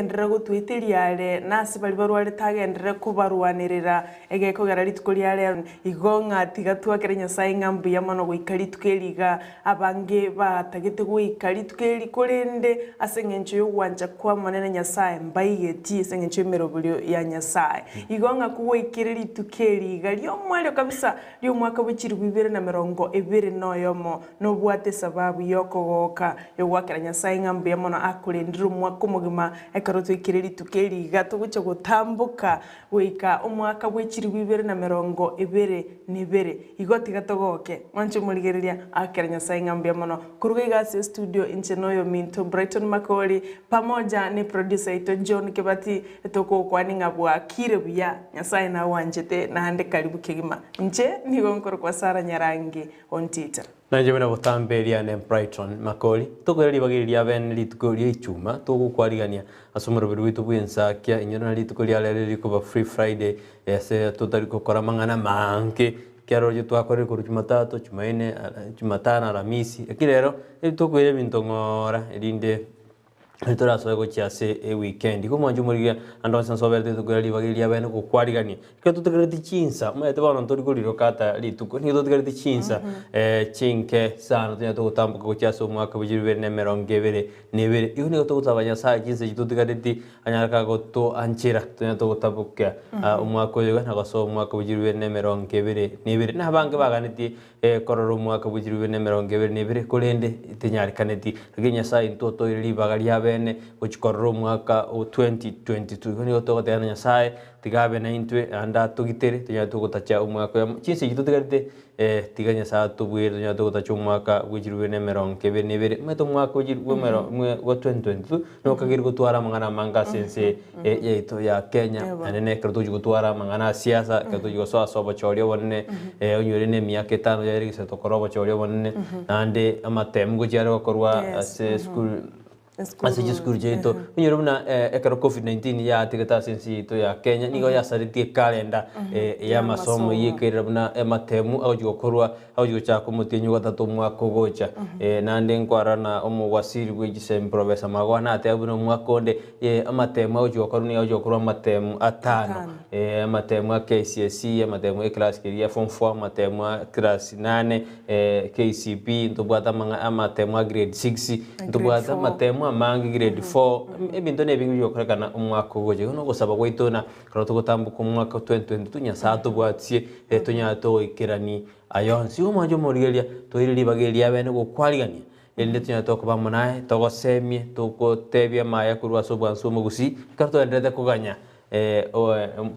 Agenderere gotweteria are, na ase baria barwarete agenderere kobarwanerera, egekogera rituko ria rero. Igo ng'a tiga twakere Nyasae ng'a mbuya mono goika rituko eri iga, abange batagete goika rituko eri, korende ase engencho y'ogwancha kw'Omonene Nyasae mbaigeti ase engencho y'emeroberio ya Nyasae. Igo ng'a kogoikire rituko eri iga ri'omoerio kabisa ri'omwaka bwe chilifu 2021, nobwate esababu y'okogoka y'ogoakera Nyasae ng'a mbuya mono akorendire omwaka omogima ekero twaikire rituko eri iga togochia gotamboka goika omwaka bwe chilifu 2022. Igo tiga togoke, mwanche omorigereria, akera Nyasae ng'a mbuya mono. Koruga iga ase estudio inche noyominto Brighton Makori pamoja ne producer yaito John Kebati tokogokwania ng'a bwakire buya, Nyasae nagwanchete naende karibu kegima. Inche nigo nkorokwa Sarah Nyarangi Ontita. Nainche buna botambe riane Brighton Makori, tokoira ribaga eri ria bene rituko ria Ichuma togokwarigania ase omoroberi bwaito bw'ensakia inyora na rituko ria rero rikoba Free Friday ase totari gokora amang'ana amange ekiagera roche twakorire korwa Jumatatu, Jumaine, Jumatano, Aramisi, lakini rero tokoira ebinto ng'ora erinde Torasoe gochia ase ewikendi. Igo mwanche omorigia ande onsi ase oberete tokoira ribaga eria riabeene gokwarigania. Ekero totigareti chinsa, omanyete bono ntori koriroka ata rituko, nigo totigareti chinsa chinke sana tonyare gotamboka gochia ase omwaka bwe chilifu ibere na emerongo ebere na ebere. Igo nigo togosaba Nyasaye chinsa echi totigareti anyare kagotoanchera tonyare togotabokia omwaka oyo iga na gosoa omwaka bwe chilifu ibere na emerongo ebere na ebere. Na abange baganetie Korora omwaka bwe chilifu ibere na emerongo ebere na ebere, korende tenyarekaneti. Lakini Nyasaye intwe otoire ribaga riabene gochia korora omwaka o 2022. Igo nigo togoteba na Nyasaye tiga abe naintwe naende atogitere tonyare togotacha omwaka oyomo. Chinsa echi totigarete tiga Nyasaye atobwere tonyare togotacha omwaka bwe chilifu ibere na emerongo ebere na ebere. Omanyete omwaka o chilifu bwa emero bwa 2022 nokageri gotwara amang'ana amange ase ense yaito ya Kenya, naende na ekero togochia gotwara amang'ana a siasa, ekero togochia gosoa ase obochori obonene, onyore na emiaka etano yaerire gose tokore obochori obonene, naende amatemu ngochia are gokorwa ase esukuru ase chisukuru chiaito, onyore buna ekero covid 19 yatigete ase ense yaito ya Kenya, nigo yasaretie ekalenda ya amasomo eyio ekerera buna amatemu agochia gokorwa Agochia gochaka omotienyi ogatato omwaka ogocha, naende nkwarora na omowasiri bwe chisemi Professor Magoha nateba buna omwaka onde amatemu agochia gokorwa nigo agochia gokorwa amatemu atano, amatemu a KCSE, amatemu a class keria form four, amatemu a class nane, KCPE, ntobwate amang'a amatemu a grade six, ntobwate amatemu amange grade four, ebinto na ebinge bigokorekana omwaka ogocha. Igo nogosaba gwaito na Ekero togotamboka omwaka o 2022 Nyasae atobwatie tonyare togoikerani aya onsi. Igo omwancho omorigereria toire ribaga eri riabene gokwarigania erinde tonyare tokoba amo naye togosemie togotebie amaya korwa ase obwansu omogusii ekero togendererete koganya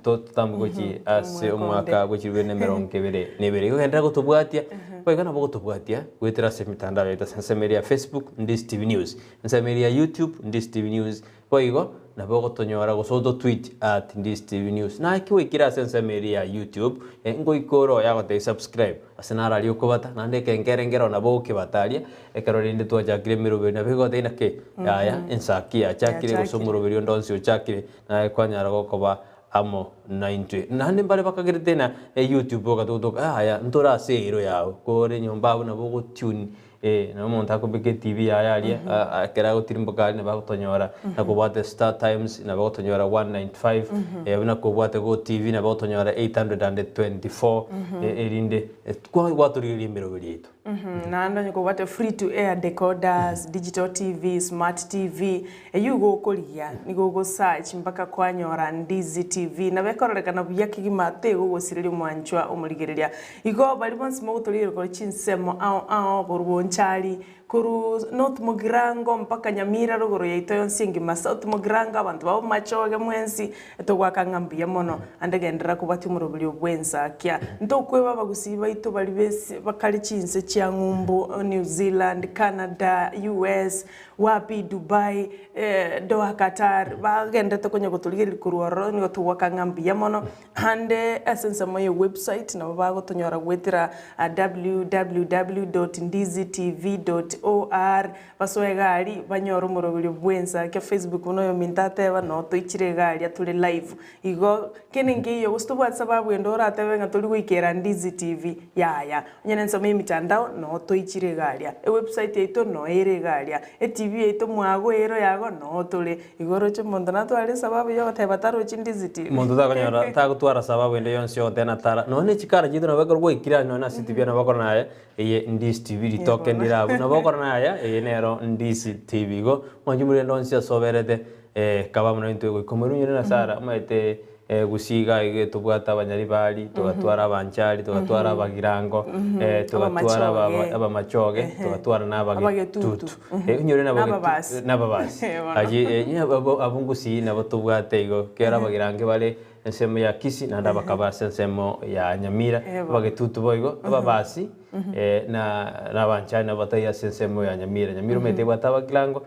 totamboke gochia ase omwaka bwe chilifu ibere na emerongo ebere na ebere. Igo genderera gotobwatia boigo nabo ogotobwatia goetera ase emitandao yaito ase ensemo eria ya Facebook Ndisi TV News, ensemo eria ya YouTube Ndisi TV News, Boigo nabo ogotonyora gose ototweet at Ndisi TV News. Naki gwaikire ase ensemo eria ya YouTube, ngoika ore oyo agotebia subscribe ase naro aria okobata naende ekengere nkero nabo okebata aria ekero rende twachakire emeroberi nabo egotebia naki yaya ensaki yachakire gose omoroberi onde onsi ochakire naye kwanyara gokoba amo naintwe. Naende mbare bakagerete na YouTube ogatotoka yaya ntore ase eero yao kore nyomba abwo nabo ogotune Ee, nabo omonto akobeka etibi yaye aria, a- ekero agotirimboka aria nabo agotonyora, na kobwate Star Times nabo agotonyora 195, buna kobwate Go TV nabo agotonyora 824, erinde kwa gwatorigereria emeroberi yaito. Naende onye kobwate free to air decoders, digital TV, smart TV, eyio igo okorigia, nigo ogosearch mpaka kwanyora Ndizi TV, nabo ekororekana buya kegima tegogosireria omwanchwa omorigereria. Igo baria bonsi mogotorigereria korwa chinsemo ao ao korwa Bonchari, korwa North Mugirango mpaka Nyamira rogoro yaito yonsi engima, South Mugirango, abanto ba Bomachoge mwensi, togoaka ng'a mbuya mono, ande genderera kobwatia omoroberi o bwensakia. Ntokweba abagusii baito baria besi bakare chinse chia ng'umbu, New Zealand, Canada, US, wapi Dubai, Doha Qatar, bagenderete konya gotorigereria korwa ororo nigo togoaka ng'a mbuya mono. Ande ase ensemo ye website nabo bagotonyora goetera www dot ndizitv dot or basoe iga aria banyore omoroberio bwensa ekia Facebook buna oyominto ateba noo toichire iga aria tore live igo kende nkeiyo gose tobwate sababu ende oratebe ng'a tori goikera Ndizi TV yaya onye ne ensemo ye emitandao noo toichire iga aria ewebsite yaito noo ere iga aria etv. Etibi yaito mwago ero yago noo tore. Igo oroche omonto natware esababu ya ogoteba tarochi Ndizi TV. Omonto takonyora tagotwara sababu ende yonsi yogoteba natara nonya ne chikara chiaito nabo ekero gwaikire ase nonya nase etibi nabo okora naye eye Ndizi TV ritoke ndire abwo nabo okora naye eye nero Ndizi TV. Igo mwanche morende onsi ase oberete kaba buna intwe goika omorwani onye na Sarah omanyete Gusii iga iga tobwate abanyaribari, togatwara abanchari, togatwara abagirango, togatwara Abamachoge. abamachoge, togatwara na Abagetutu. abagetutu. Onyore na N'ababasi. n'ababasi. Bono. Aye abwo Gusii nabo tobwate igo, ekero abagirango bare ensemo ya Kisii naende abakaba ase ensemo ya Nyamira, abagetutu boigo, ababasi. Na nabanchani nabo bataiyo ase ensemo ya Nyamira. Nyamira omanyete ebwate abagirango,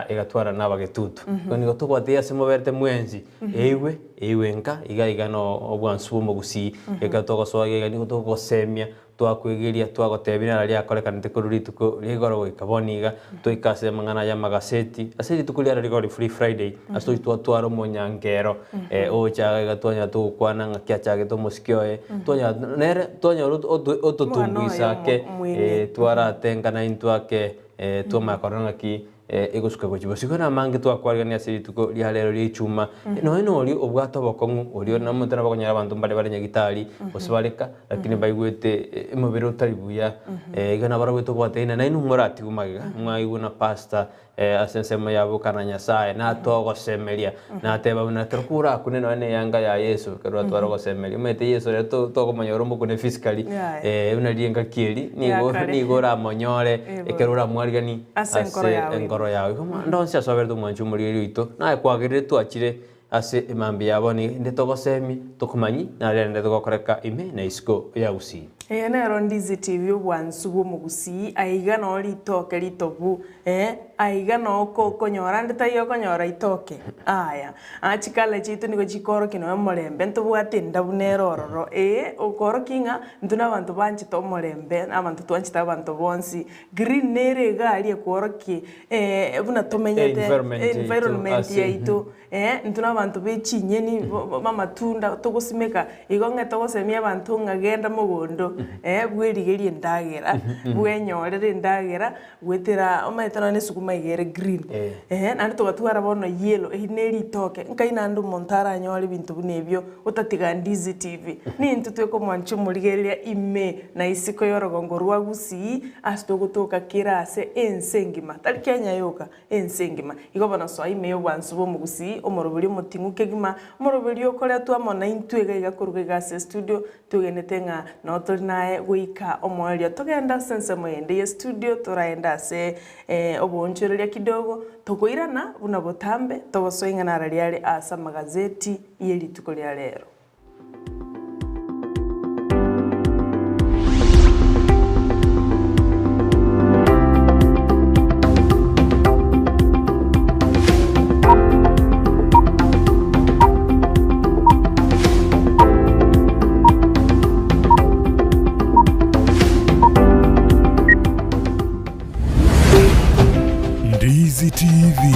egatwara na abagetutu. Igo nigo tobwate ase moberete mwensi, eigwe, eigwe nka, iga iga no obwansu bwa omogusii. Ekero togosoa iga iga nigo togosemia, twakwegeria, twagotebia naro riakorekanete korwa rituko ria igoro goika bono iga, toike ase amang'ana aya amagaseti, ase rituko riaro rigoro free Friday, ase tochi twatwara omonyangero. Ogocha iga iga twanyora togokwana ng'aki achagete omosike oye, twanyora nere twanyora ototumbuisa ake, twaratenga naintwe ake, twamanya korora ng'aki egosuka gochia bosio. Igo namange twakwarigania ase rituko ria rero ria echuma, nonya na oria obwate obokong'u, oria omonto nabo okonyora abanto mbare bare nyagitari, gose bare ka, lakini baigwete omobere otari buya, iga nabarabwo tobwate ng'a nainwe moratigwe magega, mwaigwe na pastor. Ase ensemo ya boka na Nyasae, natogosemeria, nateba buna ekero korakune nonya na eyanga ya Yeso, ekero oratware ogosemeria, omanyete Yeso ere to tokomonyora omokune physically, Yaya. buna riria engaki eria, nigo Ya kare. nigo oramonyore Ebo. ekero oramwariganie Ase enkoro ase yao ime. enkoro yao. Igo ande onsi ase oberete omwanchi omoriri oito, naye kwagerire twachire ase emambia ya bono iga, inde togosemie, tokomanyie, naro rende togokoreka ime na isiko ya Gusii. Eye nero Ndizi TV obwansu bw'omogusii aiga noo ritoke ritobu eh aiga noo okonyora ande taiyo okonyora itoke aya aa chikala chiaito nigo chikorokia nonya omorembe ntobwate endabu nere ororo eh okorokia ng'a intwe na abanto banchete omorembe na abanto twanchete abanto bonsi green nere iga aria ekworokia buna tomenyete Environment yaito environment ase yaito. Ee, intwe nabanto be chinyeni, b'amatunda togosimeka, igo ng'a togosemia abanto ng'a genda mogondo, ee, bwerigerie endagera, bwenyorere endagera, goetera omanyete nonye na esukuma iga ere green, eeh, naende togatwara bono yellow, eyio ne ritoke, nkai naende omonto aranyore ebinto buna ebio otatiga Ndizi TV. Nintwe twekomwancha omorigereria ime na isiko y'orogongo rwa Gusii, ase togotoka kera ase ense engima, tari Kenya yoka. Ense engima. Igo bono soa ime y'obwansu bw'omogusii, omoroberi omoting'u kegima, omoroberi okoretwa amo naintwe iga iga koruga iga ase estudio, twegenete ng'a noo tori naye goika omoerio. Togende ase ensemo eyende y'estudio, toraende ase oboonchoreria kidogo, tokoirana buna botambe, togosoa ing'ana ara riare ase amagazeti ye rituko ria rero. Ndizi TV,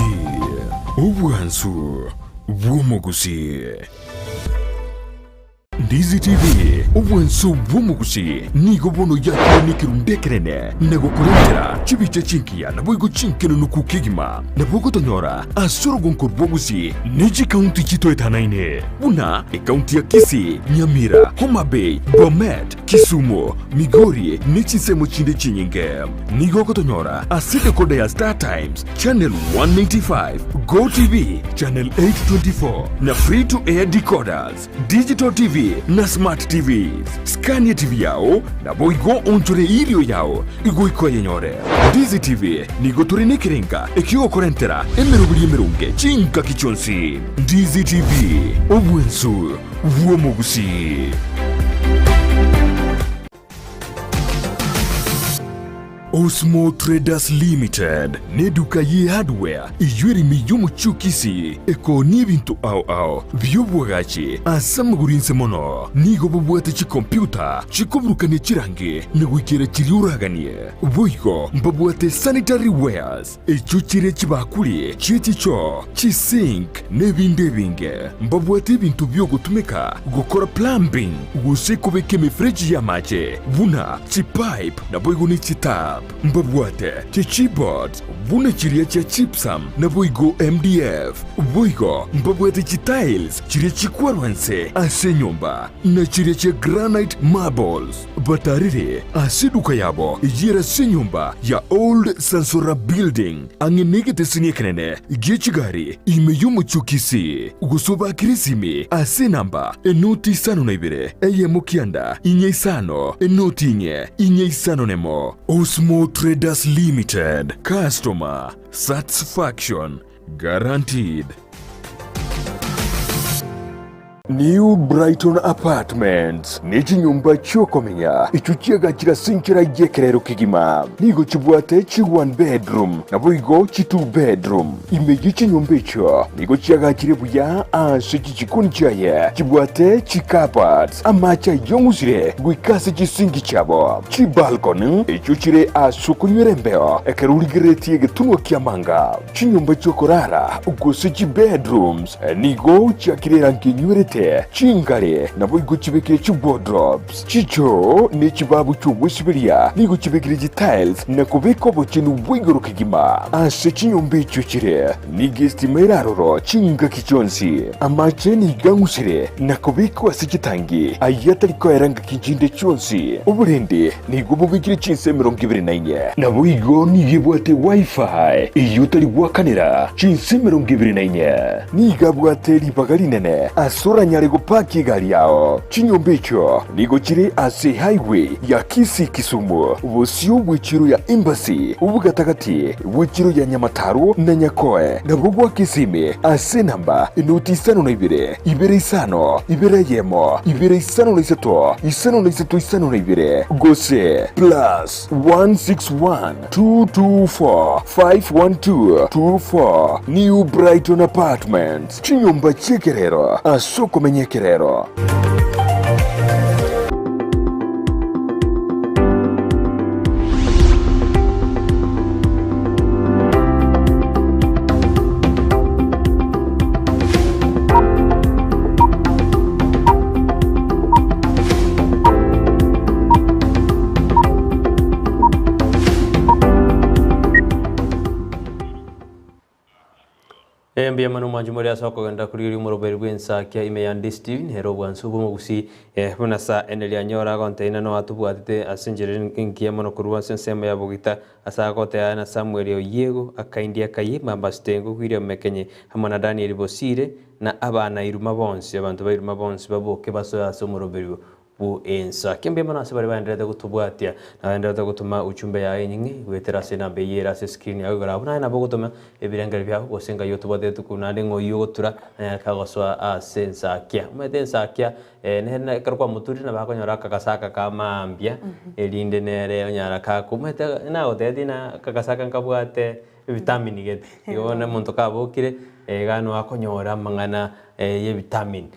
obwansu bw'omogusii. Ndizi TV, obwanso bw'omogusii, nigo bono yakire nekerundu ekenene na gokorentera chibicha chingiya naboigo chinkenenuku kegima. Nabo ogotonyora ase orogonko rwa Gusii ne chikaunti chitoetanaine buna ekaunti ya Kisii, Nyamira, Homa Bay, Bomet, Kisumu, Migori ne chinsemo chinde chinyinge. Nigo ogotonyora ase decoder ya Star Times, Channel 195, Go TV, Channel 824 na Free to Air decoders, Digital TV na Smart TVs. Scan TV yao naboigo onchore erio yao igoika oyenyore. Ndizi TV nigo tore nekerenga ekiogokorentera emeroberi emeronge chingaki chionsi. Ndizi TV, obwensu bw'omogusii. Osmo Traders Limited neduka ye hardware eyio ere ime y'omochie o Kisii ekoonia ebinto ao ao bi'obwagachi ase amagoro inse mono. Nigo babwate chikompyuta chikoburukania chirangi na goikera chiria oraganie. Boigo mbabwate sanitary wares echio chire chibakuri chie chichoo, chisink na ebinde ebinge. Mbabwate ebinto bi'ogotumeka gokora plumbing gose kobeka emefereji y'amache buna chipipe naboigo ne chitaa. Tap, mbabwate chichipboards buna chiria chia gypsum naboigo MDF. Boigo mbabwate chitiles chiria chikwarwa nse ase enyomba, na chiria chia granite marbles. Batarire ase eduka yabo eyere ase enyomba ya Old Sansora Building, ang'e negeteseni ekenene gie chigari ime y'omochie o Kisii. Gose obakere esimi ase enamba enoti isano na ibere, eyemo kianda, inye isano, enoti inye, inye isano nemo. Osmo Traders Limited, Customer Satisfaction Guaranteed. New Brighton Apartments nechinyomba chi'okomenya echio chiagachire ase enchera y'ekerero kegima. Nigo chibwate chi one bedroom naboigo chi two bedroom. Ime ye chinyomba echio nigo chiagachire buya ase chichikoni chiaye chibwate chi cupboards, amache ayong'usire goika ase chisinki chiabo, chibalcony echio chire ase okonywera embeo ekero origereretie egetunwa ki'amanga. Chinyomba chi'okorara, gose chibedrooms, nigo chiakire erangi enywerete, chingare naboigo chibekire chiwardrobes, chichoo ne chibabu chi'ogwesiberia nigo chibekire chitiles na kobeka obochenu bwa igoro kegima. Ase chinyomba echio chire nigo estima ere aroro chingaki chionsi. Amache nigo ang'usire na kobekwa ase chitangi ayio atari koera ngaki chinde chionsi. Oborende Nigo bobekire chinsa 24. Naboigo nigo ebwate Wi-Fi eyio otari goakanera chinsa 24. Nigo abwate ribaga rinene ase oranyare gopaki egari yao. Chinyomba echio nigo chire ase highway ya Kisii-Kisumu, bosio bw'echiro ya Embassy, obogatagati bw'echiro ya Nyamataro na Nyakoe, nabo goaka esimi ase enamba enoti isano na ibere, ibere isano, ibere eyemo, ibere isano na isato, isano na isato isano na ibere, gose plus 161 224 512 24 New Brighton Apartments, chinyomba chi'ekerero ase okomenya ekerero. Mbuya mono mwanche more ase okogenda korigereria omoroberi bw'ensakia ime ya Ndisi TV nere obwansu bw'omogusii eh, buna sa ene rianyora agontebia ng'a noatobwatete ase enchera engiya mono korwa ase ensemo ya bogita Ase agoteana na Samweli Oyiego, akaindia akayie Mambasitengo William Mekenye amo na Daniel Bosire, na abana Iruma bonsi, abanto ba Iruma bonsi baboke basoe ase omoroberio bw'ensa. Mbuya mono ase baria baendererete gotobwatia na baendererete gotoma uchumbe yao enying'e goetera ase enamba eyio ere ase escreen yao igoro abwo naye nabo ogotoma ebirengererio biao gose ngai otobwatete korwa naende ng'a oyio ogotura nanyare kagosoa ase ensakia. Omanyete ensakia Nere ekero kwamoturire nabo akonyora akagasa aka ka mambia, erinde nere onyara kakomanyete nagotebetie ng'a akagasa aka nkabwate ebitamini gete. Igo bono omonto kabokire, iga nigo akonyora amang'ana ya ebitamini.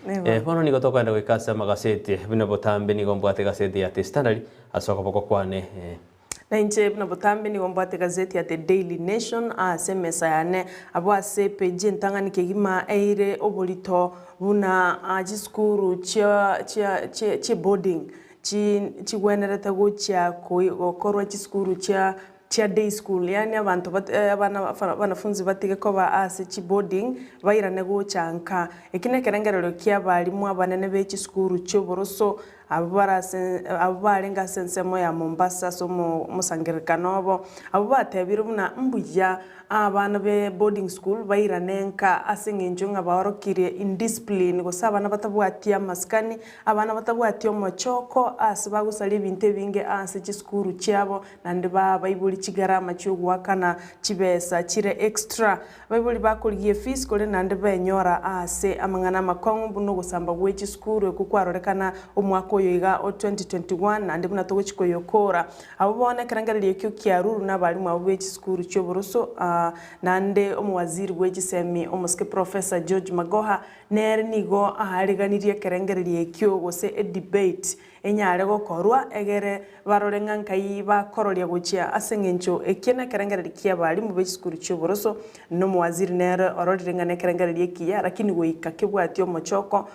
Bono nigo tokogenda goika ase amagaseti, buna botambe nigo mbwate egaseti ya The Standard ase okoboko kwane. Na inche buna botambe nigo mbwate egazeti ya The Daily Nation ase emesa yane, abwo ase epeji entang'ani kegima eire oborito buna chisukuru chia chia chia chieboarding chi chigwenerete gochia koi gokorwa chisukuru chia chia day school yaani abanto bat abana abanafunzi batige koba ase chiboarding bairane gocha nka. Eki nekerengererio kia abalimu abanene be chisukuru chioboroso Abwo bare ase abwo barenge ase ensemo ya Mombasa ase omosangererekano obo, abwo batebire buna mbuya abana be boarding school bairane nka ase eng'encho ng'a baorokirie indiscipline gose abana batabwati amasikani, abana batabwati omochoko ase bagosaria ebinto ebinge ase chisukuru chiabo, naende baa abaibori chigarama chiogoakana chibesa chire extra. Abaibori bakorigia efees korende naende benyora aase amang'ana amakong'u buna ogosamba gwe chisukuru ekwo kwarorekana omwaka oyo iga o 2021 naende buna togochi koyokora. Abwo bono ekerengererio ekio kiarurwe na abalimu abwo be chisukuru chioboroso naende omowaziri bwe chisemi omosike Professor George Magoha nere nigo aareganirie ekerengererio ekio gose edebate. enyare gokorwa egere barore ng'a nkai bakororia gochia ase eng'encho ekia nekerengererio ki'abalimu be chisukuru chi'oboroso, na omowaziri nere ororire ng'a nekerengererio ekiya lakini goika kebwatie omochoko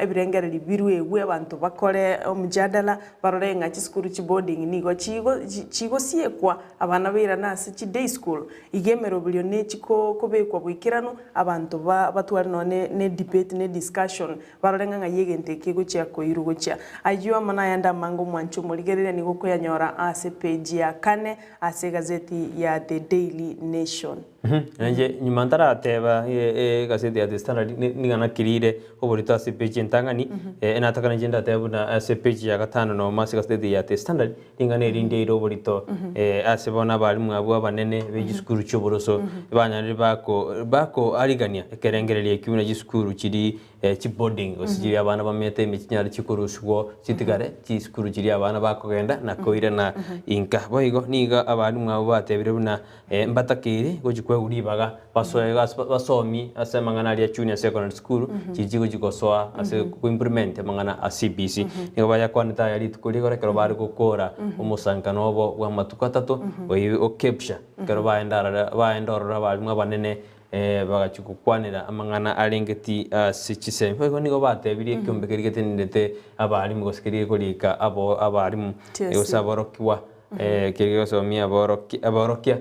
ebirengererio biruegwe abanto bakore omjadala barore ng'a chisukuru chiboarding nigo chigo chigosiekwa abana bairane ase chiday school. Iga emeroberio nechi kobekwa boikeranu abanto batware nonye ne debate ne discussion Barore ng'a ng'ai egento eke egochia koirwa gochia. Ayio amo nayande amange omwanche omorigereria nigo okoyanyora ase page ya kane ase egazeti ya The Daily Nation. Nainche nyuma ntarateba egaseti ya The Standard niga nakirire oborito ase epage entang'ani, nataka nainche ndatebe buna ase epage ya gatano nomo ase egaseti ya The Standard, Ring'ana eri ndiaire oborito ase bono abalimu abwo abanene be chisukuru chi'oboroso banyarire bako bakoarigania ekerengererio ekio buna chisukuru chiria chiboarding gose chiria abana bamenyete ime chinyare chikorusigwa chitigare chisukuru chiria abana bakogenda na koirana inka. Boigo nigo abalimu abwo batebire buna Mbatakeire gochia koegwa ribaga basoe ase basomie ase amang'ana aria junior secondary school chiria chigochia gosoa ase koimplement amang'ana a CBC. Nigo bayakwanete aya rituko rigoro ekero bare gokora omosankano obo bwa amatuko atato oyio o KEPSHA ekero baenda aroro baenda ororo abalimu abanene bagachia gokwanera amang'ana arenge ti ase chisemi. Boigo nigo batebirie ekiombe keria getenenete abalimu gose keria gekorika abo abalimu gose aborokigwa. Keria gegosomia aborokia aborokia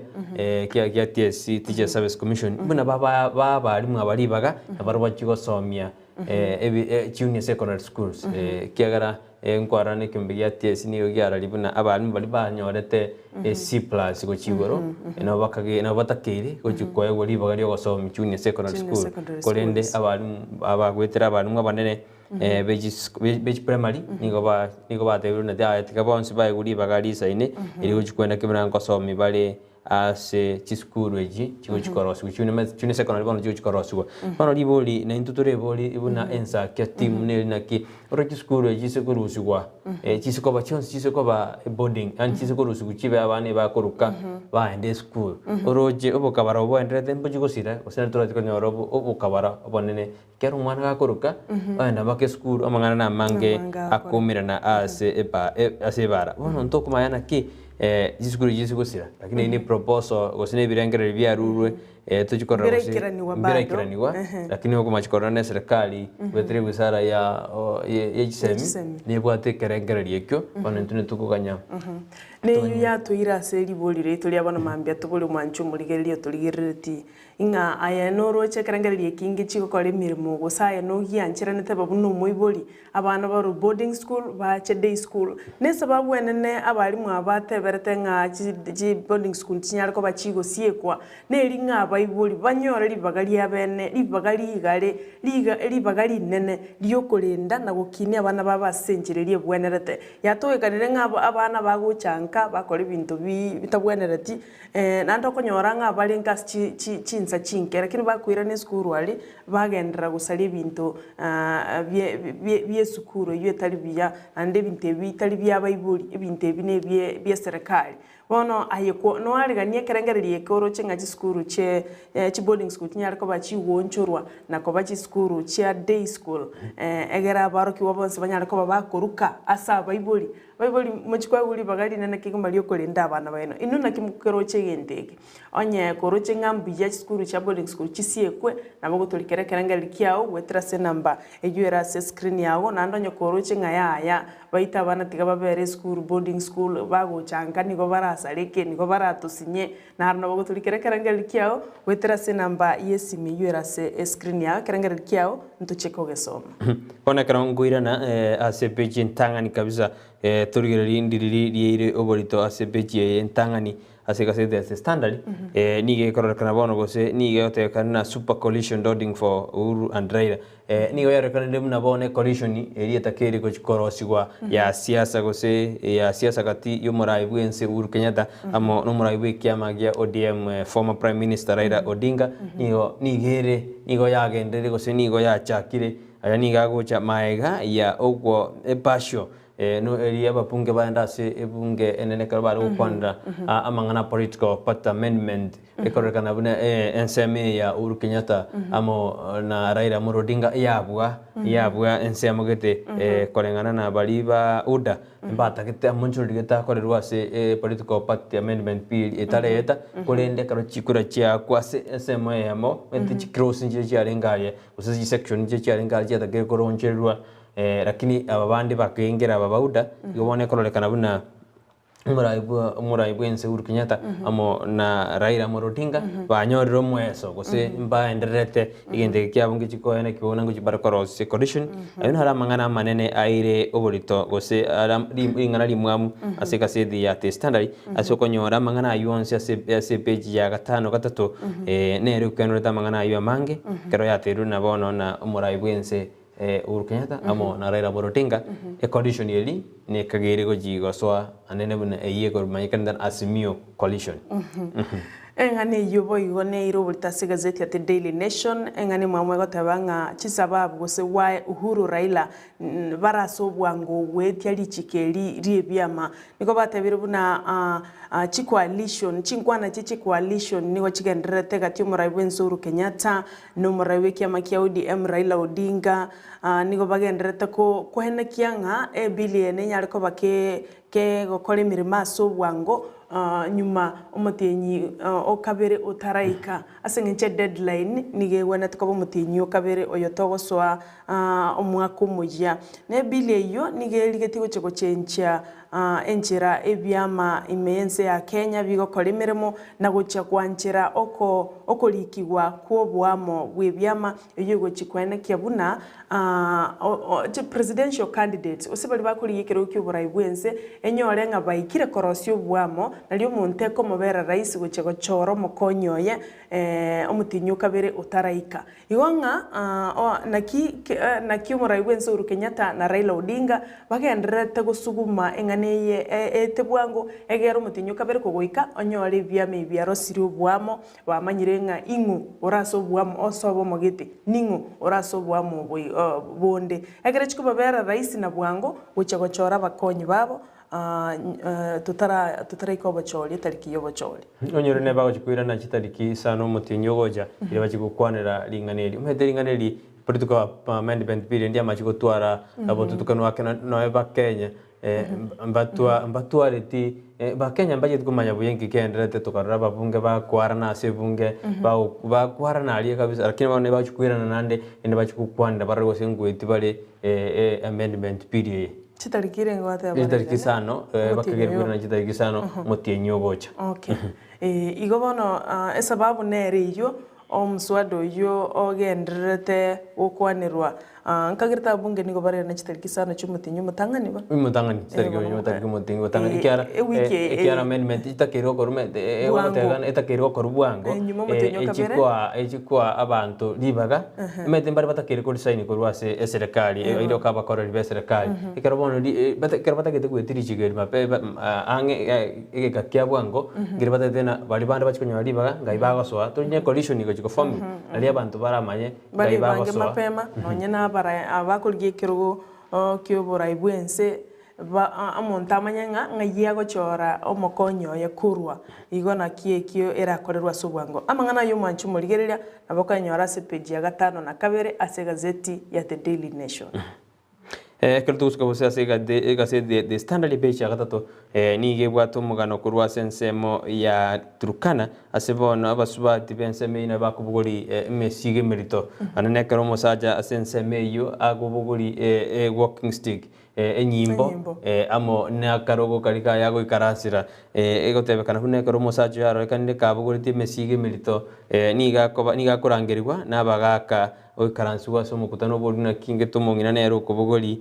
kia gia TSC, Teachers Service Commission, buna baba ba abalimu aba ribaga, nabarobwo bachie gosomia ebi junior secondary schools ekiagera nkwarora na ekeombe gia TSC nigo kiarari buna abalimu baria banyorete C plus gochia igoro, nabo bakage nabo batakeire gochia koegwa ribaga ria ogosomia junior secondary Junior school, secondary korende schools. abalimu aba goetera abalimu abanene be chiprimary nigo ba nigo batebirwe ng'a yaya tiga bonsi baegwe ribaga risaine erio gochia kwenda kebera nkosomi bare ase chisukuru echi chigochi korosigwa chiune me chiune secondary bono chigochi korosigwa. Bono ribori naintwe torebori buna ensakia team neri naki, ore chisukuru echi chise korusigwa chise koba chionsi chise koba eboarding yaani chise korusigwa chibe abana ebakoruka baende esukuru. Oroche obokabara obo boenderete mbochi gosira gose nari torachi konyora obo obokabara obonene Ekero omwana gakoroka, ogenda mpaka esukuru, amang'ana namange Namange akore. akoumerana ase eba ase ebara. Bono ntokomanya naki chisukuru echi chigosira, lakini eyio ne proposal gose na ebirengererio biarurwe tochi korora gose Mbiraikeraniwa bado. mbiraikeraniwa, Ehe. lakini okomachi korora na eserekari goetera ewizara ya o ye ye chisemi, Chisemi. nebwate ekerengererio ekio, bono intwe nitokoganya Neyio yatoira ase ribori riaito ria bono mambia tobori omwancho omorigereria otorigereretie. Ng'a aye noroche ekerengererio ekinge chigokora emeremo, gose aye nogiancheranete ba buna omoibori, abana barwe boarding school bache day school. Nesababu enene abalimu aba bateberete ng'a chi boarding school chinyare koba chigosiekwa, neri ng'a abaibori banyore ribaga riabene, ribaga rigare, riga ribaga rinene riokorenda na gokinia abana babo ase enchera eria ebwenerete. Yatogekanire ng'a abana bagocha nka bakora ebinto bi bitabwenereti. Naende okonyora ng'a barenge ase chi chi chinsa chinke, lakini bakoirana esukuru aria, bagenderera gosaria ebinto bie bie bi'esukuru eyio etari buya, naende ebinto ebi bitari bi'abaibori, ebinto ebi na ebie bi'eserekari. Bono aye ko noareganie ekerengererio eke oroche ng'a chisukuru chie chiboarding school chinyare koba chigoonchorwa na koba chisukuru chia day school, egere abarokigwa bonsi banyare koba bakoruka ase abaibori. Baibori, mochie koegwa ribaga rinene kegima ri'okorenda abana baino. Inwe naki mokeroche egento eke? Onye koroche ng'a mbuya chisukuru chia boarding school chisiekwe, nabo ogotorikera ekerengererio kiao goetera ase enamba eyio ere ase escreen yago, naende onye koroche ng'a yaya, baito abana tiga babere esukuru boarding school, bagocha nka nigo barasareke, nigo baratosinye, naro nabo ogotorikera ekerengererio kiao goetera ase enamba y'esimi eyio ere ase escreen yao, ekerengererio kiao ntoche kogesoma. Bono ekero nkoirana ase epeji entang'ani kabisa, torigererie ndiriri riaire oborito ase epeji eye entang'ani ase egaseti ya The Standard, nigo ekororekana bono gose nigo egotebekana na super coalition dodging for Uhuru and Raila. Nigo yarorekanire buna bono ecoalition eria etakeire gochi korosigwa ya siasa gose ya siasa gati y'omorai bw'ense Uhuru Kenyatta amo nomorai bw'ekiama gia ODM former Prime Minister Raila Odinga, nigo nigo ere nigo yagenderire gose nigo yachakire, aya nigo agocha maega ya okwo epasio. No eria ababunge baende ase ebunge enene ekero bare gokwanera amang'ana a political party amendment ekororekana buna ensemo eye ya Uhuru Kenyatta amo na Raila Amolo Odinga yabua yabua ensemo gete koreng'ana na baria ba UDA mbatagete amonchoreri gete akorerwe ase political party amendment bill etareta korende ekero chikura chiakwa ase ensemo eyemo omanyete chiclause nchiria chiarenge aria gose chisection nchiria chiarenge aria chiatakire koronchererwa Lakini aba bande bakaengera aba bauda, igo bono ekororekana buna omorai bwa omorai bw'ense Uhuru Kenyatta amo na Raila Amolo Odinga banyorire omoeso gose mbaendererete egento eke kiabo ngechi koena ekio bono ngochi bare korosia coalition. Ayio naro amang'ana amanene aire oborito gose ara ring'ana rimwamu ase egaseti ya The Standard ase okonyora amang'ana ayio onsi ase ase epage ya gatano gatato nere okenerete amang'ana ayio amange ekero yaterwe na bono na omorai bw'ense Uhuru Kenyatta amo na Raila Amolo Odinga, ecoalition eri nekageire gochi gosoa anene buna eyio ekomanyekanete na Azimio Coalition. Eng'ana eyio boigo neire oborito ase egazeti ya The Daily Nation, eng'ana emwamu egoteba ng'a chisababu gose why Uhuru Raila bare ase obwango goetia richiko eri ri'ebiama. Nigo batebire buna chicoalition, chinkwana chie chicoalition nigo chigendererete gati y'omorai bw'ense Uhuru Kenyatta na omorai bw'ekiama kia ODM Raila Odinga, nigo bagendererete koenekia ng'a ebill eye nenyare koba kegokora emeremo ase obwango nyuma omotienyi o kabere otaraika. Ase eng'encho edeadline nigo egwenerete koba omotienyi o kabere oyo togosoa omwaka omoyia. Na ebill eyio nigo erigetie gochia gochenchia enchera ebiama ime y'ense ya Kenya bigokora emeremo na gochia gwanchera oko okorikigwa kw'oboamo bw'ebiama eyio egochia koenekia buna presidential candidates gose baria bakorigia ekerogo ki'oborai bw'ense enyore ng'a baikire korosia oboamo nario omonto ekomobera rahisi gochia gochora omokonyi oye omotienyi o kabere otaraika. Igo ng'a naki naki omorai bw'ense Uhuru Kenyatta na Raila Odinga bagendererete gosuguma eng'ana eye eete bwango egere omotienyi o kabere kogoika onyore ebiama ebi biarosirie oboamo bamanyire ng'a ing'o ore ase oboamo ase obomo gete ning'o ore ase oboamo bonde. Ekero chikobabera rahisi na bwango gochia gochora abakonyi babo totaraika obochori etariki y'obochori. Onyore nere bagochia koirana chitariki isano omotienyi ogocha, riria bachia gokwanera ring'ana eri. Omanyete ring'ana eri political amendment bill ndiamache gotwara obotutukanu ake nonya bakenya mbatwa mbatwareti bakenya mbacheti komanya buya inki kegendererete tokarora ababunge bakwarana ase ebunge bakwarana aria kabisa lakini bono nibagochia koirana naende naende bachia gokwanera barore gose ngoeti bare amendment bill eye. Chitariki ere ngwateba Chitariki isano, Omotienyi bakagera oyo. koirana chitariki isano, omotienyi ogocha. Okay. Igo bono esababu nere eyio, omoswada oyio ogendererete gokwanerwa, nkagerete ababunge nigo barerane chitariki isano chi'omotienyi omotang'ani ba? Omotang'ani, chitariki Bono omotariki omotienyi omotang'ani, ekiara ewiki eye ekiara amendment etakeire gokorwa omanyete Bwango. egoteba etakeire gokorwa bwango, Nyuma omotienyi o kabere. echikoa echikoa abanto ribaga, Omanyete mbare batakeire koresign korwa ase eserekari, erio okabakoreri b'eserekari. Ekero bono ri bata ekero batagete goetia richiiko eri mape ba ang'e egeka kia bwango, nkeri batagete na baria bande bachia konyora ribaga ngai bagosoa, tori ne coalition egochia goformiwa, nario abanto baramanye ngai Bare bange bagosoa. mapema, nonye na abara abakorigia ekerogo ki'oborai bw'ense, Ba omonto amanye ng'a ng'ai agochora omokonyi oye korwa, igo naki ekio erakorerwe ase obwango. Amang'ana ay'omwanchi omorigereria nabo okonyora ase epeji ya gatano na kabere ase egazeti ya The Daily Nation. Ekero togosuka bose ase egazeti ya The Standard epeji ya gatato, nigo ebwate omogano korwa ase ensemo ya Turkana, ase bono abasubati b'ensemo eyio nabo bakobogoria emesigo emerito. Naende nekero omosacha ase ensemo eyio akobogoria walking stick, enyimbo, amo nakarogo karia kaye agoikaransera. Egotebekana buna ekero omosacha oyo arorekanire kabogoretie emesigo emerito, nigo akoba nigo akorangerigwa nabagaaka oikaransigwa ase omokutano oborwe naki ngete omong'ina nere okobogoria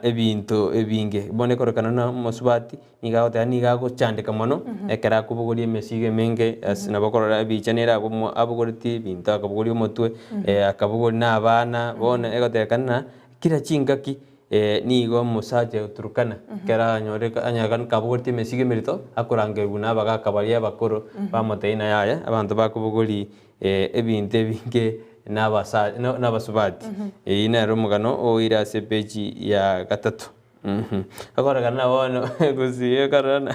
ebinto ebinge. Bono ekororekana buna omosubati nigo agoteba nigo agochandeka mono ekero akobogoria emesigo emenge ase nabo okorora ebicha nere abwo abogoretie ebinto akabogoria omotwe, akabogoria na abana, bono egotebekana ng'a kera chingaki Nigo omosacha o Turkana ekero anyoreka anyarekane kabogoretie emesigo emerito, akorangerigwa na abagaaka baria abakoro, bamotebia ng'a yaya, abanto bakobogoria ebinto ebinge na abasubati. Eyio nero omogano oire ase epeji ya gatato. Okorekana bono gusii okorora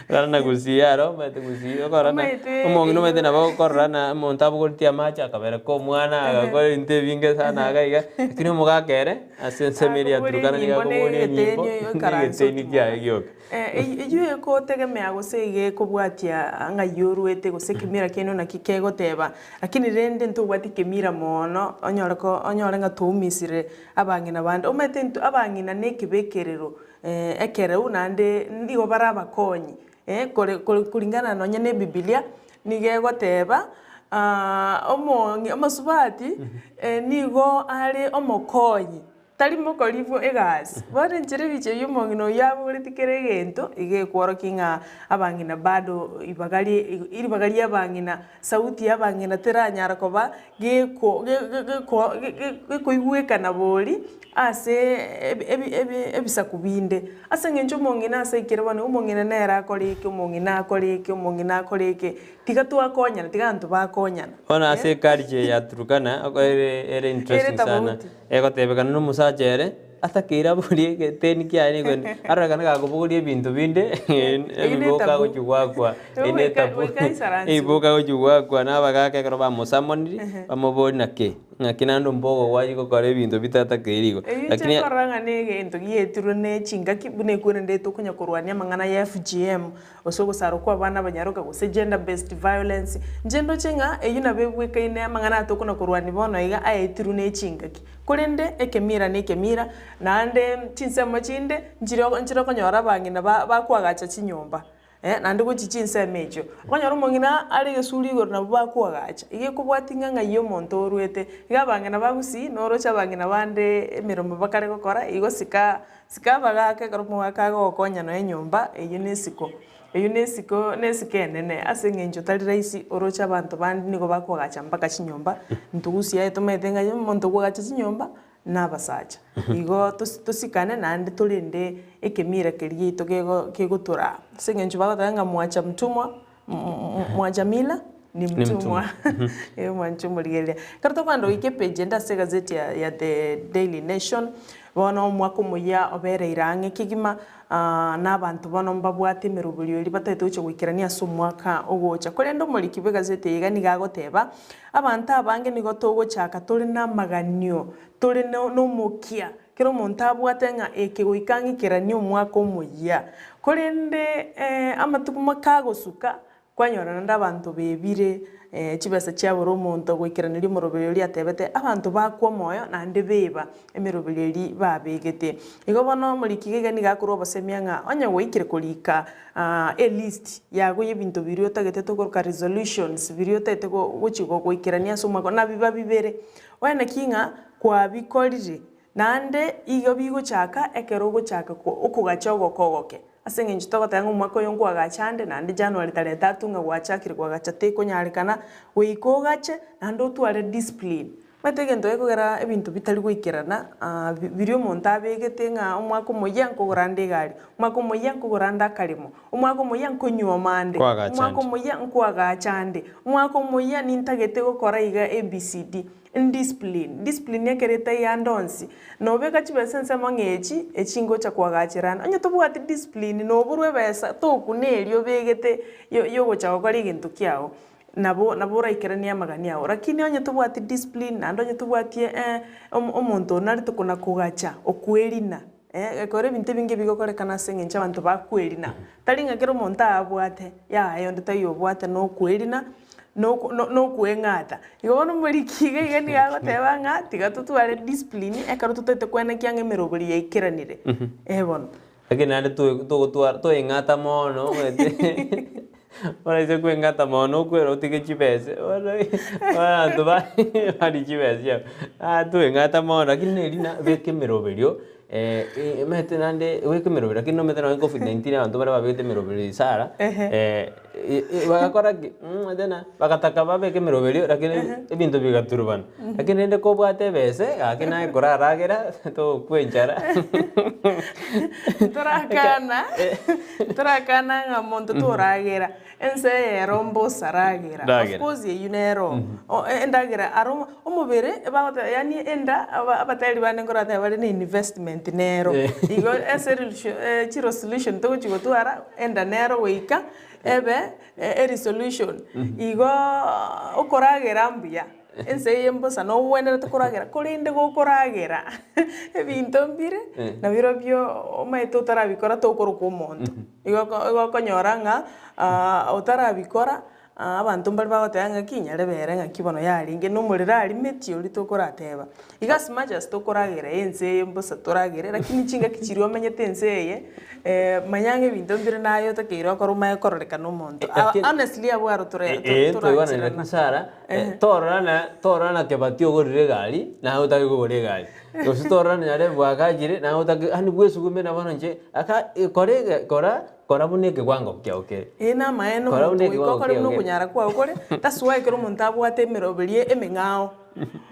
okorora na gusii aro omanyete gusii okorora na Omanyete omong'ina omanyete eywo nabo okorora na omonto abogoretie amache akabereka omwana agakora ebinto ebinge sana iga iga, lakini omogaka ere ase ensemo eria ya Akoboria Turkana nigo enyimbo na akoboria egeteni enyimbo oyo na ekaranse egeteni otimoka. kiaye gioka. Eyio ekotegemea gose iga ekobwatia ng'ai orwete gose ekemira kende naki kegoteba, lakini rende ntobwati kemira mono onyore ko onyore ng'a twaumisire abang'ina bande. Omanyete intwe abang'ina na ekebekerero ekereu naende nigo bare abakonyi kore kore kuringana nonye na ebibilia, nigo egoteba omong'i omosubati nigo are omokonyi. Tari mokori bwe egasi. Bono enchera ebicha eyio omong'ina oyio aboretie kera egento, iga ekworokia ng'a abang'ina bado ibaga rie ribaga ri'abang'ina, sauti y'abang'ina teranyara koba geko ge ge geko ge ge gekoigwekana bori ase ebi ebi ebi ebisaku binde. Ase eng'encho omong'ina ase aikire bono, omong'ina nere akore eke, omong'ina akore eke, omong'ina akore eke, tiga twakonyana, tiga abanto bakonyana. Bono ase eculture eye ya Turkana, ere ere Ere interesting sana. tofauti. Egotebekana nomosacha ere, atakeire aborie egeteni kiaye nigo ende, arorekane gakobogoria ebinto binde Eyio ne ebiboka etabu. agochia goakwa, eye ne Goika etabu. goika aisaransiwe. Ebiboka agochia goakwa na abagaka ekero bamosamoniri, bamoborie naki, ng'aki naende ombogo gwachia gokora ebinto bitatakeiri igo. Eyio inche Lakini nkorora ng'a na egento giaetirwe ne chingaki buna ekwerende tokonya korwania amang'ana ya FGM, gose ogosarwa kwa abana abanyaroka gose gender based violence, inche ndoche ng'a eyio nabo ebwekaine amang'ana aya tokona korwania bono iga aetirwe ne chingaki. Korende ekemira na ekemira, naende chinsemo chinde nchire nchire okonyora abang'ina ba bakoagacha chinyomba eh, naende gochia chinsemo echio. Okonyora omong'ina are egesuri igoro nabwo bakoagacha, iga ekobwatia ng'a ng'ai omonto orwete. Iga abang'ina ba gusii, noroche abang'ina bande emeremo bakare gokora, igo sika Sika abagaaka ekero omogaka agogokonya nonya enyomba, eyio nesiko. Eyio nesiko nesiko enene ase eng'encho tari rahisi oroche abanto bande nigo bakoagacha mpaka chinyomba, intwe gusii aye tomaete ng'a omonto okoagacha chinyomba na abasacha. Igo tosi tosikane naende torende ekemira keria giaito kego kegotoraa. Ase eng'encho bagoteba ng'a mwacha mtumwa Mwacha mila ni mtumwa. Eh, mwanche omorigereria. Ekero tokogenda goika epage ende ase egazeti ya, ya The Daily Nation, bono omwaka omoyia obereire ang'e kegima, ah, na abanto bono mbabwate emeroberio eria batagete gocha goikerania ase omwaka ogocha. Korende omoriki bw'egazeti eye iga nigo agoteba, abanto abange nigo togochaka tore namaganio, tore no nomokia, Kera omonto abwate ng'a eke goika ng'ikeranie omwaka omoyia. Korende amatuko makagosuka, kwanyora naende abanto bebire chibesa chiabora omonto goikeraneria omoroberio oria atebete, abanto bakwa omoyo naende beba emeroberio eria babegete. Igo bono omoriki iga iga nigo akorwa obosemia ng'a onye gwaikire korika elist yago y'ebinto biria otagete tokoroka resolutions biria otagete gochi goikerania ase omwaka nabiba bibere. Oye naki ng'a kwabikorire, naende igo bigochaka ekero ogochaka okogacha ogoko ogoke. Ase eng'encho togoteba ng'a omwaka oyo nkoagacha ande, naende January tarehe tatu ng'a gwachakire koagacha tekonyarekana, goika ogache naende otware discipline. Omanyete egento gekogera ebinto bitari goikerana biria omonto abegete ng'a omwaka omoyia nkogora ande egari, omwaka omoyia nkogora ande akaremo, omwaka omoyia nkonyuoma ande, Nkoagacha omwaka ande. omoyia nkoagacha ande, omwaka omoyia nintagete gokora iga ABCD. Indiscipline, discipline ekero etaiyo ande onsi, nobeka chibesa ensemo ng'a echi, echi ngocha koagachera ande. Onye tobwati discipline noborwa ebesa tokuna eria obegete yo yogocha gokora egento kiago, nabo nabo oraikeranie amagani ao. Lakini onye tobwati discipline naende onye tobwati omonto onarete kona kogacha, okwerina. Ekero ebinto ebinge bigokorekana ase eng'encho abanto bakwerina, tari ng'a kera omonto aabwate, yaya onde taiyo obwate na okwerina, na oko na okweng'ata. Igo bono omoriki iga iga nigo agoteba ng'a tiga totware discipline ekero totaete koenekia ng'a emeroberi yaikeranire, eh bono. Lakini naende toe togotwara toeng'ata mono omanyete oraise kweng'ata mono okwere otige chibesa bono abanto ba barie chibesa chiabo, ah toeng'ata mono lakini neri na beka emeroberio omanyete naende beka emeroberio lakini nomanyete nonye covid 19 abanto bare babegete emeroberio isara Ehe. Bagakora ki? Tena bagataka babeke emeroberio lakini ebinto bigaturubana. Lakini rende kobwate ebese, gaki naye koraragera togokwa enchara. Ntorakana, ntorakana ng'a monto toragera, ense eye ero mbosa ragera. Of Ragera. course eywo nero, o- endagera aro omobere ebagoteba yaani enda aba abateri bande nkoratebe bare na investment nero. Igo ase chiresolution togochi gotwara, enda nero goika ebe eresolution. Igo okoragera mbuya, ense eye mbosa nogwenerete koragera, korende gokoragera ebinto mbire nabirobio omanyete otarabikora tokorokwa omonto. Igo igo okonyora ng'a otarabikora abanto mbare bagoteba ng'aki nyarebe ere ng'aki bono yarenge na omorero arimetie oria tokorateba. Iga as much as tokoragera ense eye mbosa toragere, lakini chingaki chiria omenyete ense eye, manya ng'a ebinto mbire naye otakeire okore omanye kororekana omonto. Lakini- Honestly abwo aro tore Eh, toigwanane torancherana. lakini Sarah, tororana tororana Kebati ogorire egari, naye otake kogora egari. Gose tororana Nyarebe bwagachire, naye otake yaani bwesugume na bono inche, aka kora ege kora kora buna ekewango kiao kere. Eye namaene Kora omonto buna goika ekewango okore kiao buna kere. okonyara kwao kore, that's why ekero omonto abwate emeroberi emeng'ao,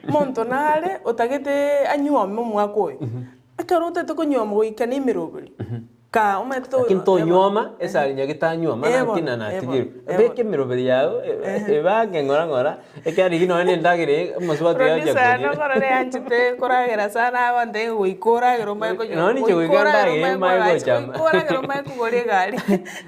omonto nare otagete anyuome omwaka oyo, ekero otagete konyuoma goika na emeroberi, kaa omanyete to Lakini tonyuoma, esari nyagete anyuoma Eh naki bono, na eh natigerwe. bono, eh Beka bono. emeroberi yao, ebange ng'ora ng'ora, ekiagera riria nonye na endagera eye omosubati oyo acha Producer koria. nokorora eanchete koragera sana agontebia ng'a goika oragere omanye konywa, Nonye ninche goika goika oragere ndagere omanye manye koagacha, gochama. goika oragere omanye kogora egari,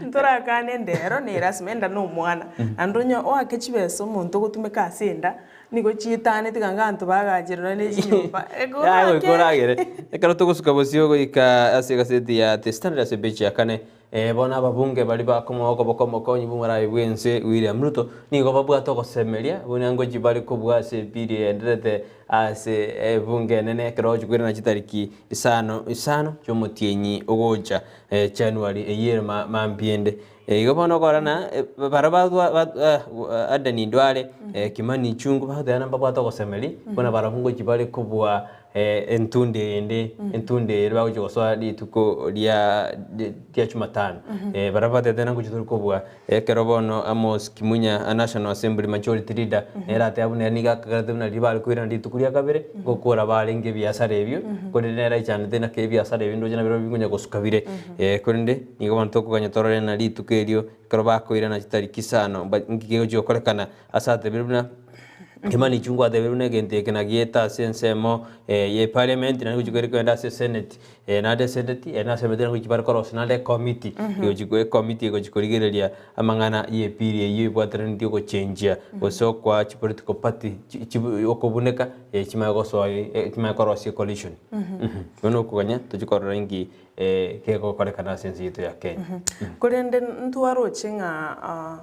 ntorakane enda ero ne erasima, enda na omwana. Naende onye oake chibesa omonto ogotumeka ase enda, Nigo chiitaneti ganga abanto bagachire nonya ne chinyomba. Yaya goika oragere. Ekero togosuka bosio goika ase egaseti ya The Standard ase epeji ya kane, eh, bono ababunge baria bakomoa okoboko omokonyi bw'omorai bw'ense William Ruto nigo babwate ogosemeria buna ngochi bare kobua ase epiri egendererete ase ebunge enene ekero ogochi koirana chitariki isano isano chi'omotienyi ogocha January eyio ere mambia ende. Igo bono okora na baria batwa Aden Duale, Kimani Ichung'wa bagoteba mbabwate ogosemeria buna barabwo ngochia bare kobua entundo eyende, entundo eye bagochia gosoa rituko ria ria jumatano. Baria batebete ng'a ngochia tore kobua ekero bono Amos Kimunya National Assembly Majority Leader nere ateba buna ere nigo akagerete buna riria bare koirana rituko ria kabere, ngokora barenge ebiasara ebio, korende nere aichanete naki ebiasara ebio ndoche nabirobio bikonya gosuka bire. Korende nigo bono tokoganya torore ng'a rituko erio ekero bakoirana chitariki isano mba nki kegochia gokorekana ase atebire buna Kimani Ichung'wa atebire buna egento eke nagieta ase ensemo ye parliament naende gochia kere kogenda ase esenate naende esenate ere nasemete ng'a gochia bare korosia naende ecommittee egochi ecommittee egochi korigereria amang'ana ya epiri eyio ebwateranetie ogochenjia gose okoa chipolitical party chi chi okobuneka chimanye gosoa chimanye korosia ecoalition. Bono okoganya tochie korora inki kegokorekana ase ense yaito ya Kenya. Korende ntwaroche ng'a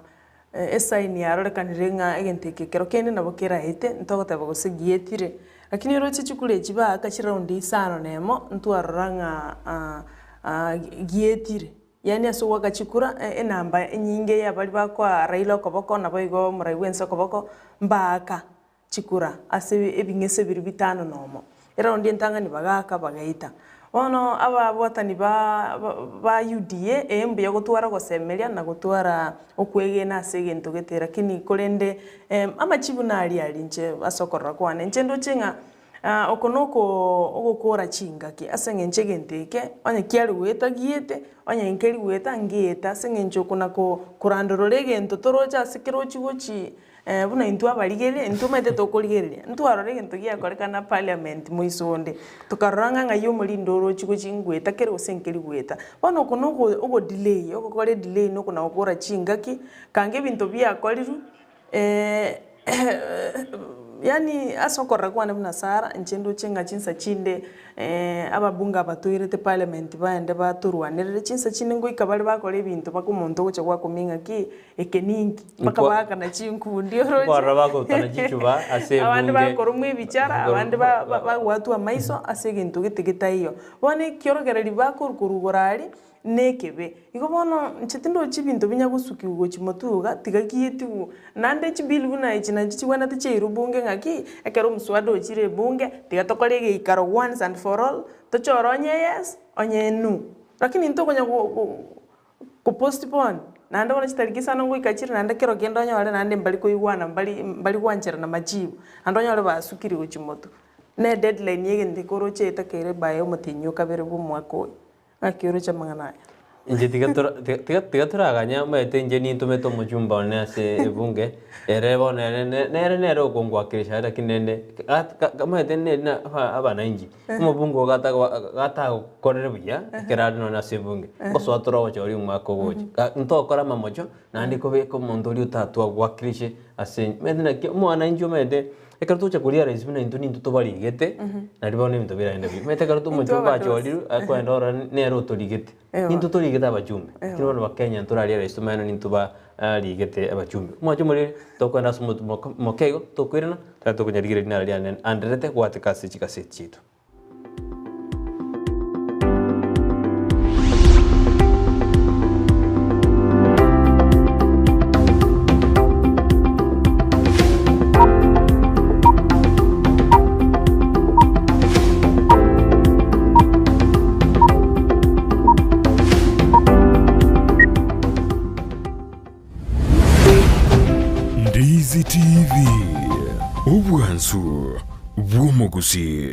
esaini yarorekanire ng'a egento eke ekero kende nabo keraete, ntogoteba gose gietire. Lakini oroche chikura echi baaka chiraundi isano na emo, ntwarora ng'a gietire. Yaani ase ogoaka chikura, enamba enyinge ya baria bakoa Raila okoboko naboigo omorai bwense okoboko, mbaaka chikura ase ebing'ese biria bitano nomo. Eraundi entang'ani bagaaka bagaita. Bono ababwatani ba ba UDA ee mbuya gotwara ogosemeria na gotwara okwegena ase egento gete lakini korende amachibu naria aria inche ase okorora kwane. Inche ndoche ng'a oko noko ogokora chingaki ase eng'encho egento eke onye kiare goeta giete, onye nkeri goeta ngeeta ase eng'encho oko nako korandorora egento toroche ase kerochi gochi Buna intwe abarigereria, intwe omanyete tokorigereria, ntwarora egento giakorekana parliament moiso onde, tokarora ng'a ng'ai omorinde orochie gochia ngoeta kere gose nkeri goeta. Bono oko na ogo ogodelay, ogokora edelay na okona gokora chingaki, kanga ebinto biakorirwe yaani ase okorora kwane buna Sarah, inche ndoche ng'a chinsa chinde ababunge aba toirete parliament baende batorwanerere, chinsa chinde ngoika bare bakora ebinto mpaka omonto ogocha gwakumia ng'aki. Eke ninki? Mpaka Nkwa- baakana chinkundi oroche. Nkwarora bagotana chichuba ase Abande ebunge. bakoromwa ebichara, abande ba- ba- bagwatwa amaiso ase egento gete getaiyo. Bono ekiorokererio bakorwa korwa igoro aria, nekebe. Igo bono inche tindochi ebinto binyagosukigwa gochia motwe iga, tiga gietigwe. Naende chibill buna echi nachio chigwenerete chiairwe bunge ng'aki, ekero omoswada ochire ebunge, tiga tokore egeikaro once and for all, tochore onye yes, onye no. Lakini ntokonya go- go kopostpone. Naende bono chitariki isano ngoika chire naende kero kende onyore naende mbari koigwana mbari mbari gwancherana majibu, naende onyore basukire gochia motwe. Na edeadline ya egento eke oroche etakeire by omotienyi o kabere bwa omwaka oyo. Naki oroche amang'ana aya? Inche tiga tora tiga tiga tiga toraganye omanyete inche nintomete omochumba one ase ebunge, ere bono ere ne nere nere okongwakeresha lakini rende gat ga omanyete nere na aba abananchi, omobunge oyo gatagoa gatagokorere buya, ekero are nonye ase ebunge, ngosoa tore ogochoria omwaka ogocha. Ga ntokora amamocho, naende kobeka omonto oria otatwagwakereshe ase omanyete naki omwananchi omanyete. Ekero togocha koria rais buna intwe nintwe tobarigete, nario bono ebinto biraende buya. Omanyete ekero Intwe omochumbe abadosi. achorirwe, akoenda ororo nere otorigete. Ewa. Nintwe torigete abachumbe, Ewa. lakini bono bakenya ntoraria rais tomanye nintwe ba rigete abachumbe. Omwancho omoriri, tokoenda ase omotwe moko moke igo, tokoirana, tari tokonyarigereria rinara riane anderete goateka ase chigaseti chiaito. Ndizi TV, obwansu bw'omogusii.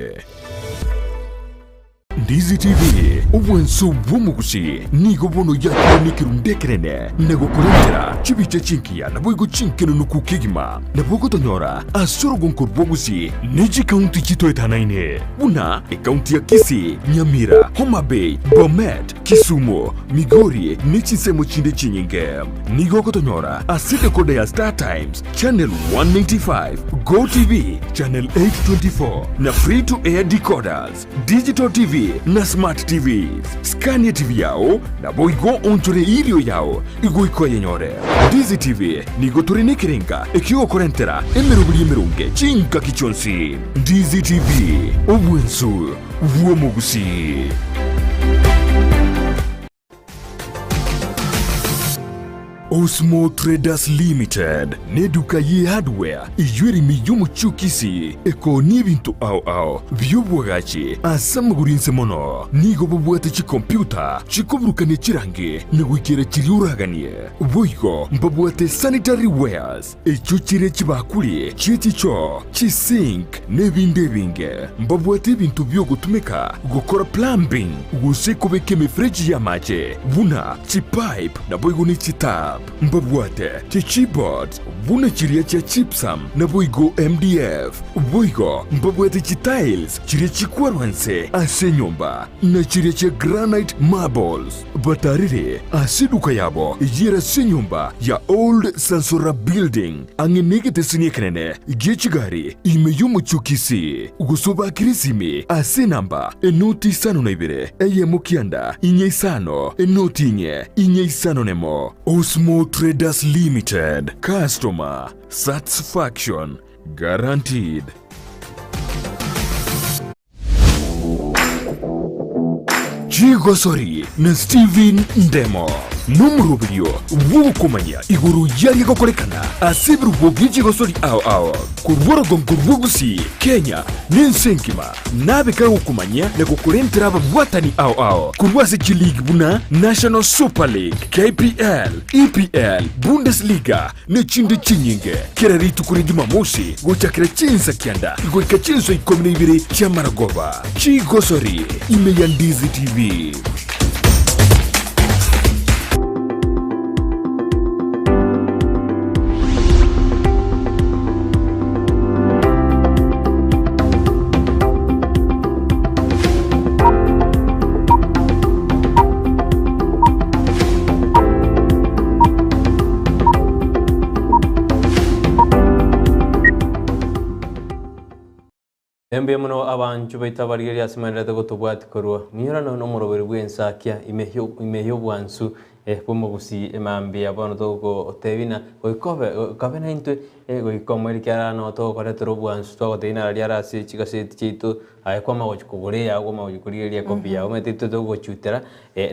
Ndizi TV, obwansu bw'omogusii nigo bono yakire nekerundu ekenene na gokorentera chibicha chingiya naboigo chinkenunuku kegima. Nabo ogotonyora ase orogonko rw'ogusii ne chikaunti chitoetanaine buna ekaunti ya Kisii, Nyamira, Homa Bay, Bomet, Kisumu, Migori ne chinsemo chinde chinyinge. Nigo ogotonyora ase decoder ya Star Times, Channel 195, Go TV, Channel 824 na Free to Air decoders, Digital TV na Smart TVs. Scania TV yao naboigo onchore erio yao igoika oyenyore. Ndizi TV nigo tore nekerenga ekiogokorentera emeroberi emeronge chingaki chionsi. Ndizi TV, obwensu bw'omogusii. Osmo Traders Limited neduka ye hardware eyio ere ime y'omochie o Kisii ekoonia ebinto ao ao bi'obwagachi ase amagoro inse mono. Nigo bobwate chikompyuta chikoburukania chirangi na goikera chiria oraganie. Boigo mbabwate sanitary wares Echio chire chibakuri chie chichoo, chisink, na ebinde ebinge. Mbabwate ebinto bi'ogotumeka gokora plumbing gose kobeka emefereji y'amache, buna chipipe naboigo ne chitap. Mbabwate chichipboards buna chiria chia gypsum naboigo MDF. Boigo mbabwate chitiles chiria chikwarwa nse ase enyomba, na chiria chia granite marbles. Batarire ase eduka yabo eyio ere ase enyomba ya Old Sansora Building, ang'e negeteseni ekenene gie chigari ime y'omochie o Kisii, gose obakire esimi ase enamba enoti isano na ibere, eyemo kianda, inye isano, enoti inye, inye isano nemo. Osmo Traders Limited, Customer Satisfaction Guaranteed. Chigosori na Steven Ndemo nomoroberio bw'ogokomanya igoro y'aria gokorekana ase ebirubo bie chigosori ao ao korwa orogongo rw'Ogusii, Kenya, na ense engima. Nabe kagokomanyia na gokorentera ababwatani ao ao korwa ase chiligi buna National Super League, KPL, EPL, Bundesliga ne chinde chinyinge. Kera rituko ria Jumamosi gochakera chinsa kianda goika chinsa ikomi na ibere chi'amaragoba. Chigosori ime ya Ndizi TV. Mbuya mono abanchwa baito abarigereria ase moendererete gotobwatia korwa ng'iorano nomoroberi bw'ensakia ime ime y'obwansu bw'omogusii emambia bono togotebia na goika obe okabe naintwe Goika omoerio kiarara noo togokoretera obwansu twagotebia nara riare ase chigaseti chiaito aye kwama gochia kogora eyao kwama gochia korigereria ekopi yao omanyete intwe togochutera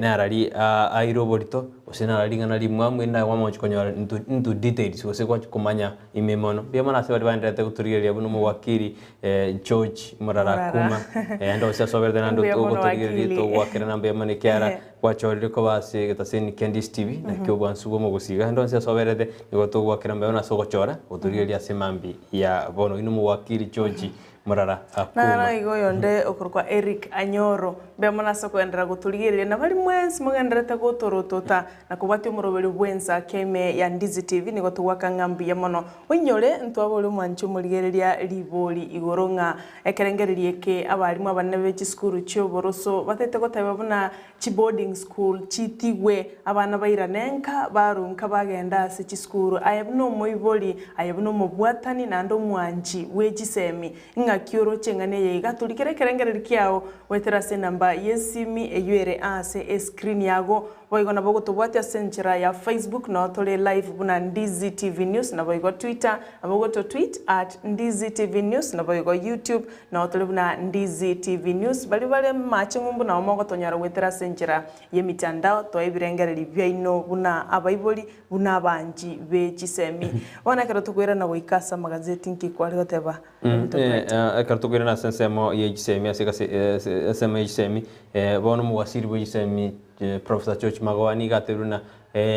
nara ri aire oborito gose nara ring'ana rimwamu erinde aye kwama gochia konyora into into details gose gwachia komanya ime mono. Mbuya mono ase baria baendererete gotorigereria buna omowakiri George Murara Murara. Kuma naende gose asoberete naende Mbuya mono ogotorigereria wakili. togoakera mbuya mono ekiagera Gwachorire koba ase egetaseni kia Ndizi TV, nakio obwansu bw'omogusii. Genda onsi ase oberete, nigo togoakera mbuya mono ase ogochora, gotorigereria ase mambia ya bono. Inwe omowakili George Murara Akuma. Naro igo oyonde okorokwa Eric Anyoro, mbuya mono ase okogenderera gotorigereria, na baria mwensi mogendererete gotorotota na kobwatia omoroberio bw'ensa kia ime ya Ndizi TV, nigo togoaka ng'a mbuya mono. Oinyore, ntwabore omwanchi omorigereria ribori igoro ng'a ekerengererio eke abalimu abanene be chisukuru chi'oboroso batete goteba buna Chiboarding school chitigwe, abana bairane nka, barwe nka bagenda ase chisukuru. Aye buna omoibori, aye buna omobwatani naende omwanchi bwe chisemi, ing'aki oroche eng'ana eye iga? Torikera ekerengererio kiao goetera ase enamba y'esimi eyio ere aase escreen yago. Boigo nabo ogotobwatia ase enchera ya Facebook nao tore live buna Ndizi TV News naboigo Twitter nabo ogoto tweet at Ndizi TV News naboigo YouTube Nao tore buna Ndizi TV News, baria bare mache ng'umbu nao mogotonyora goetera ase enchera y'emitandao, toe ebirengererio biaino buna abaibori, buna abanchi be chisemi. Bono ekero tokoirana goika ase amagazeti nki kware goteba Omonto Bright? Ekero tokoirana ase ensemo ye chisemi ase egase ensemo ye chisemi, bono omowasiri bwe chisemi Professor George Magoha nigo atebirie buna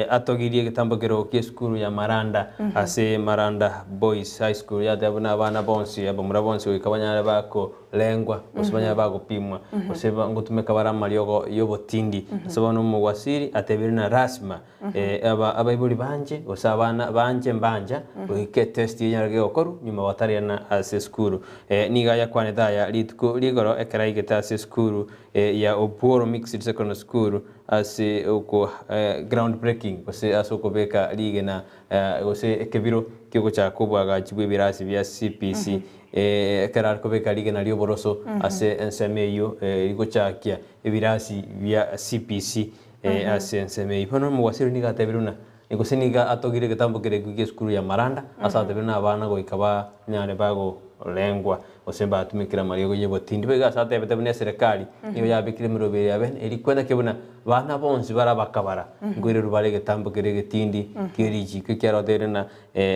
Atogirie egetambokero ki'esukuru ya Maranda ase Maranda Boys High School yateba buna abana bonsi abamura bonsi goika banyare bakorengwa gose banyare bagopimwa gose ngotumeka bare amariogo y'obotindi. Ase bono omowasiri atebire na lasima aba abaibori banche gose abana banche mbancha goika etest enyare gegokorwa nyuma batariana ase esukuru. Nigo ayakwanete aya rituko rigoro ekero aigete ase esukuru ya Obuoro Mixed Secondary School Ase oko ground breaking gose ase okobeka rigena gose ekebiro kiogochaka obwagachi bw'ebirasi bia CPC ekero are kobeka rigena ri'oboroso ase ensemo eyio rigochakia ebirasi bia CPC ase ensemo eyio. Bono omogwasi oria nigo atebire buna gose nigo atogire egetambo keria gi'esukuru ya Maranda ase atebire buna abana goika banyare bagorengwa. Gose mbatumekire amariogo y'obotindi. Boigo ase atebete buna eserekari nigo yabekire emeroberio eye yabe eria kweneke buna bana bonsi bare abakabara nkoirerwa bare egetambo keria egetindi kie richiiko ekiagera otebirie ng'a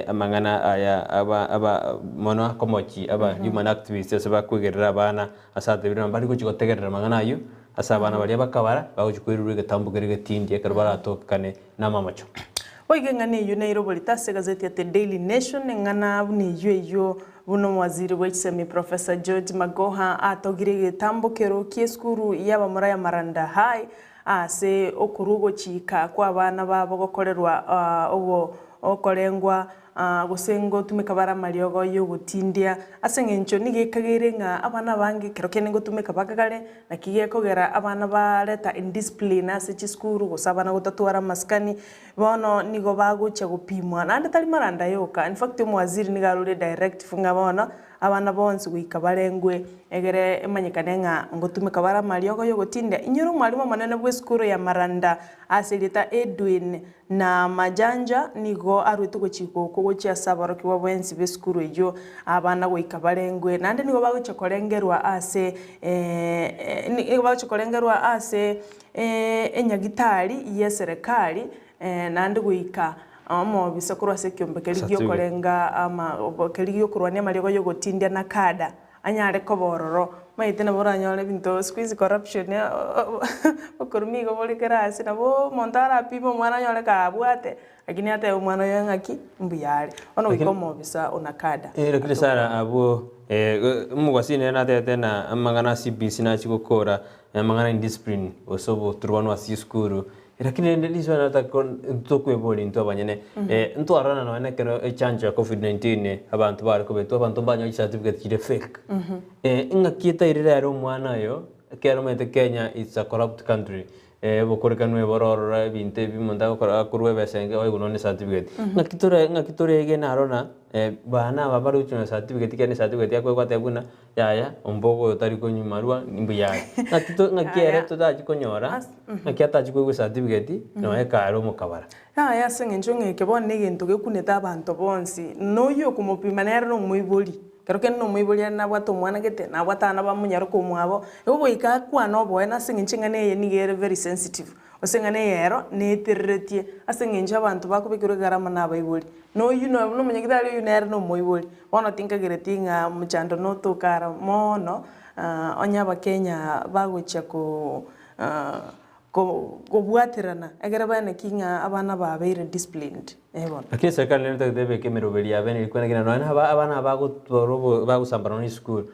amang'ana aya aba aba mono akomochi aba human activists ase bakwegerera abana ase atebirie ng'a mbari gochia gotegerera amang'ana ayio ase abana baria abakabara bagochia koirerwa egetambo keria egetindi ekero baratokane namamocho. Boigo eng'ana eyio nairoborete ase egazeti ya The Daily Nation, eng'ana buna eyio eyio buna omowaziri bwe chisemi Professor George Magoha atogire egetambokero ki'esukuru y'abamura ya Maranda High ase okorwa ogochika kw'abana babo gokorerwa ogo okorengwa gose ngotumeka bare amariogo y'ogotindia ase eng'encho nigo ekageire ng'a abana abange ekero kende ngotumeka bakagare Naki gekogera abana bareta indiscipline ase chisukuru gose abana gotatwara amasikani, bono nigo bagochia gopimwa naende tari maranda yoka, in fact omowaziri nigo arure directive ng'a bono abana bonsi goika barengwe egere emanyekane ng'a ngotumeka bare amariogo yogotindia. Inyora omwalimu omonene bw'esukuru ya Maranda ase erieta Edwin Na amajanja nigo arwete ogochika okwo gochia ase aborokigwa bwensi b'esukuru eyio, abana goika barengwe, naende nigo bagochia korengerwa ase nigo bagochia korengerwa ase enyagitari y'eserekari, naende goika omobisa korwa ase ekiombe keria giokorenga ama keria giokorwania amariogo y'ogotindia na kada. Anyare koba ororo. Omanyete nabo oranyore ebinto siku hizi corruption okorumia igo bore kera ase nabo omonto arapime omwana anyore kabwate lakini atebe omwana oyo ng'aki mbuya are. Bono goika omobisa onakada. Lakini Sarah abwo omogwasi nere natebete ng'a amang'ana a CBC nachie gokora amang'ana indiscipline gose oboturubanu ase chisukuru Lakini rende risoa nataka tokweboria intwe abanyene, ntwarorana nonya na ekero echanjo ya covid 19 abanto bare kobetwa, abanto mbanyore chicertificate chire fake. Ng'aki etairire ere omwana oyo, ekero omanyete Kenya it's a corrupt country. Obokorekanu eboro ororo ebinto ebi omonto agokora akorwa ebesa enke oigwe nonye ne certificate. Ng'aki tore ng'aki toregene aro na bana aba bare gochia na certificate ekero ne certificate yakoegwa atebe buna yaya ombogo oyo tari konywa marwa mbuya are. Ng'aki to ng'aki ere Yaya. totachi konyora As ng'aki atachi koegwa ecertificate nonye ekare omokabara. Yaya ase eng'encho ng'a eke bono negento gekunete abanto bonsi, na oyio okomopima nere nomoibori. Ekero kende nomoibori are nabwate omwana gete, nabwate abana bamonyaroka omwabo, igo goika akwane oboene ase eng'encho eng'ana eye nigo ere very sensitive, gose eng'ana eye ero neetereretie ase eng'encho abanto bakobekerwa egarama na abaibori. Na oyio no nomonyagitari oyio nere nomoibori, bono tinkagereti ng'a mochando notoka aro mono, onye abakenya bagochia ko Kobwaterana, ekero baeneki ng'a abana babeire disciplined, eh bono. Lakini serikali nere etagete ebeke emeroberi yabo ene rikwana kina nonya na abana aba bagotwara obo bagosambana nonya esukuru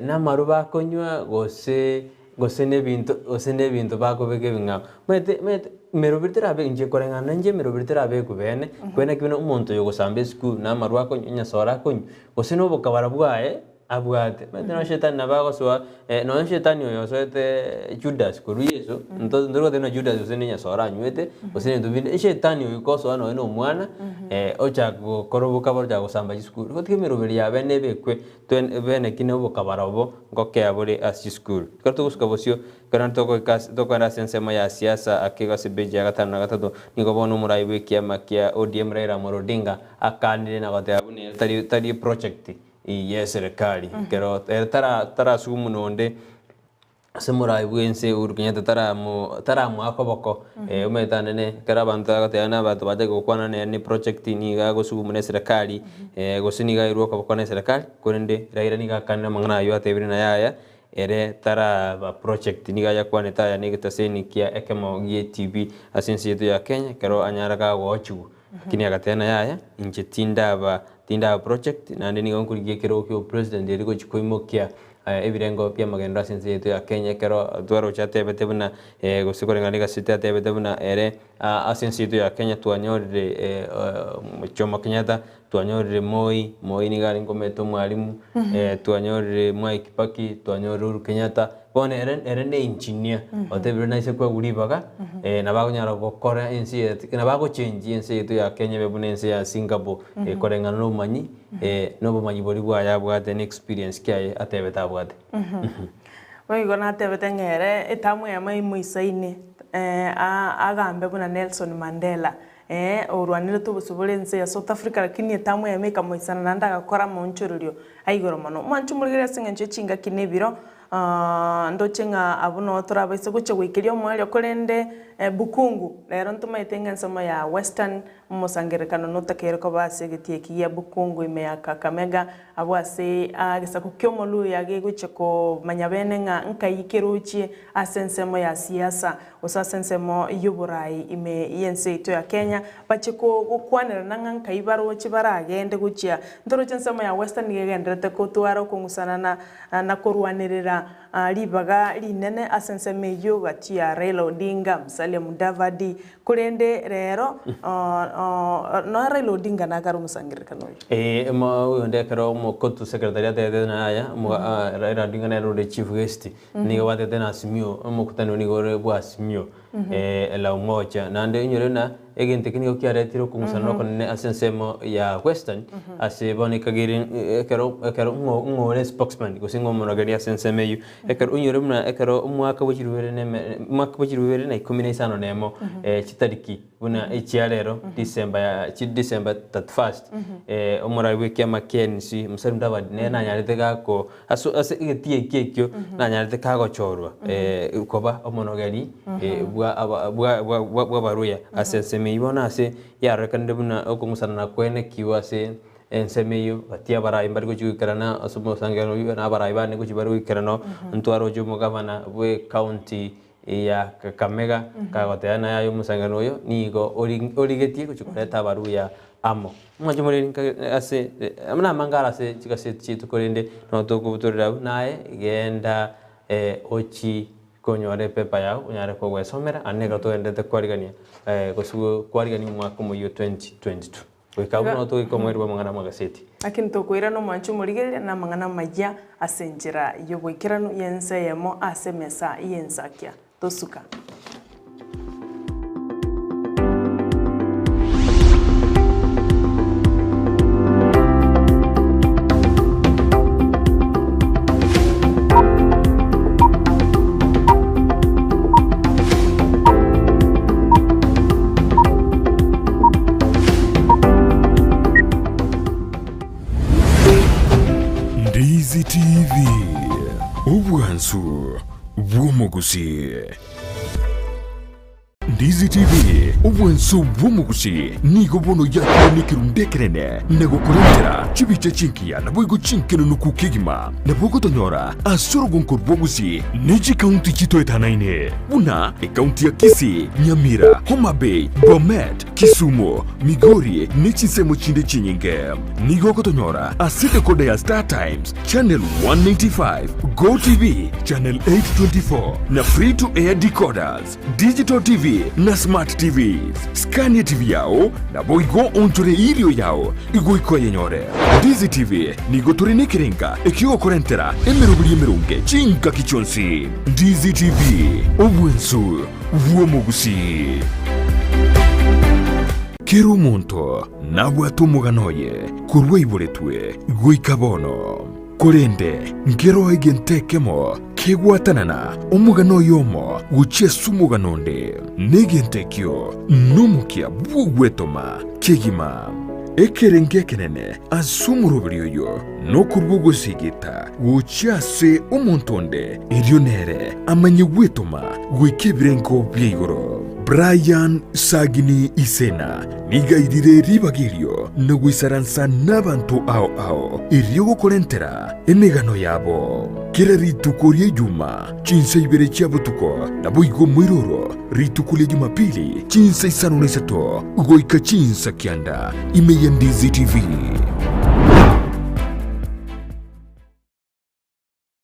namaru bakonywa gose gose na ebinto gose na ebinto bakobeka ebing'ao. Omanyete omanyete emeroberi terabe inche koreng'ana na inche emeroberi terabekwe bene, kwene ki buna omonto oyo ogosamba esukuru na amarwa akonywa enyasore akonywa, gose na obokabara bwaye. Abwate. Omanyete nonya shetani nabo agosoa, nonya shetani oyo osoete Judas korwa Yeso, nto ntori goteba ng'a Judas gose ne Nyasae oranywete, gose nebinto binde, eshetani oyo gosoa nonya na omwana, ochaka gokora obokabara ochaka gosamba chisukuru. Igo tiga emeroberi ya bene ebekwe, twen bene ki na obokabara obo ngokea bore ase chisukuru. Ekero togosuka bosio, ekero naende togoika ase tokoenda ase ensemo ya siasa ake igo ase epeji ya gatano na gatato, nigo bono omorai bwa ekiama kia ODM Raila Amolo Odinga akanire na goteba buna ere tari tari eproject y'eserekari. Ekero ere tara tarasugumwa nonde ase omorai bw'ense Uhuru Kenyatta taramo taramoa koboko omanyete anene ekero abanto bagoteba buna abanto bachake gokwana nere ne project nigo agosugumwa na eserekari gose nigo airwe okoboko na eserekari, korende Raila nigo akanire amang'ana aywo atebire naye aya ere taraba project nigo ayakwanete aya na egetaseni kia ekemo gie TV ase ense yaito ya Kenya ekero anyara kagochigwa. Lakini agateba na yaya, inche tindaba tindaba project, naende nigo nkorigia ekerogo kia obopresident erio gochia koimokia ebirengo bi'amagenderero ase ense yaito ya Kenya ekero twaroche atebete buna gose koreng'ana na egaseti atebete buna ere ase ense yaito ya Kenya twanyorire Jomo Kenyatta, twanyorire Moi, Moi nigo arenge omanyete omwalimu, twanyorire Mwai Kibaki, twanyorire Uhuru Kenyatta. Bono ere ere ne engineer, otebire naise koegwa ribaga, nabo akonyara gokora ense eye nabo agochengia ense yaito ya Kenya ebe buna ense ya Singapore, koreng'ana na obomanyi na obomanyi boria bwaye abwate na experience kiaye atebete abwate. Boigo natebete ng'a ere etamu eyemo emoisaine agambe buna Nelson Mandela, orwanerete obosio bore ense ya South Africa lakini etamu eyemo ekamoisana naende agakora amaonchorerio aigoro mono. Mwanche omorigereria ase eng'encho ye chingaki na ebiro, Ndoche ng'a abwo noo torabaise gochia goikeria omoerio, korende Bukungu, rero ntomaete ng'a ensemo ya Western omosangererekano notakeire koba ase egetii eki gia Bukungu ime ya Kakamega, abwo ase egesaku ki'Omoluya gegochia komanya bene ng'a nkai kerochie ase ensemo ya siasa gose ase ensemo y'oborai ime y'ense yaito ya Kenya, bache gokwanerana ng'a nkai baroche baragende gochia. Ntoroche ensemo ya Western nigo egendererete kotwara okong'usana na na korwanerera ribaga rinene ase ensemo eyio gati ya Raila Odinga, Musalia Mudavadi, korende rero nonya Raila Odinga nakare omosangererekano oyo. Ee, oyonde ekero omokotu secretary atebete ng'a yaya, Raila Odinga nere ore chief guest, nigo batebete na Azimio, omokutano nigo ore bwa Azimio la Umoja. Naende onyore buna egento eke nigo kiaretire okong'usanera okonene ase ensemo ya Western, ase bono ekagere ekero ekero ng'o ng'o ore spokesman gose ng'o omorageri ase ensemo eywo. Ekero onyore buna ekero omwaka bwa chilifu ibere na eme omwaka bwa chilifu ibere na ikomi na isano na emo, chitariki buna echia rero December ya chi December 31st, omorai bwa ekiama kia NC, Musalia Mudavadi nere nanyarete gako Ase ase egetii ekio ekio nanyarete kagochorwa koba omonogeri bwa aba bwa bwa bwa bw'abaruya ase ensemo eyio. Bono ase yarorekanire buna okong'usanana kwenekigwe ase ensemo eyio, gati y'abarai mbare gochia goikerana ase omosangererekano oyio na abarai bande ngochia bare goikerana oo, ntwaroche omogabana bw'ecounty ya Kakamega kagoteba naye aye omosangererekano oyo nigo ori origetie gochia koreta abaruya amo. Mwanche more nka ase namange aro ase chigaseti chiaito korende nabo tokobutorera abwo naye genda ochie konyora epaper yao onyare kogwesomera naende ekero togenderete kwarigania gose kwarigania omwaka omoyio 2022 goika abwo nabo togoika omoerio bwa amang'ana amagaseti. Lakini tokoirana omwancho omorigereria na amang'ana amayia ase enchera y'oboikeranu y'ense eyemo ase emesa y'ensakia. Tosuka. Obwansu bw'omogusii. Ndizi TV, obwansu bw'omogusii nigo bono yakire nekerundu ekenene na gokorentera chibicha chingiya naboigo chinkenenuku kegima. Nabo ogotonyora ase orogonko rwa Gusii ne chikaunti chitoetanaine buna ekaunti ya Kisii, Nyamira, Homa Bay, Bomet, Kisumu, Migori ne chinsemo chinde chinyinge. Nigo ogotonyora ase decoder ya Star Times, Channel 195, Go TV, Channel 824 na Free to Air decoders, Digital TV na Smart TVs. Scan TV yao naboigo onchore erio yao igoika oyenyore. Ndizi TV nigo tore nekerenga ekiogokorentera emeroberi emeronge chingaki chionsi. Ndizi TV, obwensu bw'omogusii. Kera omonto nabwate omogano oye korwa aiboretwe goika bono. Korende nkeroo egento ekemo kegwatanana omogano oyomo gochia ase omogano onde, na egento ekio nomokia bw'ogwetoma kegima. Ekerengo ekenene ase omoroberi oyo nokorua ogosigita gochia ase omonto onde, erio nere amanye gwetoma goika ebirengo bia igoro. Brian Sagini Isena nigo airire ribaga erio na goisaransa nabanto ao ao erio gokorentera emegano yabo. Kera rituko ria Ijuma chinsa ibere chia botuko, naboigo moiroro rituko ria Jumapili chinsa isano na isato goika chinsa kianda ime ya Ndizi TV.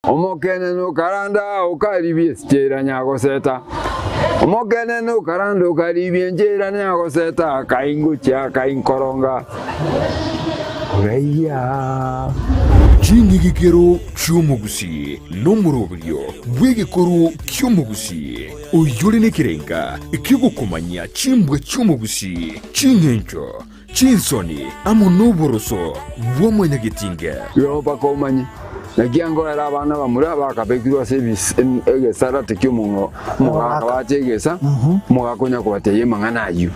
Omokenene okaranda okaribia esichera nyagoseta, Omokenene okaranda okaribia enchera nyagoseta, Akaingochia akainkoronga oraiya. Ching'igikero chi'omogusii nomoroberio bw'egekoro ki'omogusii, oyore nekerenga ki'ogokomanyia chimbwa chi'omogusii, ching'encho, Chinsoni amo noboroso bwa mwanyagetinge. Igo mpaka omanye, naki angoera abana bamura bakabekirwe ase egesarate ki'omogaka bache egesa, omogaka onya kobatebia amang'ana ayio.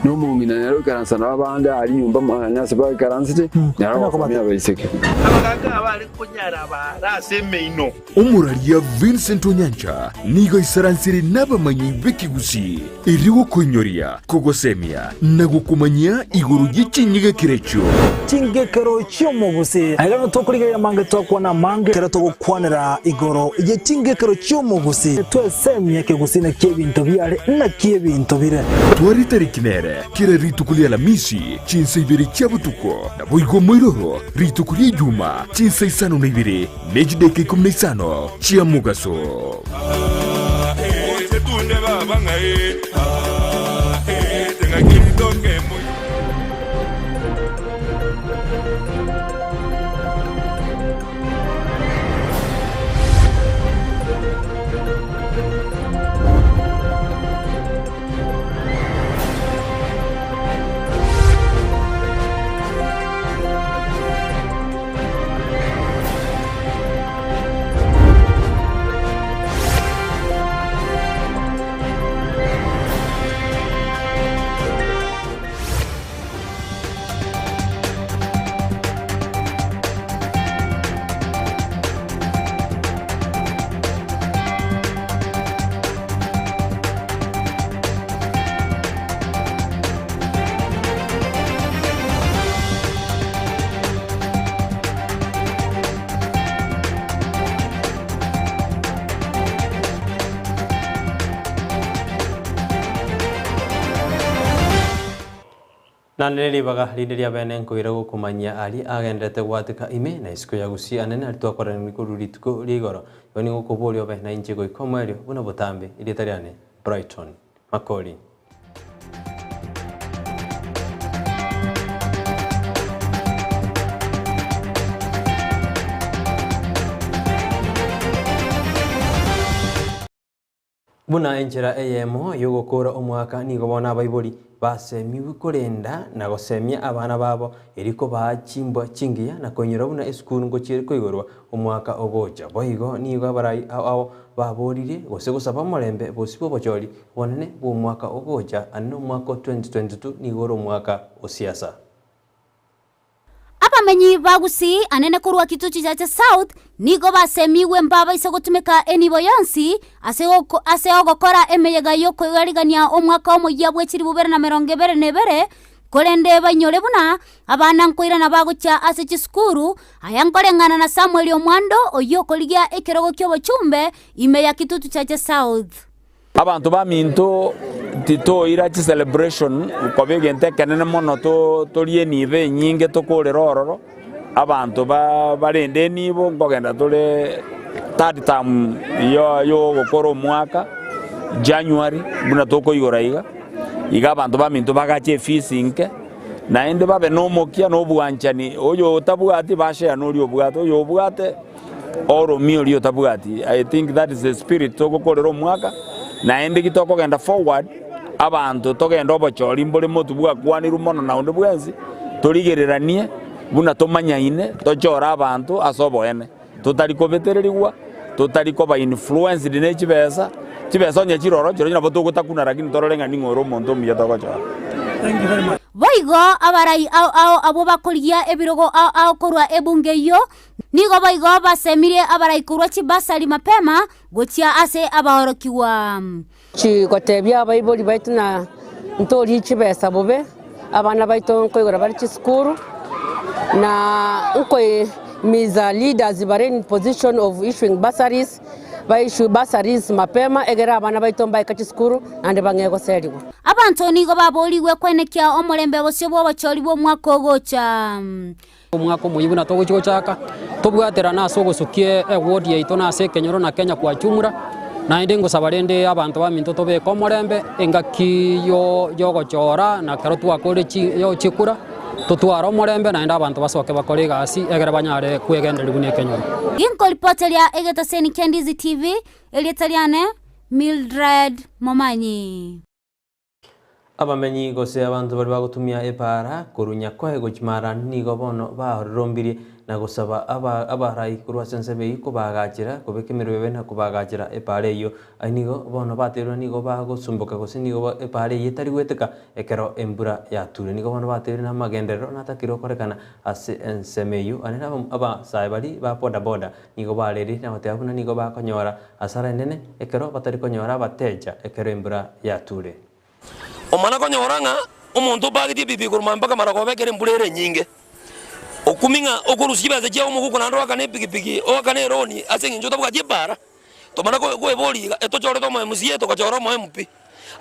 Na omong'ina nere oikaransa nabo abande aria nyomba mwane ase baikaransete, nere ogosomia abaiseke. Abagaaka abare konyara baare ase emeino. Omoraria Vincent Onyancha nigo aisaransire nabamanyi b'ekegusii erio gokoinyoria, kogosemia na gokomanyia igoro ye chinyegekero echio. Chingekero chi'omogusii. Aiga nigo tokorigereria amange twakwana amange ekero togokwanera igoro ye chingekero chi'omogusii. Twesemie ekegusii naki ebinto biare naki ebinto bire. Tware tariki nere kera rituko ria Alamisi chinsa ibere chia botuko, naboigo moiroro rituko ria Ijuma chinsa isano na ibere Ne chidaeka ikomi na isano chia mogaso. Naende ribaga rinde ria bene nkoira gokomanyia aria agenderete goateka ime, na isiko ya gusii anene aria twakoranire korwa rituko ria igoro. Igo nigo okoboria obe nainche goika omoerio buna botambe. Erieta riane Brighton Makori. Buna enchera eyemo y'ogokoora omwaka nigo bono abaibori basemigwe korenda na gosemia abana babo erio kobaa chimbwa chingiya na koinyora buna esukuru ngochia ere koigorwa omwaka ogocha. Boigo nigo abarai ao ao baboririe gose gosaba omorembe bosio bw'obochori bonene bw'omwaka ogocha ande nomwaka o 2022 nigo ore omwaka o siasa. Abamenyi ba Gusii anene korwa Kitutu Chache South nigo basemigwe mbabaise gotumeka enibo yonsi ase ase ogokora emeyega y'okoarigania omwaka omoyia bwe chilifu bibere na emerongo ebere na ebere, korende bainyore buna abana nkoirana bagochia ase chisukuru, aya nkoreng'ana na Samuel Omwando oyio okorigia ekerogo ki'obochumbe ime ya Kitutu Chache South. Abanto baminto titoira chicelebration koba egento ekenene mono torie enibo enyinge tokorere ororo, abanto barende enibo nkogenda tore third term yogokora omwaka January buna tokoigora iga, iga abanto baminto bagache efees nke, naende babe na omokia na obwanchani, oyo otabwati bashare na oria obwate, oyo obwate. Oromia oria otabwati, I think that is the spirit togokorera omwaka, naende ki tokogenda forward, abanto togende obochori mbore motwe bwakwanirwe mono na onde bwensi, torigereranie buna tomanyaine, tochore abanto ase oboene, totari kobetererigwa, totari koba influenced ne chibesa, chibesa onye chire ororo chirochio nabo togotakuna lakini torore ng'a ning'o ore omonto omuya togochora. Boigo abarai ao ao abwo bakorigia ebirogo ao ao korwa ebunge eyio Nigo boigo basemirie abarai korwa chibasari mapema gochia ase abaorokigwa. Chigotebia abaibori baito na ntorie chibesa bobe, abana baito nkoigora bare chisukuru, na nkoimiza leaders bare in position of issuing bursaries, ba issue bursaries mapema egere abana baito mbaika chisukuru naende bang'ee goserigwa. Abanto nigo baboorigwe kwenekia omorembe bosio bw'obochori bw'omwaka ogocha. Omwaka omoyia buna togochia gochaka, tobwaterane ase ogosukia eward yaito na ase ekenyoro na Kenya kwa jumla, naende ngosaba rende abanto baminto tobeke omorembe engaki yo yogochora na ekero twakorire chi yo chikura, totware omorembe naende abanto basoke bakore egasi egere banyare kwegendereria buna ekenyoro. Ginkoripoteria egetaseni kia Ndizi TV, erieta riane Mildred Momanyi. Abamenyi gose abanto baria bagotumia epaara korwa Nyakoe gochia Marani nigo bono baororombirie na gosaba abarai korwa ase ensemo eyio kobaagachera kobeka emerobebe na kobaagachera epaara eyio. Ayio nigo bono batebirie nigo bagosumboka gose nigo epaara eyio etari goeteka ekero embura yature. Nigo bono batebirie namagenderero natakire gokorekana ase ensemo eyio. Naende abasae baria ba boda boda nigo barerire na goteba buna nigo bakonyora Asara enene ekero batari konyora abateja ekero embura yature. Omana konyora ng'a omonto obagetie ebibi korwa mpaka marogoba ekero embura ere enyinge, okumia ng'a okorusia chibesa chiao omoguko naende oakane epikipiki, oakane eroni ase eng'encho otabwati epaara, tomana koeboria iga, etochorete omo MCA togachora omo MP.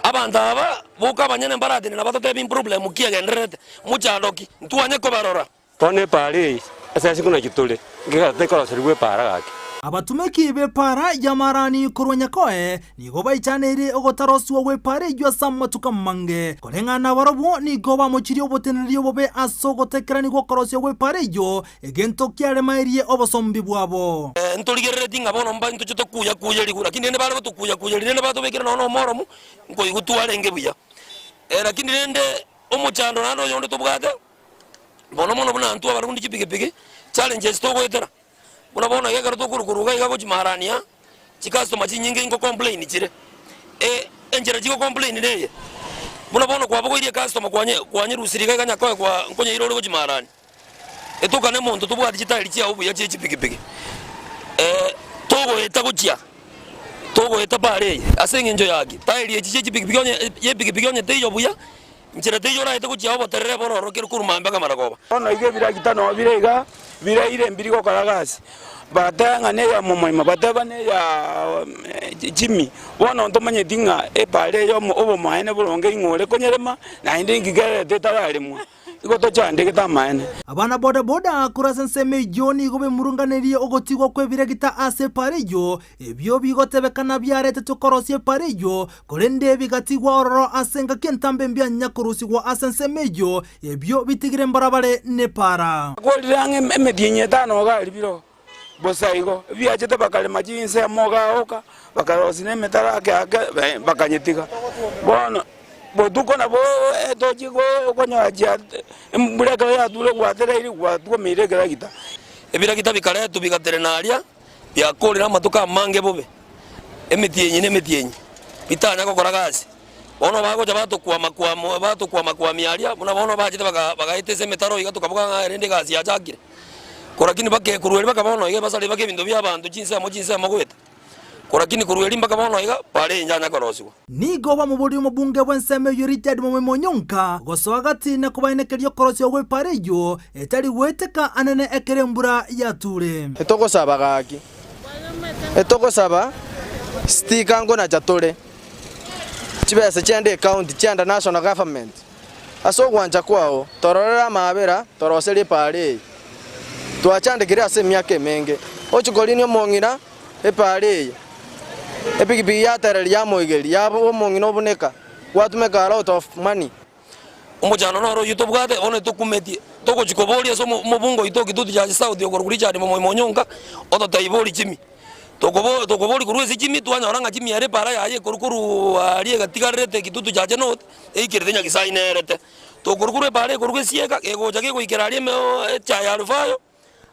Abanto aba boka abanyene mbaratenena batotebi mproblem ki egendererete, mochando ki, ntwanye kobarora. Bono epaara eye, ase ase naki tore, nkegera tekoroserigwa epaara gaki. Abatumeki b'epaara y'amarani korwa Nyakoe nigo baichaneire ogotaroswa gw'epaara eyio ase amatuko amange. Koreng'ana nabarabwo nigo bamochirie oboteneneri obobe ase ogotekerani gw'okorosia gw'epaara eyio, egento kiaremairie obosombi bwabo. Ntorigereretie ng'a bono mba intoche tokuya-kuyerigwe, lakini rende bare gotokuya-kuyeria, rende batobekire nonya nomoromo, nkoigwa twarenge buya. Lakini rende omochando naende oyonde tobwate. Mono mono buna intwe abarundi chipigipigi, challenges togoetera, buna bono iga ekero tokorukoruga iga gochia marani aa, chicustomer chinyinge ingo complain chire, enchera chigo complain neye, buna bono kwabogoirie ecustomer kwanye kwanyerusirie iga iga nyakoe kwa nkonyeira ore gochia marani, etokane omonto tobwati chitairi chiago buya chie chipigipigi, togoeta gochia togoeta para eye ase eng'encho ya ki? Tairi echi chie chipigipigi onye ye epigipigi onye teiyo buya. Inchera teiyo oraete gochia oboterere bororokere korwa mambia akamara koba. Bono iga ebiragita nao bire iga biraire mbiri gokora gasi, bagateba ng'a neya momoima, bateba neya Jimmy. Bono ntomanyeti ng'a epaara eye obomaene boronge ing'o ore konyerema, naende inki kererete etararemwa. Igo tochandegete amaene. Abana boda-boda korwa ase ensemo eyio nigo bemurunganerie ogotigwa kw'ebiregita ase epaara eyio, ebio bigotebekana biaretetwe korosia epaara eyio, korende bigatigwa ororo ase engaki entambe mbianya korusigwa ase ensemo eyio, ebio bitigire mbarabare nepaara. Bakorire ang'e emetienyi etano iga aria biro bosa igo, ebiachete bakarema chinsemo iga oka, bakarosia na emetaro ake ake bakanyetiga. Bono botuko nabo etochi okonyora chia embura ekero yature gwatereiri gwatwomeire ekeragita. Ebiragita bikaretwa bigatenena aria, biakorire amatuko amange bobe, emetienyi na emetienyi, bitanya gokora gasi. Bono bagocha batokwama-kwama batokwama-kwamia aria, buna bono bachete baka bagaeta ase emetaro iga tokaboka ng'a rende egasi yachakire. Korakini bake korwa erio mpaka bono iga ebasare bake ebinto bia abanto chinsemo chinsemo goeta. Korakini korwa erio mpaka bono iga bare inchanya korosigwa. Nigo bamoboria omobunge bw'ensemo eyio Richard Momoi Onyonka gosoa gati na kobaenekeria okorosigwa gw'epaara eyio etari goeteka anene ekero embura yature. Etogosaba gaki, etogosaba stika nkonacha tore chibesa chiaende ecounty chiaenda national government. Ase ogwancha kwao tororere amaabera toroserie epaara eye twachandekire ase emiaka emenge. Ochie korinia omong'ina epaara eye, epigipigi yatereria yamoigeria yaba omong'ina obuneka, gwatumeka a lot of money. Omochando noro oyio tobwate, bono tokumetie, togochia koboria ase omobunge oito o Kitutu Church South okorokwa Richard Momoima Onyonka, ototebie bori chimi. Tokobo tokoboria korwa ase chimi, twanyora ng'a chimi ere epara yaye ekorwa korwa aria egatigarerete Kitutu Church North, eikerete Nyagisae nerete. Tokorwa korwa epara ekorwa gesieka, gegocha gegoikera aria ime echae ya Alufayo,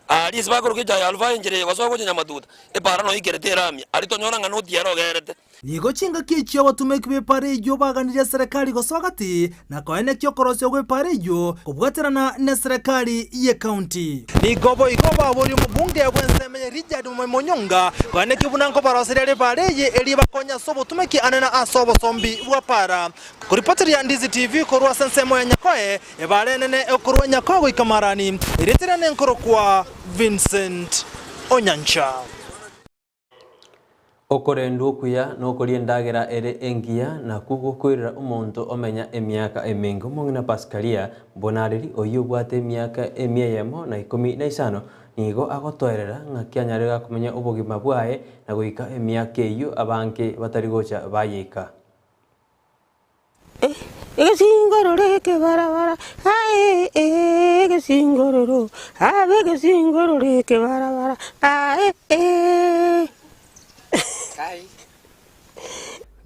aria ase bakoroka echae ya Alufayo enchera eye gosoa gocha Nyamatuta, epara noyo eikerete eramia, aria tonyora ng'a noti ere ogerete. Nigo chingaki echio abatomeki b'epaara eyio baganirie eserekari gosoa gati na koenekia okorosia gw'epaara eyio kobwaterana n'eserekari y'ecounty. Nigo boigo baboria omobunge bw'ensemo eye Richard Momoima Onyonga koenekia buna nkobaroseria are epaara eye erio bakonye ase obotumeki anene ase obosombi bwa paara. Koripoteria Ndizi TV korwa ase ensemo ya Nyakoe, ebaara enene ekorwa Nyakoe goika Marani, erieta riane nkorokwa Vincent Onyancha. Okorendwa okuya nokoria endagera ere engiya nakwo gokoirera omonto omenya emiaka emenge. Omong'ina Pascalia Bonareri oyio obwate emiaka emia eyemo na ikomi na isano nigo agotoerera ng'aki anyare gakomenya obogima bwaye na goika emiaka eyio abange batari gocha bayeika. Egesingororo ekebarabara, aye eh, egesingororo, abe egesingororo ekebarabara, aye eh.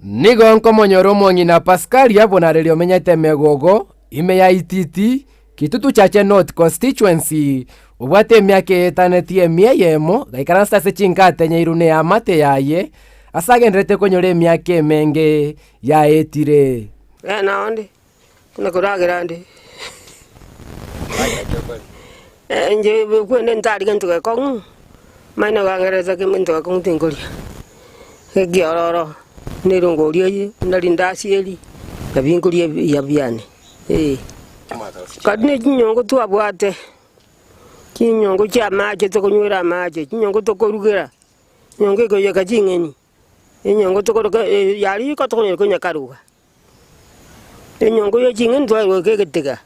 Nigo nkomonyora omong'ina Pascalia Bonareri omenyete Megogo, ime ya Ititi, Kitutu Chache North Constituency, obwate emiaka eetanetie emia eyemo, gaikaransete ase chinkate nyairu na eamate yaye, ase agendererete konyora emiaka emenge yaetire. Ee nao nde, buna koragera nde. Inche kwende ntari gento gekong'u, manye nogangererete gento gekong'u tinkoria. Ekiororo, na erongori eye, buna rindasi eri, nabio nkoria ebiya biane, eh. Kare ne chinyongo twabwate, chinyongo chia amache tokonywera amache, chinyongo tokorugera, enyongo ekoiyeka ching'eni. Enyongo tokoroka ya riko tokonyora konya karuga. Enyongo ye ching'eni twayeroka egetega,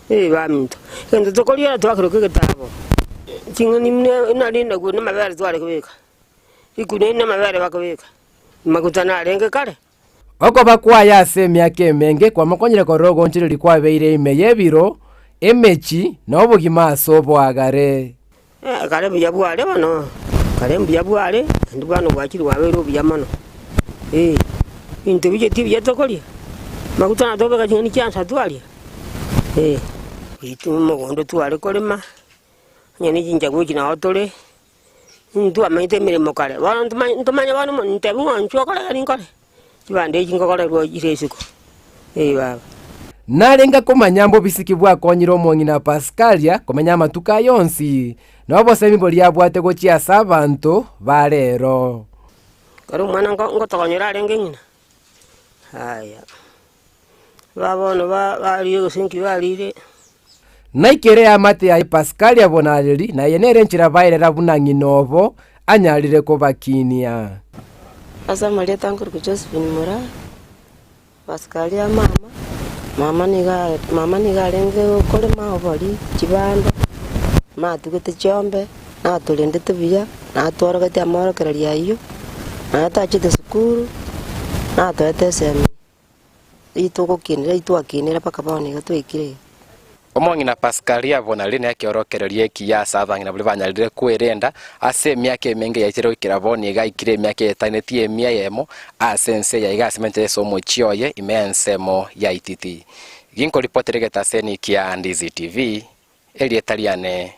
eh baminto. Egento tokoriera twakeroka egetabo. Ching'eni buna nari naigure na amabere tware kobeka, rikuneni na amabere bakobeka, maguta narenge kare. Okoba kwaye ase emiaka emenge kwamokonyire korora ogoonchoreria kwabeire ime y'ebiro, emechi, na obogima ase oboagare. Kare mbuya bware bono, kare mbuya bware, naende bono bwachire bwabeire obuya mono. Ee, ebinto ebi tibiya tokoria, amaguta natobeka ching'eni chia nsa twaria, ee. Intwe omogondo tware korema, onye ne chinchagu echi nao tore, ntwamanyete emeremo kare, bono ntomanye ntomanye bono mo ntebi ng'a inchuo okore gari nkore. Chibando echi ngokorerwa chire isiko, ee baba. Narenge komanya mbobisiki bwakonyire omong'ina Pascalia komenya amatuko aye onsi, na obosemi boria abwate gochia ase abanto ba rero. Ekero omwana nko ngotogonyera arenge ng'ina, aya, ba bono ba barire gose nki barire. Naikere eamate yaye Pascalia Bonareri, na eye nere enchera baerera buna ng'ina obo anyarire kobakinia. Ase amarieta nkorokwa Josephine Moraa, Pascalia mama, mama nigo mama nigo arenge korema obori, chibando, natugete chiombe, natorendete buya, natworogetie amorokererio ayio, naye tachete sukuru, natoete esemi. Ritugokinera twakinire mpaka bono iga twaikire iga. Omong'ina Pascalia Bonarine akeorokereria ekiya ase abang'ina baria banyarire kwerenda ase emiaka emenge yaitire goikera bono iga aikire emiaka etanetie emia eyemo ase ense eye iga asemente ase omochie oye ime y'ensemo ya Ititi. Ginkoripotera egetaseni kia Ndizi TV, erieta riane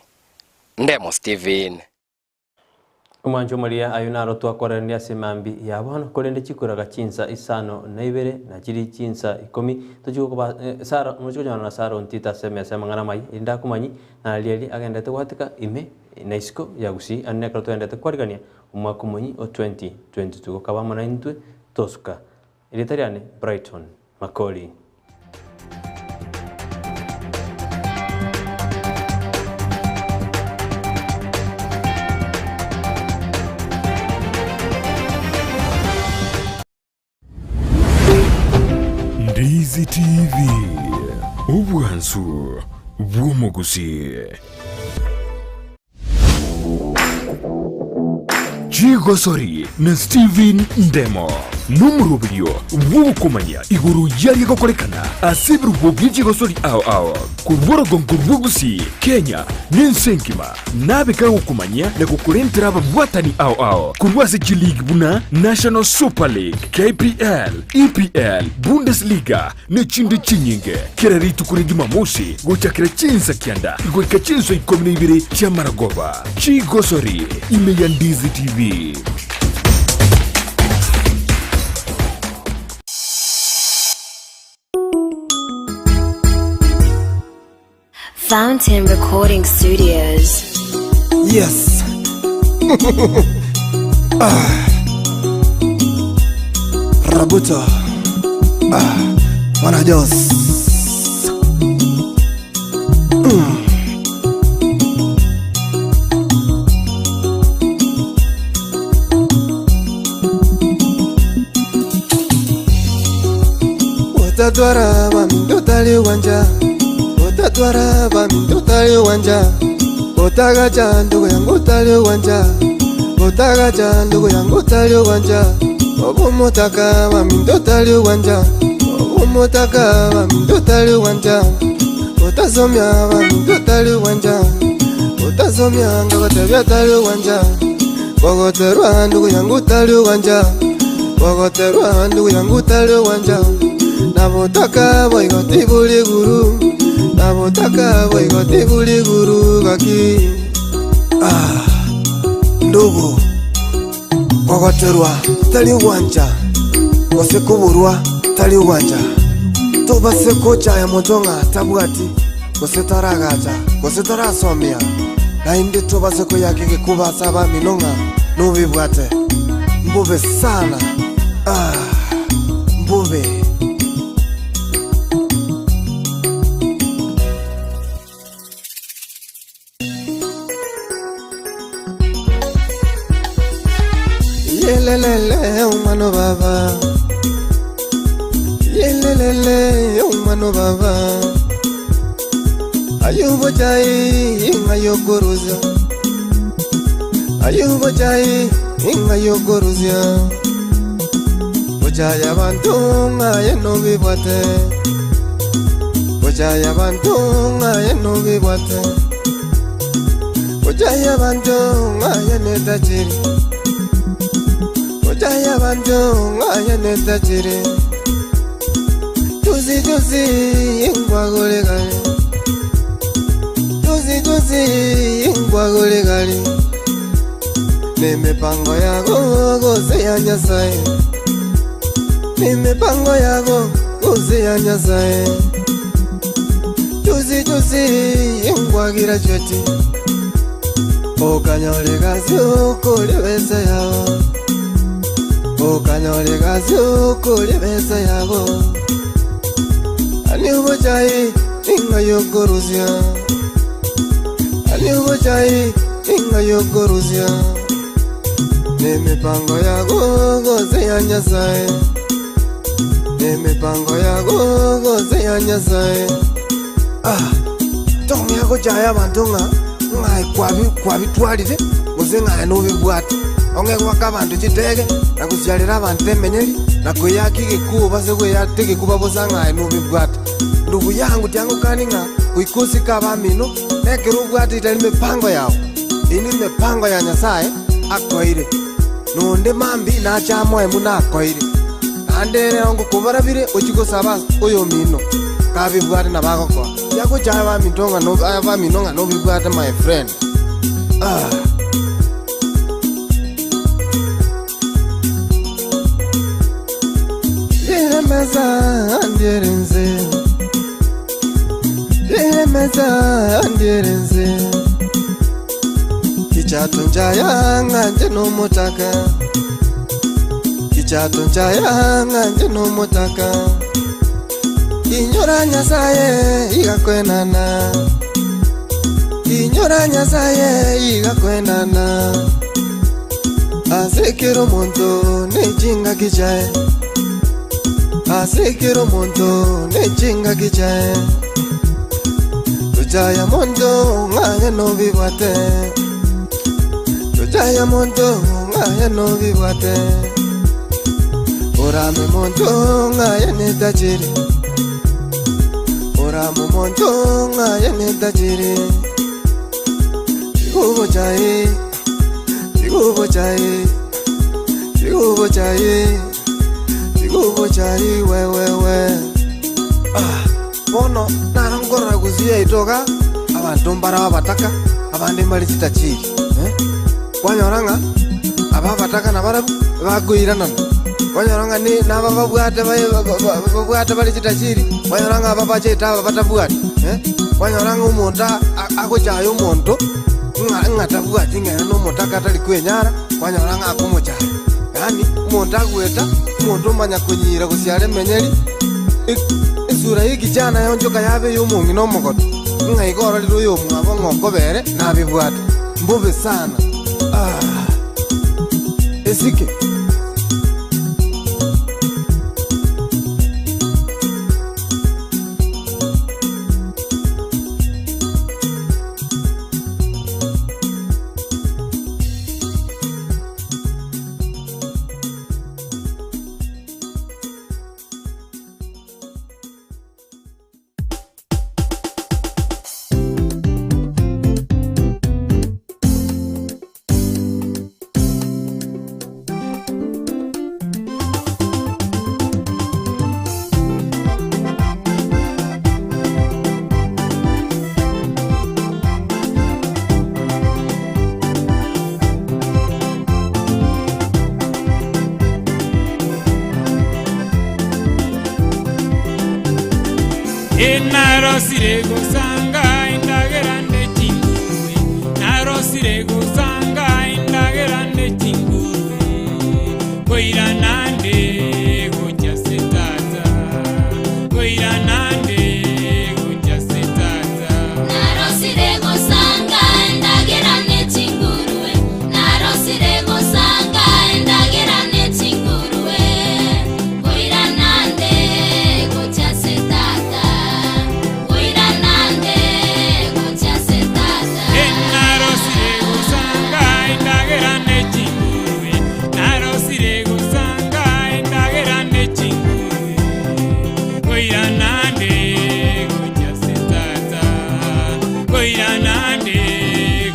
Ndemo Steven. Omwancho omoria ayio naro twakoranire ase mambi ya bono, korende chikoraga chinsa isano na ibere, na chiri chinsa ikomi, tochie gokoba Sara, mochie konyorana na Sara ontite ase emesa y'amang'ana amaya, erinde akomanyie nariaria agenderete goatika ime na isiko ya Gusii, ande nekero togenderete kwarigania omwaka omonyi o 2022. Gokaba amo naintwe tosuka. Erieta riane Brighton Makori. Ndizi TV, obwansu bw'omogusii. Chigosori na Stephen Ndemo nomoroberio bw'ogokomanya igoro y'aria gokorekana ase ebirubo bie chigosori ao ao korwa orogongo rwa Gusii, Kenya na ense engima. Nabe kagokomanyia na gokorentera ababwatani ao ao korwa ase chiligi buna National Super League, KPL, EPL, Bundesliga ne chinde chinyinge. Kera rituko ria Jumamosi gochakera chinsa kianda goika chinsa ikomi na ibere chi'amaragoba. Chigosori ime ya Ndizi TV. Fountain Recording Studios. Yes. ah. Rabuto. Ah. Mwana Jos. Mm. Otatwara baminto tali wanja Otatwara baminto tali wanja Otagacha ndugu yangu tali wanja Otagacha ndugu yangu tali wanja Obumotaka baminto tali wanja Obumotaka baminto tali wanja Otasomya baminto tali wanja Otasomya ngakotebya tali wanja Bogoterwa ndugu yangu tali wanja Bogoterwa ndugu yangu tali wanja Nabotaka boigoti buli guru Nabotaka boigoti buli guru gaki Ah, ndugu kogoterwa tari gwancha gose koborwa tari gwancha tobase kochaya monto ng'a tabwati gose taragacha gose tarasomia naende tobase koyaka egekuba ase abamino ng'a nobibwate mbobe sana ah, mbobe. Yelelele umano baba Yelelele umano baba Ayubo chai inga yogoruzia Ayubo chai inga yogoruzia Bochaya bantu ngaye no bibwate Bochaya bantu ngaye no bibwate Bochaya bantu ngaye netajiri Bochaya bantu ngaye netajiri Juzi juzi ingwagolegale Juzi juzi ingwagolegale Nemipango yago gose ya Nyasaye Nemipango yago gose ya Nyasaye Juzi juzi ingwagira choti Okanyole kazi ukole besa yago Okanyole kazi ukole besa yago Ani ubochai inga yogoruzia Ani ubochai inga yogoruzia Nemipango yago gose ya Nyasaye Nemipango yago gose ya Nyasaye Ah, tong'ea gochaya abanto ng'a ng'ae kwabi kwabitwarire gose ng'ae nobibwate ong'e gwaka abanto chitege na gosiarera abanto emenyeri na koyaka egekuba ase goyata egekuba bosa ng'ae nobibwate ndugu yangu tiangokani ng'a goika osike abamino nekero obwate etari mipango yao eye ni mipango ya Nyasaye akoire nonde mambi nache amoe buna akoire naende ere ngokobarabire ochie gosaba oyomino kabibwate nabo agokoa tiagocha abaminto ng'a no abamino ng'a nobibwate my friend ah. Riremesa ndierense Riremesa ndierense Kichato njaya nganje nomotaka Kichato njaya nganje nomotaka Inyora nyasaye igakwenana Inyora nyasaye igakwenana Asekera omonto nechinga kichae Asekera omonto nechinga kichae Tochaya monto ng'aye nobibwate Tochaya monto ng'aye nobibwate Orame monto ng'aye netachiri Oramo monto ng'aye netachiri Chigubo chai Chigubo chai Chigubo chai Chigubo chai wewewe Ah, bono narongorora gusia itoka abanto mbara babataka abande mbari chitachiri eh? Kwanyora ng'a aba abataka nabarabu bakoiranana kwanyora ng'a ni naba babwate bae- ba- ba- ba- babwate bari chitachiri kwanyora ng'a aba bachete aba batabwati eh? Kwanyora ng'a omonto a- agochaya omonto ng'a ng'a tabwati ng'ere na omotaka atari kwenyara kwanyora ng'a akomochaya yaani omonto agweta omonto omanya konyira gosiara emenyeri esura ya ekichana yonchoka yabe ya omong'ina omogoto ng'a iga ororire oyo omwabo ng'a okobere nabibwate mbobe sana ah, esike. Narosire gosanga endagera nechingurue, narosire gosanga endagera nechingurue, koirana nde gocha se tata, koirana nde gocha se tata. Narosire gosanga endagera nechingurue, narosire gosanga endagera nechingurue, koirana nde gocha se tata, koirana nde gocha se tata. Narosire gosanga endagera nechingurue, narosire gosanga endagera nechingurue, koirana nde gocha se tata, koirana nde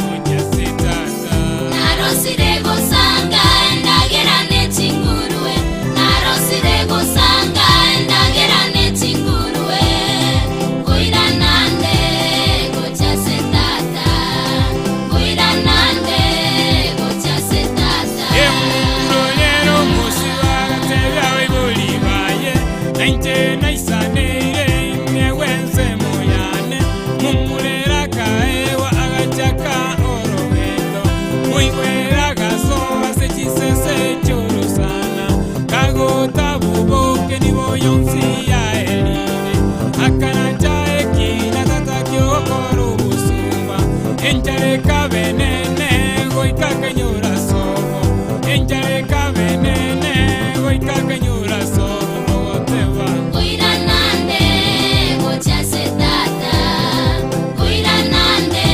gocha se tata. Narosire gosanga endagera nechingurue, narosire gosanga endagera nechingurue, koirana nde gocha se tata, koirana nde gocha se tata. Emurorero musiba gatebya baibori baye, nainche naisaneire ing'ewense moyane, mumurera kaewa agachaka orogendo, muigwera gasoa ase chisese chiorosana, kagota boboke nibo yonsi yaerire, akanacha ekina tata kiokora obosumba, enchare kabenene goika kenyora sobo, enchare kabenene goika kenyora sobo goteba. Koirana nde gocha se tata, koirana nde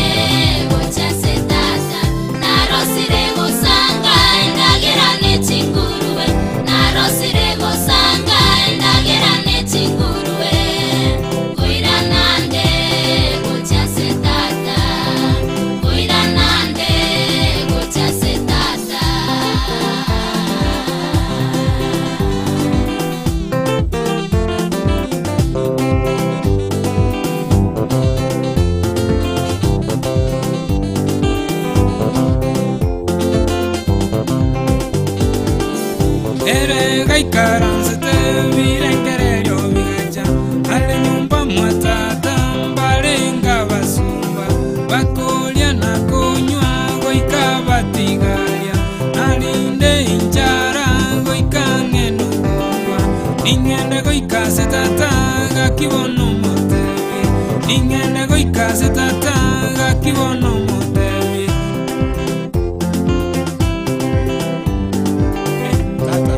gocha se tata, narosire gosanga endagera nechingurue, narosire gosanga endagera nechingurue, koirana nde gocha se tata, koirana nde gocha se tata. Ere gaikaransete birengereri. Ning'ende goika ase tata gaki bono omotebi Ning'ende goika ase tata gaki bono omotebi Tata,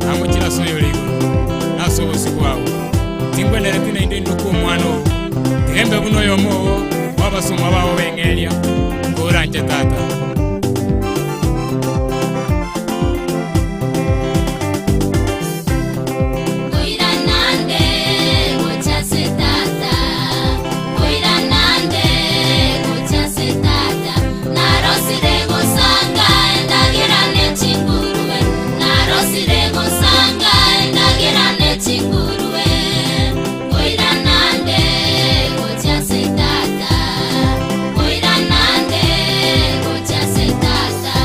namochire ase oyore igoro, na ase obosio bwao, tingwenereti naende indokwe omwana oo, tiga imbe buna oyomo oo bw'abasomwa bao b'eng'eria, nkoranche tata. Koiranande gocha ase tata, koiranande gocha ase tata, narosire gosanga endagera ne chingurue, narosire gosanga endagera ne chingurue, koiranande gocha ase tata, koiranande gocha ase tata.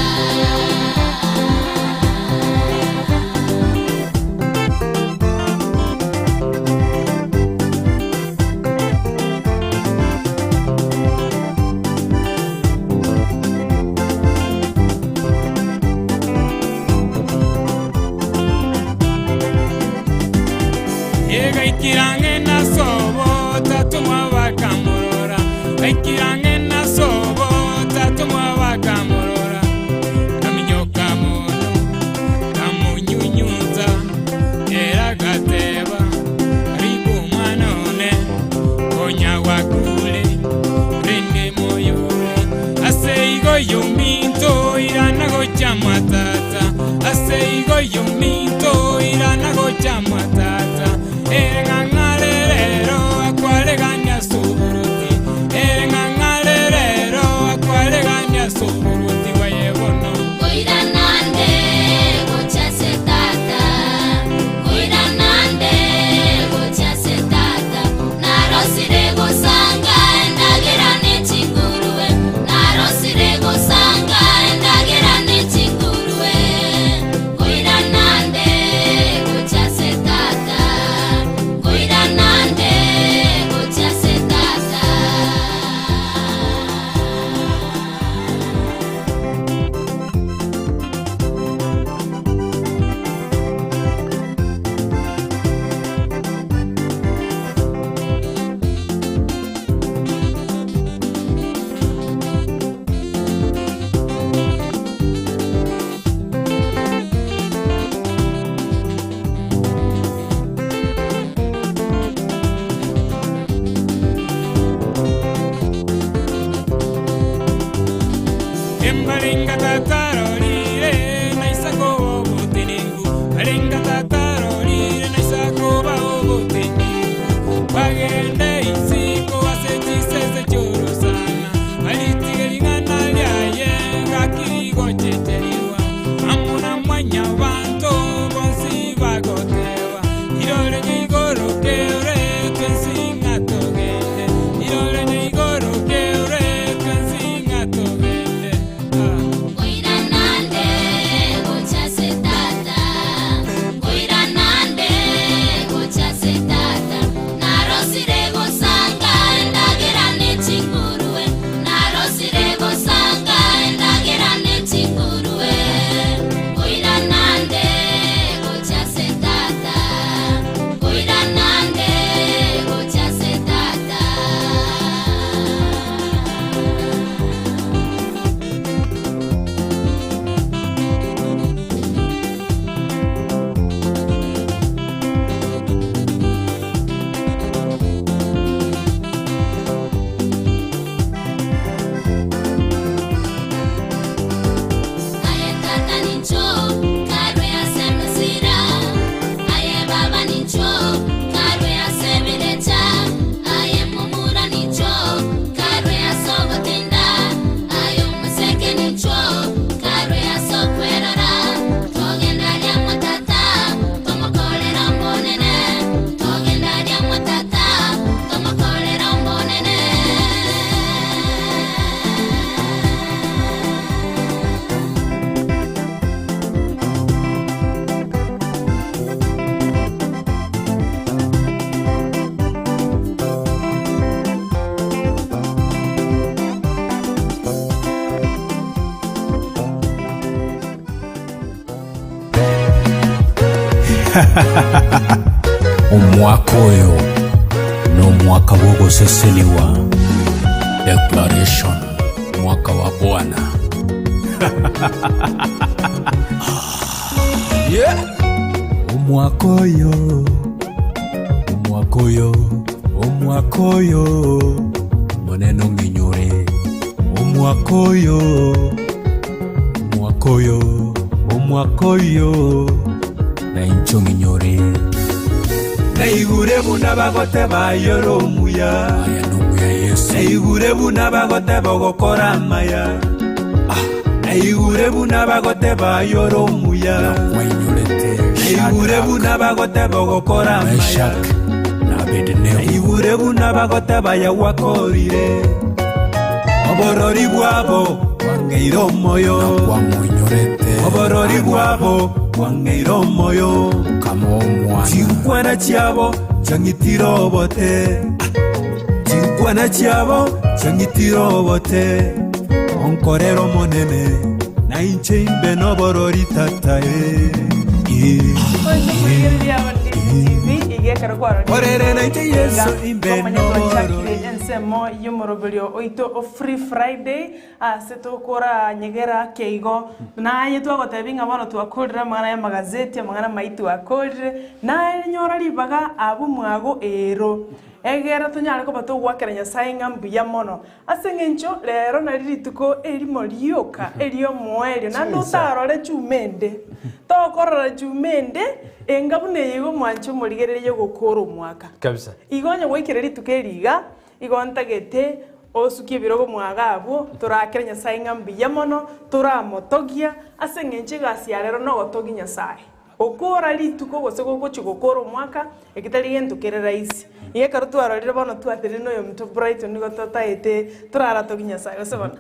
Egaikirang'e nasobo tatomwa bakamorora Gaikirang'e nasobo tatomwa bakamorora Kaminyoka mono kamunyunyunta era gateba karibu omwana one konya gwakure rende moyore ase igo yominto irana gocha matata ase igo yominto irana gocha matata ere ng'ang'arerero akwaregania suburuti ere ng'ang'arerero akwaregania suburuti bwaye bono Koiranande gocha ase tata, koiranande gocha ase tata, narosire gosanga endagera ne chingurue, narosire gosanga endagera ne chingurue, koiranande Omwaka oyo nomwaka bw'ogosesenigwa, Declaration, mwaka wa Bwana. Yeah. Omwaka oyo, omwaka oyo, omwaka oyo, Monene ong'inyore. Omwaka oyo, omwaka oyo, omwaka oyo, na inche ong'inyore. Naigure buna bagoteba aye ore omuya. Aya nomuya Yeso. Naigure buna bagoteba ogokora amaya. Naigure buna bagoteba aye ore omuya. Nakwainyurete Naigure Shadrach, buna bagoteba ogokora amaya. Meshach, na Abednego. Naigure buna bagoteba aya gwakorire. Oborori bwabo bwang'eire omoyo. Nakwamoinyorete Oborori bwabo bwang'eire omoyo. Okamoa omwana. Chinkwana chiabo chiang'itire obote. Chinkwana chiabo chiang'itire obote. Onkorere Omonene, na inche imbe noborori tata eh, eh, Orere nainche Yeso imbe noborori. ensemo y'omoroberio oito o Free Friday ase tokoranyegera keigo naye twagotebi ng'a bono twakorire amang'ana y'amagazeti amang'ana maito akorire naye nyora ribaga abwo mwago ero egere tonyare koba togoakera Nyasaye ng'a mbuya mono Ase engencho rero nari rituko erimo rioka eri'omoerio, naende otarore chuma ende. Tokorora chuma ende enga buna eye igo mwanche omorigereria ogokora omwaka. Kabisa. Igo onye gwaikire rituko eri iga, igo ntagete osukie ebirogo mwago abwo, torakere Nyasae ng'a mbuya mono, toramotogia, ase engencho egasi ya rero nogotogia Nyasae. Gokora rituko gose gogochia gokora omwaka, eki tari gento kere rahisi. Iga ekero twarorire bono twatenenire na oyominto Brighton nigo totaete toraratogie Nyasaye, gose bono?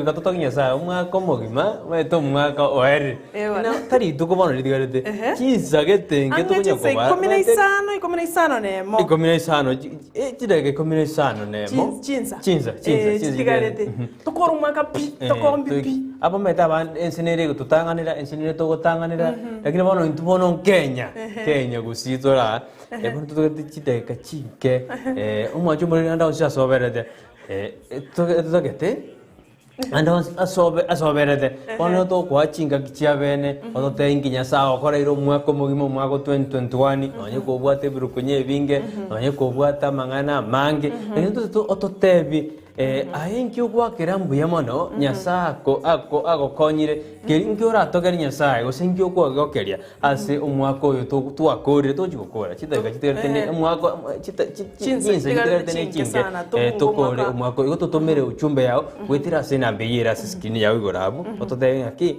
Iga totogie Nyasaye omwaka omogima, omanyete omwaka oerire. Eh, bono. Na tari rituko bono ritigarete, Ehe. chinsa gete inke Ang'e tokonya chinsa koba ikomi na omanyete isano, ikomi na isano na emo. ikomi na isano, chi- eh, chidakika ikomi na isano na emo. Chinsa. Chinsa, chinsa, Eh, chinsa chitigarete. Mhm. Tokore omwaka pi, tokombi pi. Abamaete abande ense nere egototang'anera, ense nere togotang'anera, lakini bono intwe bono nkenya, Kenya gusii tore aa, bono totagete chidakika chinke, omwancho omoriri ande onsi asoberete, totagete ande onsi asobe asoberete, bono nigo togokoa chingaki chia bene, ototebie nki Nyasaye agokoreire omwaka omogima omwaka o 2021, nonye kobwate ebirukunyo ebinge, nonye kobwate amang'ana amange, lakini totagete ototebie Aye inki ogwakera mbuya mono Nyasae ako ako agokonyire? Keri inki oratogere Nyasae gose inki okwegokeria ase omwaka oyo to twakorire tochi gokora chidakika chitigarete ne omwaka chita chi chi Chinsa chinsa chitigarete chitigarete ne chinke chinke sana, eh, tobunge tokore omwaka. omwaka oyo. Igo totomere ujumbe yao goetera ase enamba eyio ere ase screen yao igoro abwo, ototebie ng'aki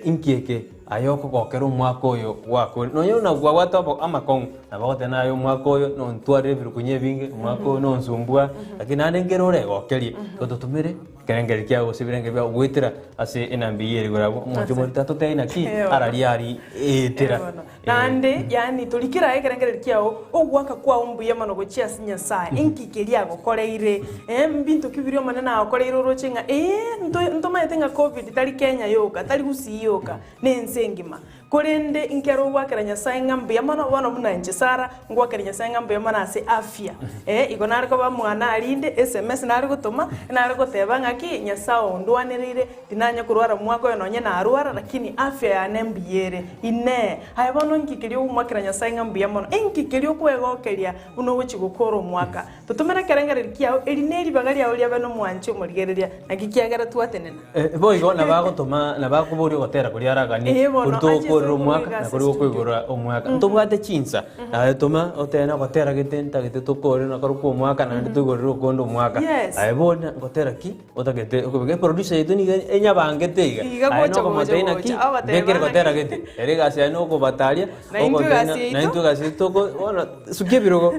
inki eke Aye okogokera omwaka oyo gwakure, nonya buna kwabwate obo amakong'u, nabo ogoteba naye omwaka oyo nontwarire ebirukunyu ebinge, omwaka oyo nonsumbua, lakini naende nkere oregokerie, igo totomere ekerengerio kiago gose ebirengerio biago goetera ase enamba eyio ere igoro abwo, omonche omorito atotebie naki araria aria etera. Naende yaani torikera aye ekerengererio kiao ogoaka kwao mbuya mono gochia ase Nyasae, inki keria agokoreire? Eh, mbinto ki biria Omonene agokoreire oroche ng'a ee, nto ntomaete ng'a Covid tari Kenya yoka, tari Gusii yoka, na ense engima. Korende nkero ogoakera Nyasae ng'a mbuya mono, bono buna inche Sarah, ngoakera Nyasae ng'a mbuya mono ase afya. Eh, igo nare koba mwana arinde, sms nare gotoma, nare goteba ng'aki, Nyasae ondwanereire, Tinanya korwara omwaka oyo nonye narwara, lakini afya yane mbuya ere. Inee! Aye bono inki keria ogomoakera Nyasae ng'a mbuya mono? Inki keria okwegokeria buna ogochia gokora omwaka? Totomere ekerengererio kiao, eri neribaga riao riabe nomwanchi omorigereria, naki kiagera twatenena. Boigo nabagotoma nabakoboria ogotera koria araganie, Ee bono, koria togokorera ache omwaka ase na koria studio. gokoigora omwaka. Ntobwate chinsa, naye toma otere na ogotera gete ntagete tokore nakorokwo omwaka naende toigorere okonde omwaka. Yes. Aye bono ngotera ki? Otagete okobeka eproducer yaito nigo enyabangete iga. Iga Aye gocha, nokomotebia gocha, naki, gocha. Ogoteba mbekere gotera ng'aki. gete. Ere egasi yaye nokobataria, Na intwe ogotebia egasi na yaito. na intwe egasi yaito toko bono sukia ebirogo.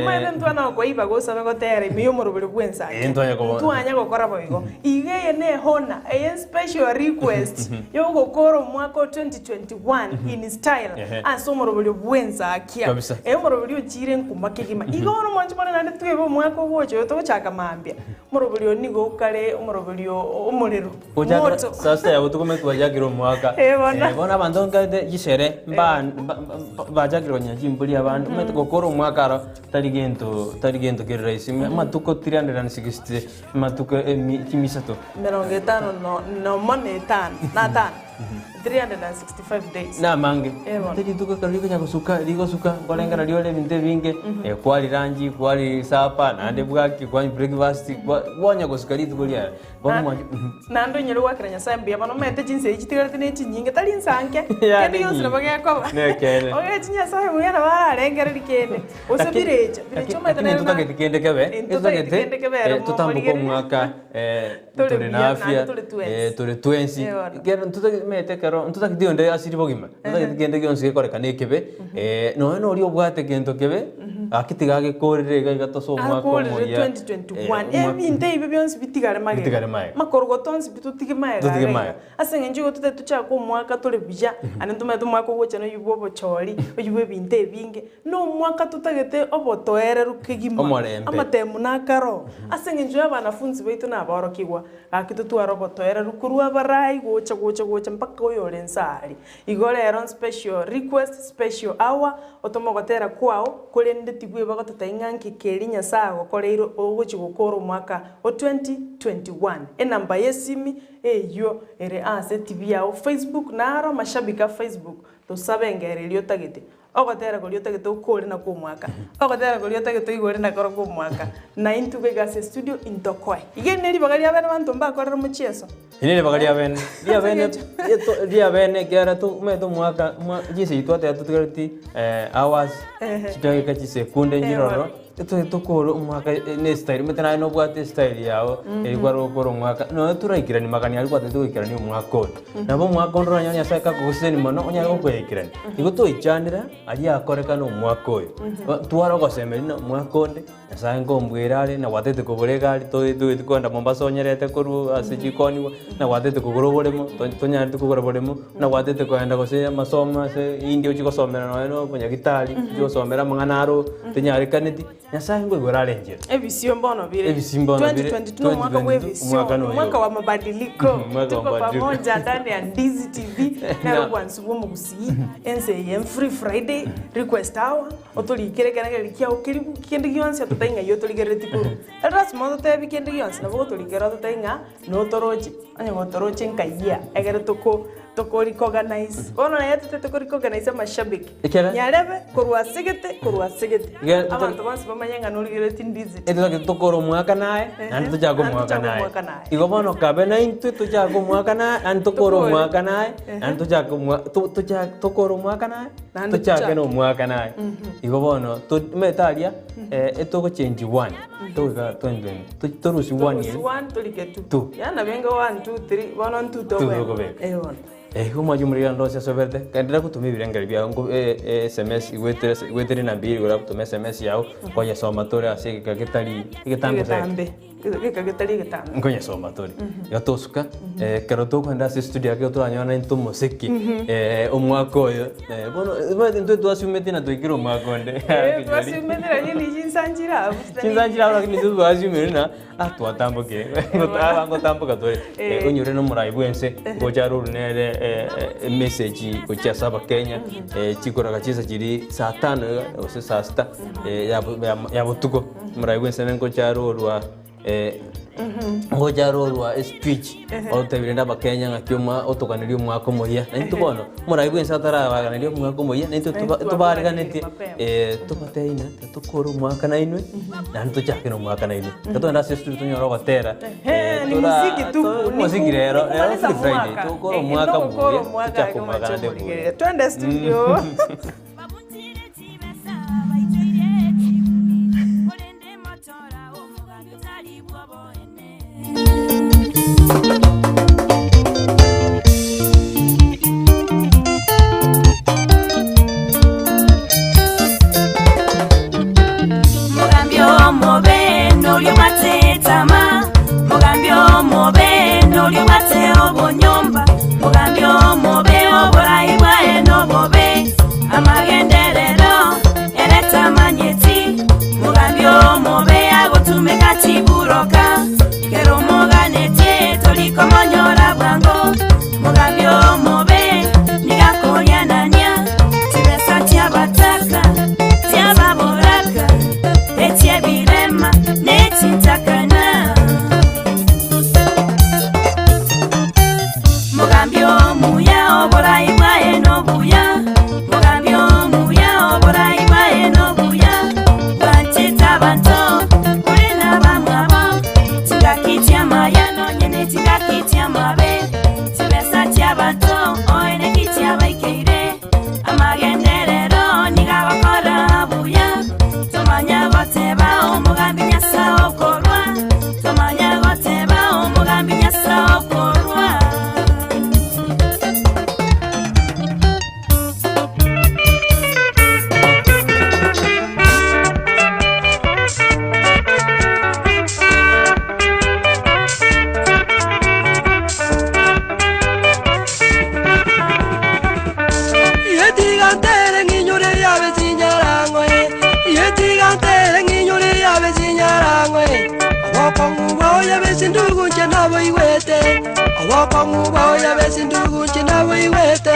Omanyete ntwana gokoiba gosabe gotera ime y'omoroberi bw'ensake. Eh, ntwanya kobo- Ntwanya gokora boigo. Iga eye ne honor, eye special request yogokora omwaka o 2021. 2021 in style Ehe. ase omoroberio bw'ensakia. Kabisa. Eh, omoroberio ochire nkuma kegima. Igo bono mwanche more naende twebe omwaka ogocha oyo togochaka mambia. Omoroberio oyo nigo okare omoroberio omorero, Gochakera moto. saa sita ya botuko omanyete twachakire omwaka. Eh, bono. Eh, bono abanto nkaete chishere mba- mba- mba- bachakire konya chimbori abande omanyete gokora omwaka aro tari gento tari gento kere rahisi. Amatuko 360 amatuko emi chimisato. Emerongo etano no nomo na etano na atano, 365 days. Namange. Eh, bono. Tari rituko ekero rikonya gosuka rigosuka nkorengera riore ebinto ebinge kwari lunch kwari supper naende bwaki kwanywa breakfast kwa kwanya gosuka rituko riaye bono mwanche Naende onyare goakera Nyasaye mbuya mono omanyete chinsa echi chitigarete ne chinyinge tari nsa nke, Ya, kende ne gionsi nabo nyinge. gekoba. Nekeene. Ogechi Nyasaye buya nabo ararengereria kende, gose birecha, birecha omanyete Lakini nere na ntotageti kende kebe, Ntotageti kende kebe ere totamboke momorigereria. omwaka Tore tore na buya, afya, naende tore twensi. tore twensi. Eh, bono. Ekero ntotageti omanyete ekero ntotageti onde asiri bogima, ntotageti kende gionsi gekorekana ekebe, nonya na oria obwate gento kebe, gaki tiga agekorere iga iga tosoe omwaka Akorire omoyia. 2021 ebinto ebi bionsi bitigare magega Bitigare magega. makorogoto onsi pi totige magega Totige iga iga. magega. Ase eng'encho igo totagete tochake omwaka tore buya aende ntomanyete omwaka ogocha noyio bwa obochori oyio bwa ebinto ebinge na omwaka totagete obotoereru kegima Omorembe. amatemu nakaro ase eng'encho ya abanafunzi baito na aborokigwa gaki totware obotoereru korwa abarai gocha gocha gocha mpaka oyore nse aria. Igo rero special request, special hour, otome ogotera kwao, korende tibweba gototebia ng'a nki keria Nyasae agokoreire ogochia gokora omwaka o 2021. Enamba y'esimi eyio ere ase TV yao Facebook naro mashabiki a Facebook tosabe engero eria otagete. Ogotera koria otagete okore nakwo omwaka, ogotera koria otagete oigore nakorokwo omwaka, na intwe goika ase estudio intokoe. Iga eri neribaga ria bene abanto mbakorere omochieso. Eri neribaga ria bene, ria bene, rieto ria bene ekiagera tomanyete omwaka mwa chinsa echio twateba totigareti hours, chidakika chisekunde nchiroro, Totagete tokore omwaka ne estyle, omanyete naye nobwate estyle yago eri kware gokora omwaka, nonya toraikerani magani aria kwatagete goikerania omwaka oyo. Nabo omwaka onde oranyore Nyasaye kagogosesenia mono, onyare gokoyaikerania. Igo toichanera aria akorekana omwaka oyo, tware ogosemeria ng'a omwaka onde, Nyasaye nkombwera are, na gwatagete kogora egari toe toeti kogenda Mombasa onyerete korwa ase chikoniwa, na gwatagete kogora oboremo, tonyareti kogora boremo. Buna gwatete kogenda gose amasomo ase India ochie gosomera nonya na obonyagitari, ochie gosomera amang'ana aro otenyarekaneti, Nyasaye nkoigoro are enchera. Ebisio mbono bire. Ebisio mbono bire. 2022 omwaka bwa 2022 ebisio, omwaka noyo. omwaka wa mabadiliko. Omwaka wa Tuko mabadiliko. pamoja ndani ya Ndizi TV, naro obwansu bwa omogusii, ense eye Free Friday, request hour, otorikere ekerengererio kiao keri kende gionsi ototebie ng'a eyio otorigerereti korwa. Tari lasima ototebie kende gionsi, nabo ogotorikera ototebie ng'a Notoroche, onye gotoroche nkayia, egere toko toko recognize. Bono nere totete ko recognize amashabiki. Ekere- Nyarebe korwa ase gete, korwa ase gete. Ekere toto- Abanto bonsi bamanye ng'a norigereretie ndiziti. Etotagete tokore omwaka naye, naende tochake Naende omwaka tochake naye. omwaka naye. Igo bono kabe naintwe tochake omwaka naye, naende tokore Tokore. omwaka naye, naende tochake omwa to- tochake tokore omwaka naye, Naende tochake tochake. na omwaka naye. Igo bono to omanyete aria, etogochange one, togoika 2020. Torusie one Torusie eri. one torike two. Two. Yaani nabo enga one two three bono two Two tobeka. tokobeka. Eh bono. Eh, igo mwacha omorero onde onsi asoberete, genderera gotoma ebirengero biago nko sms igwetere ase igwetere namba eye igoro agotoma sms yago, nkonyesoma tore ase egeka getari egetambe zaidi. Egetambe. Egeka getari egetambe. Nkonyesoma tore. Igo tosuka, ekero tokogenda ase estudio ake toranyore intwe omosiki, omwaka oyo, bono omanyete intwe twasumeti na twaikire omwaka onde. Eh, twasumete lakini chinsa nchire abwo chitari Chinsa nchire abwo lakini intwe twasumire ng'a ah twatambokire, aba ngotamboka tore. Onyore na omorai bwa ense, ngocha arorwe nere emessage gochia ase abakenya, chikoraga chinsa chiria saa tano iga gose saa sita ya botuko, omorai bwa ense ngocha arorwa. Ngocha arorwa espeech otebire rende abakenya ng'aki omwa otoganeria omwaka omoyia na intwe bono omorai bwa ense atarabaganeria omwaka omoyia na intwe toba tobareganetie tobatebie ng'a tokore omwaka nainwe naende tochake na omwaka nainwe. Ekero togenda ase estudio tonyore ogotera Ehe, ni tora muziki tu, to ni omosiki ku- rero ni rero kumaliza free Friday mwaka. tokore Eh, omwaka togokora buya omwaka tochake iga omwaka naende buya. morigereria. Twende studio. Mogambi omobe noria obwate etama, Mogambi omobe noria obwate obonyomba, Mogambi omobe oborai bwaye. Amagenderero eretamanyeti mugambi omobe agotumeka chiburoka kero omoganetie torikomonyora bwango mugambi omobe nigakorianania chibesa chiabataka chiababoraka echiebirema nechintakana mugambi omuya oborai bwaye nobuya mugambi omuya oborai bwaye nobuya bwanchete abanto kuri nabamwabo chingaki chiamaya nonyene chingaki chiamabe chibesa chiabanto oeneki chiabaikeire amagenderero nigabakora buya tomanya goteba omugambi nyasaye okorwa tomanya goteba omugambi nyasaye okorwa. Yetigantere nginyure yabe sinyarango yetigantere nginyure yabe sinyarango abakongu bao yabe sindugu nche nabo iwete abakongu bao yabe sindugu nche nabo iwete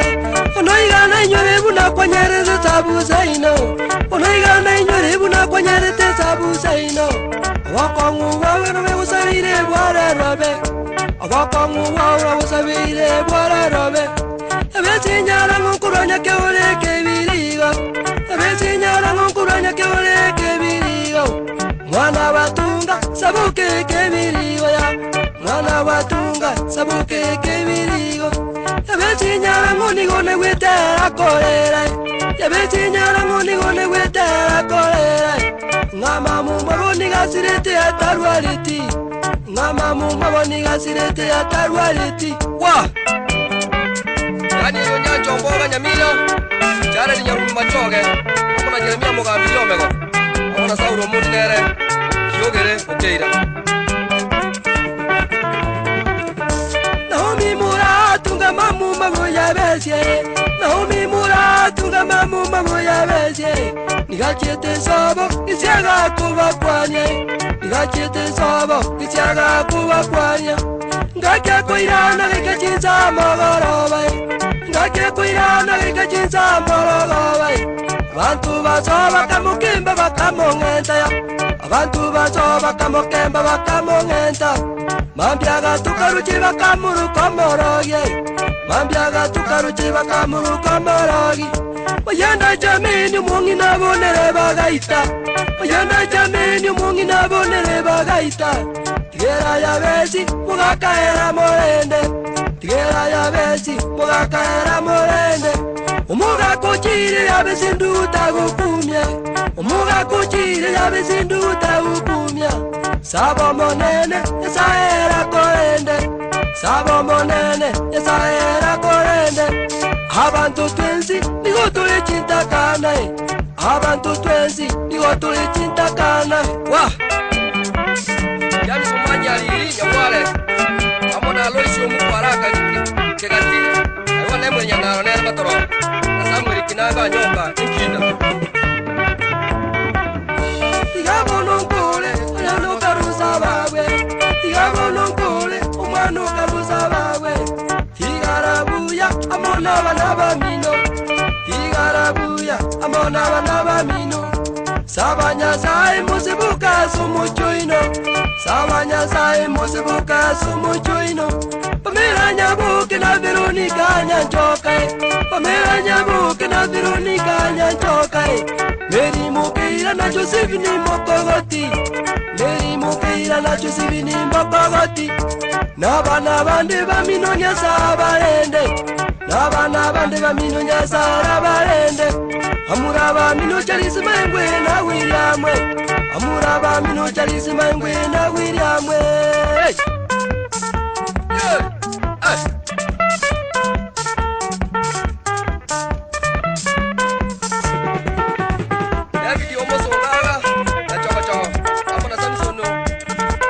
onoigana inywe buna kwanyerete sabu saino onoigana inywe buna kwanyerete sabu saino abakongu bao nabegusabire bwararwabe abakongu bao nabusabire bwararwabe ebesinyara ngonkurwanya keoleke ebirigo ebesinyara ngonkurwanya keoleke ebirigo mwana batunga sabuke kebirigo ya mwana batunga sabuke kebirigo ebesinyara ngonigone gwetera kolera ebesinyara ngonigone gwetera kolera ng'ama mumabonigasirete atarwareti ng'ama mumabonigasirete atarwareti wa Daniel Onyancho Mboga Nyamira, Jared Nyarumba Machoge, amo na Jeremia Mugambi Omego, amo na Saulo Omundi nere, Kiogere Okeira. Naomi muratunga mamu mabuya besye Naomi muratunga mamu mabuya besye Nigachete sobo isiaga kubakwanya Nigachete sobo isiaga kubakwanya Ngake kuirana gikachinza mogoroba Ngake kuirana gikachinza mogoroba Abantu bazo bakamukimba bakamong'enta ya Abantu bazo bakamukemba bakamong'enta Mambyaga tukaruchi bakamuruka morogi Mambyaga tukaruchi bakamuruka morogi Oyenda jamini mungina bonere bagaita Oyenda jamini mungina bonere bagaita Tigera ya besi mugakaera morende Tigera ya besi mugakaera morende Umugakuchire ya besi nduta gukumya Umugakuchire ya besi nduta gukumya Sabo monene esaera korende Sabo monene esaera korende Abantu twensi nigo tuli chintakana Abantu twensi nigo tuli chintakana Wa! James Omanya Aliri Nyawale, amo na Aloisi Omukwara Kegati, aiwa nemwe Nyang'aro nere Matoro, na Samuel Kinanga Nyoka Enkinda. Tigabono nkole omwana okarusa bawe Tigabono nkole omwana okarusa bawe Tigarabuya amona abana bamino Tigarabuya amona abana bamino Sabanyasaye musibuka sumuchoino Sabanyasaye musibuka sumuchoino Pamela Nyabuke na Veronica Nyanchoka Pamela Nyabuke na Veronica Nyanchoka Mary Mukeira na Josephine Mokogoti Mary Mukeira na Josephine Mokogoti N'abana bandi bamino nyasabarende N'abana bandi bamino nyasarabarende Amuraba mino Charles Mangwe na William Amuraba mino Charles Mangwe na William Hey! Yeah! Hey! David Omoso Ogaga na Chogo Chogo, amo na Samson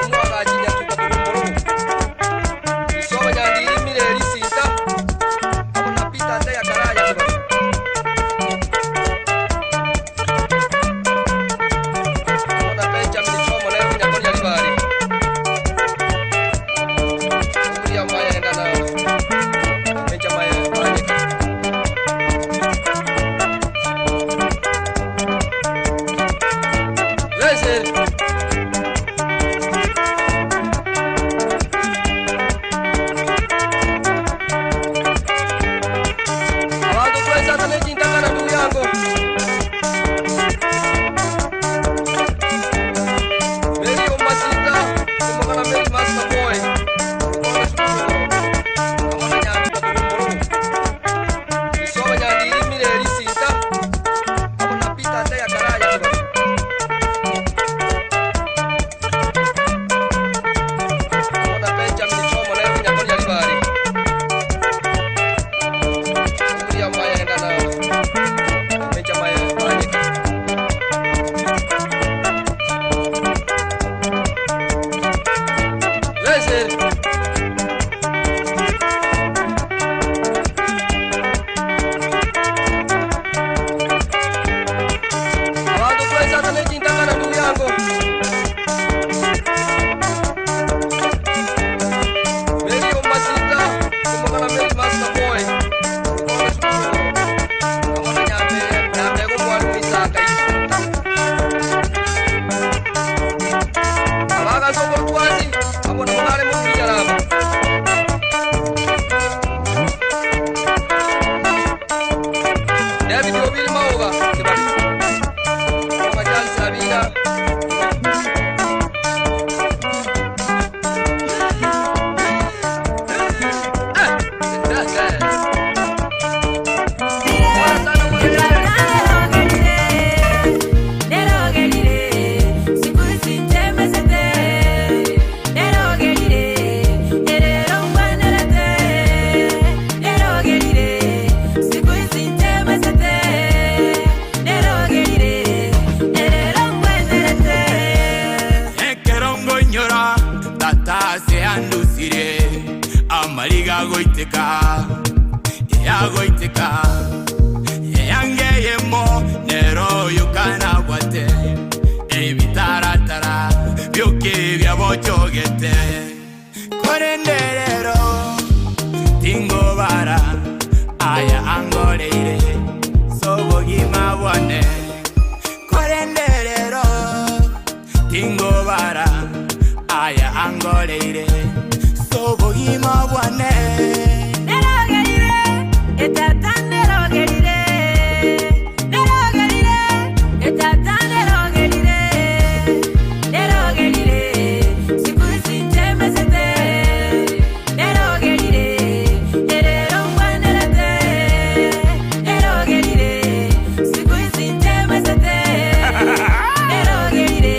Omwagachi Nyatuka Kurumburu. Isoba Nyandiri Mireri Sita, amo na Peter Ndeya Karaya Kibaki. Yagoitika, yagoitika, yangeyemo nero yukanabwate ebitaratara byuki byabochogete korenderero tingobara aya angoreire sobogima bwane korenderero tingobara aya angoreire sobogima bwane. Nerogerire, etata nerogerire, nerogerire, etata nerogerire, nerogerire, siku ici njemecete, nerogerire, erero ngwenerete, nerogerire, siku ici njemecete, nerogerire,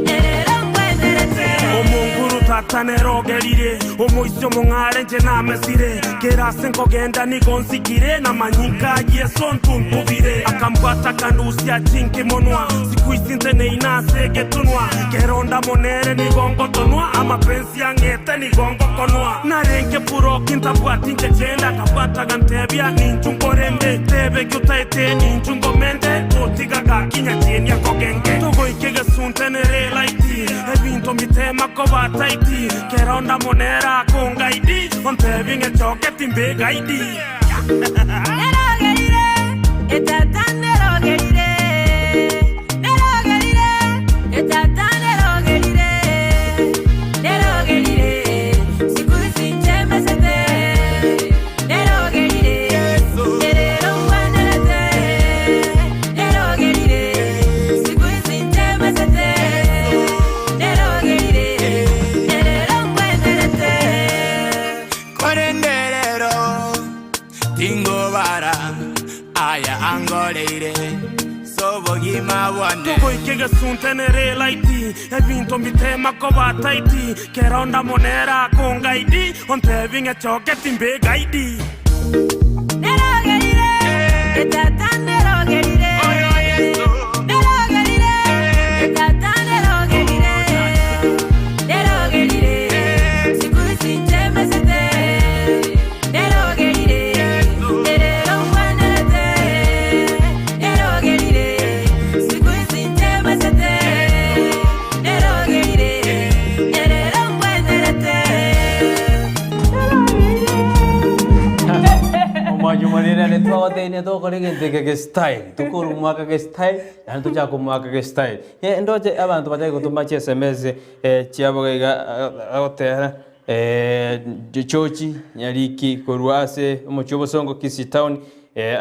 erero ngwenerete. Omonguru tata nerogerire omoisio mong'are nche namesire kerase nkogenda nigo nsikire na manyinka yeso ntuntubire akambwata kandusia chinki monwa siku ici nte neinase getunwa keronda monere nigo ngotonwa amapensi ang'ete nigo ngokonwa narenge puroki ntabwati nche chenda akabwataga ntebia ninchu nkorende tebe giutaete ninchu ngomende totigaga kinya chienia kogenge togoike gesunte nere laiti ebinto mbitema koba taiti keronda monera kongaidi ontebi ng'echoke timbegaidi. Nerogerire, etata nerogerire, nerogerire, etata nerogerire, nerogerire, siku ici njemecete, nerogerire, erero ngwenerete, nerogerire, siku ici njemecete, nerogerire, erero ngwenerete. Korenderero tingobara aya angoreire sobogima bwane. Togoike gesunte nere laiti ebinto mbitema koba taiti keronda monera kongaidi ontebi ng'echoke timbegaidi. Nerogerire, etata nerogerire, nerogerire, etata nerogerire, nerogerire, siku ici njemecete, nerogerire, erero ngwenerete, nerogerire, siku ici njemecete, nerogerire, erero ngwenerete. Omwajumanire nitwagoteine tokora egento eke gestyle tukora omwaka gestyle naende tochaka omwaka gestyle. Ndoche abanto bachake gotoma chi sms chiabo iga agotera chochi nyariki korwa ase omochie obosongo Kisii town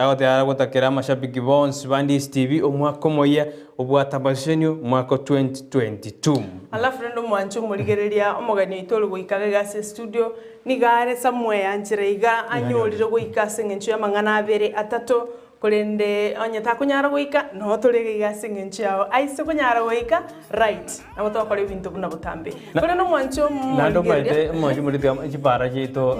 agotera agotakera amashabiki bonsi ba Ndisi TV omwaka omoyia obwate amasesenio omwaka 2022. Alafu rende omwancho omorigereria omogeni oito ore goika iga ase studio niga are somewhere anchera iga anyorire goika ase eng'encho ya amang'ana abere atato korende onye takonyara goika no tore iga ase eng'encho yago aise konyara goika right nabo togokora ebinto buna botambe. Korende omwancho Naende omorigereria omanyete omwancho omorete chibara chiaito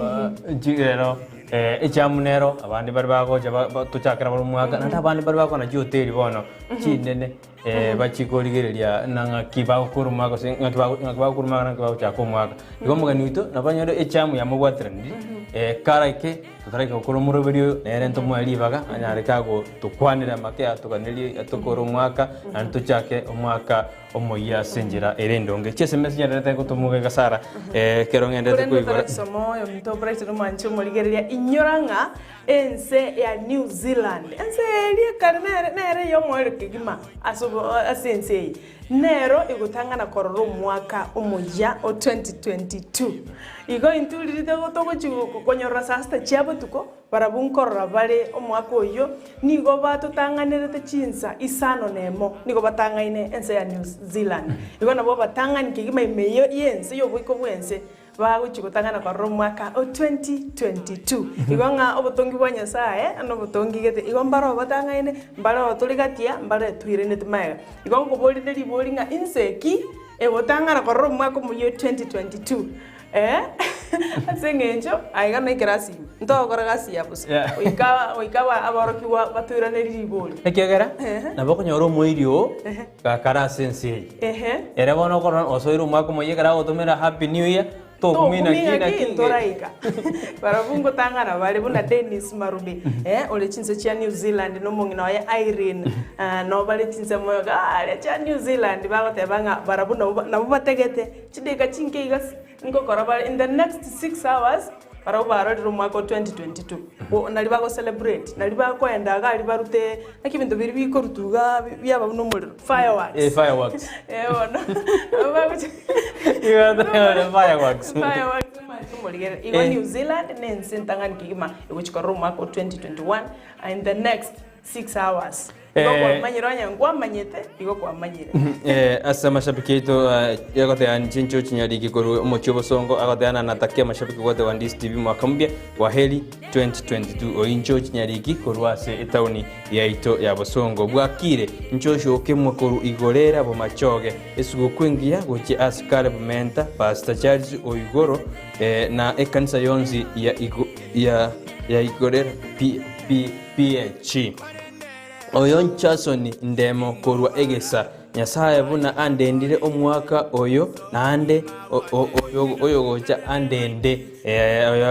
chirero echamu nero abande bari bagocha tochakera bare omwaka naende abande bari bakona chihoteli bono chinene bachikorigereria na ng'aki bagokora omwaka gose ng'aki ng'aki bagokora omwaka ng'aki bagochaka omwaka. Igo omogeni oito nabo anyore echamu yamobwateraniri karaike totaraika gokora omoroberi oyo nere ntomoe ribaga anyare kagotokwanera make atoganerie atokore omwaka naende tochake omwaka omoyia ase enchera ere endonge. Chiesms chiarerete gotomoga iga Sara ekero ng'endete Korende koigora. otarachisoma oyo ominto Brighton omwanche omorigereria inyora ng'a ense ya New Zealand ense eria ekare nere nere ya omoerio kegima ase obo ase ense eye nero egotang'ana korora omwaka omoyia o 2022. Igo intwe riria togochi konyorora saa sita chia botuko barabwo nkorora bare omwaka oyio nigo batotang'anerete chinsa isano na emo nigo batang'aine ense ya New Zealand. Igo nabo batang'ani kegima ime ya ense ya oboiko bwa ense bagochi gotang'ana korora omwaka o 2022. Igo ng'a obotongi bwa Nyasaye na obotongi gete igo mbare obatang'aine mbare otore gatia mbare toiraneti maega. Igo nkoborire ribori ng'a inse ki egotang'ana korora omwaka omoyia o 2022 ase eng'encho aiga na ekerasi ime ntogokora gasi ya bosa goika goika aborokigwa batoiranerie ribori. Ekiagera nabo okonyora omoiri oo gakare ase ense eye. Ere bono okorora osoire omwaka omoyia ekero agotomera happy new year. Tokumina Tokumina ki na ki ki. ntoraika. Barabwo ngotang'ana bare buna Dennis Marube, eh, ore chinse chia New Zealand na omong'ina oye Irene, ah, nabo bare chinsemo iga aria chia New Zealand bagoteba ng'a barabwo nabo nabo bategete chidakika chinke iga ase nkokora bare in the next 6 hours barabwo barorire omwaka o 2022. Bo nari bago celebrate, nari bakoenda iga aria barute naki ebinto biria bikorutwa igaa biaba buna omorero, fireworks. Eh, fireworks. Eh bono, nabo bagochi Fireworks. Fireworks omorigere. Igo Eh. New Zealand na ense entang'ani kegima egochi korora omwaka o 2021 in the next 6 hours. Igo Eh. kwamanyire onye nkwamanyete, igo kwamanyire. Eh, ase amashabiki aito agoteba chincho chinyariki korwa omochie obosongo agoteba natakia amashabiki gote Wandisi TV mwaka mpya wa heri 2022 oincho chinyariki korwa ase etaoni yaito ya bosongo bwakire nchocho okemwa korwa igorera bomachoge esuguku engiya gochia ase Caleb Menta Pastor Charles Oigoro eh, na ekanisa yonsi ya, igo, ya, ya igorera P, P, PH oyo Jason ndemo korwa egesa nyasaye buna andendire omwaka oyo naende oyo oyogocha andende eh, oyo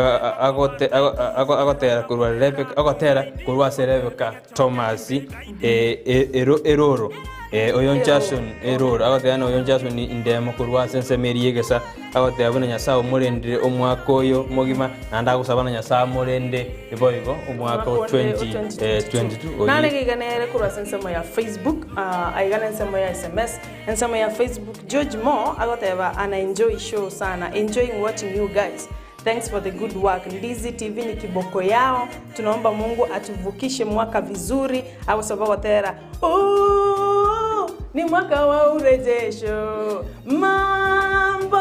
agotera korwa Rebecca agotera korwa ase Rebecca Thomas eh, eh, ero eroro Eh, oyo Jason eroro agotera na oyo Jason ndemo korwa ase ensemo eri egesa agotera buna nyasaye omorendire omwaka oyo mogima naende agosaba na nyasaye amorende ibo igo omwaka o 2022 Nare iga nere korwa ase ensemo ya Facebook, ah, aiga na ensemo ya SMS. Ensemo ya Facebook, George Mo agoteba ana enjoy show sana, enjoying watching you guys. Thanks for the good work. Ndizi TV ni kiboko yao. Tunaomba Mungu atuvukishe mwaka vizuri. Agosaba gotera "Ooh, ni mwaka wa urejesho. Mambo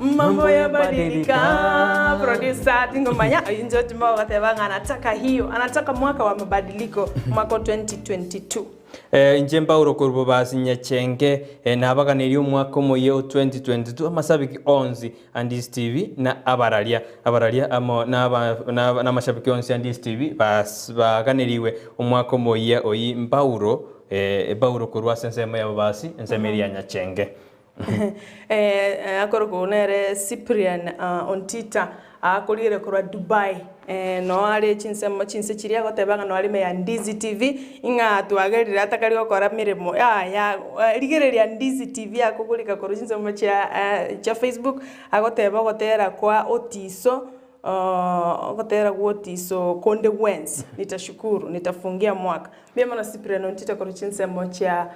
mambo yabadilika. Producer tingomanya George Mo agoteba ng'a anataka hiyo, anataka mwaka wa mabadiliko, mwaka wa 2022. Eh, inche mpauro korwa basi nyachenge eh, nabaganirie omwaka omoyia o 2022 amasabiki onsi Andis TV na abararia abararia amo n'amashabiki onsi Andis TV bas baganiriwe omwaka omoyia oyi mpauro eh, mpauro korwa ase ensemo yabo basi ensemo eri ya nyachenge Akoro nere Cyprian Ontita akorire korwa Dubai no are chinsemo chinse chiria agoteba no arime ya Ndizi TV ing'a twagerire atakari gokora mirimo ya rigereria Ndizi TV akogorika korwa chinsemo chia chia Facebook agoteba ogotera kwa Otiso ogotera gwa Otiso konde bwensi nitashukuru nitafungia mwaka mbuya mono Cyprian Ontita korwa chinsemo chia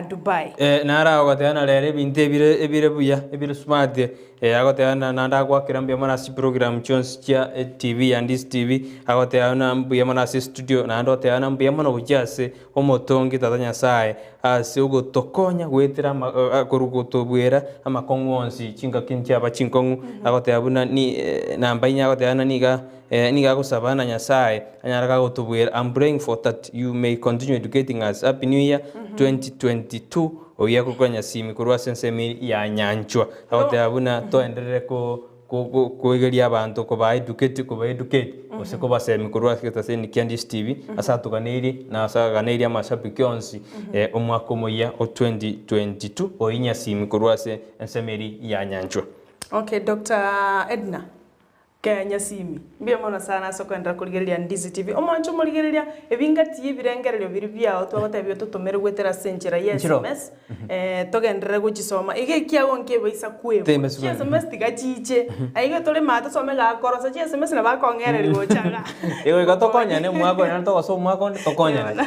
Dubai. Eh, nara agoteba rero ebinto ebire ebire buya ebire smart eh, agoteba naende agwakera mbuya mono ase program chionsi chia TV ya Ndizi TV agoteba na mbuya mono ase studio naende oteba na mbuya mono gochia ase omotongi tata nyasaye ase ogotokonya goetera korwa gotobwera amakong'u onsi chingaki nchiaba chinkong'u agoteba buna ni namba inya agoteba na niga niga agosaba na nyasaye anyara gagotobwera I'm praying for that you may continue educating us happy new year 2022 oya korwa nyasimi korwa ase ensemo ya nyanchwa agoteba buna toenderere ko koigeria abanto koba educate koba educate gose kobasemi korwa ase egetaseni kia Ndizi TV ase atuganeirie na ase aganeirie amashabiki onsi omwaka omoyia o 2022 oyi nyasimi korwa ase ensemo eri ya nyanchwa. Okay, Dr. Edna Kenya simi mbuya mono sana ase okoendera korigereria Ndizi TV omwancho omorigereria ebingati ebirengererio biri biao twagotebia totomere gwetera ase enchera ya Nchiro. SMS togenderere gochisoma iga ekiago nkebaisa kwebwa Tembe chi SMS tiga chiche aiga tore maate some gakorosa chi SMS nabo akong'ereri gochaga Igo igo tokonyane omwaka oyo naende togosoa omwaka onde tokonyane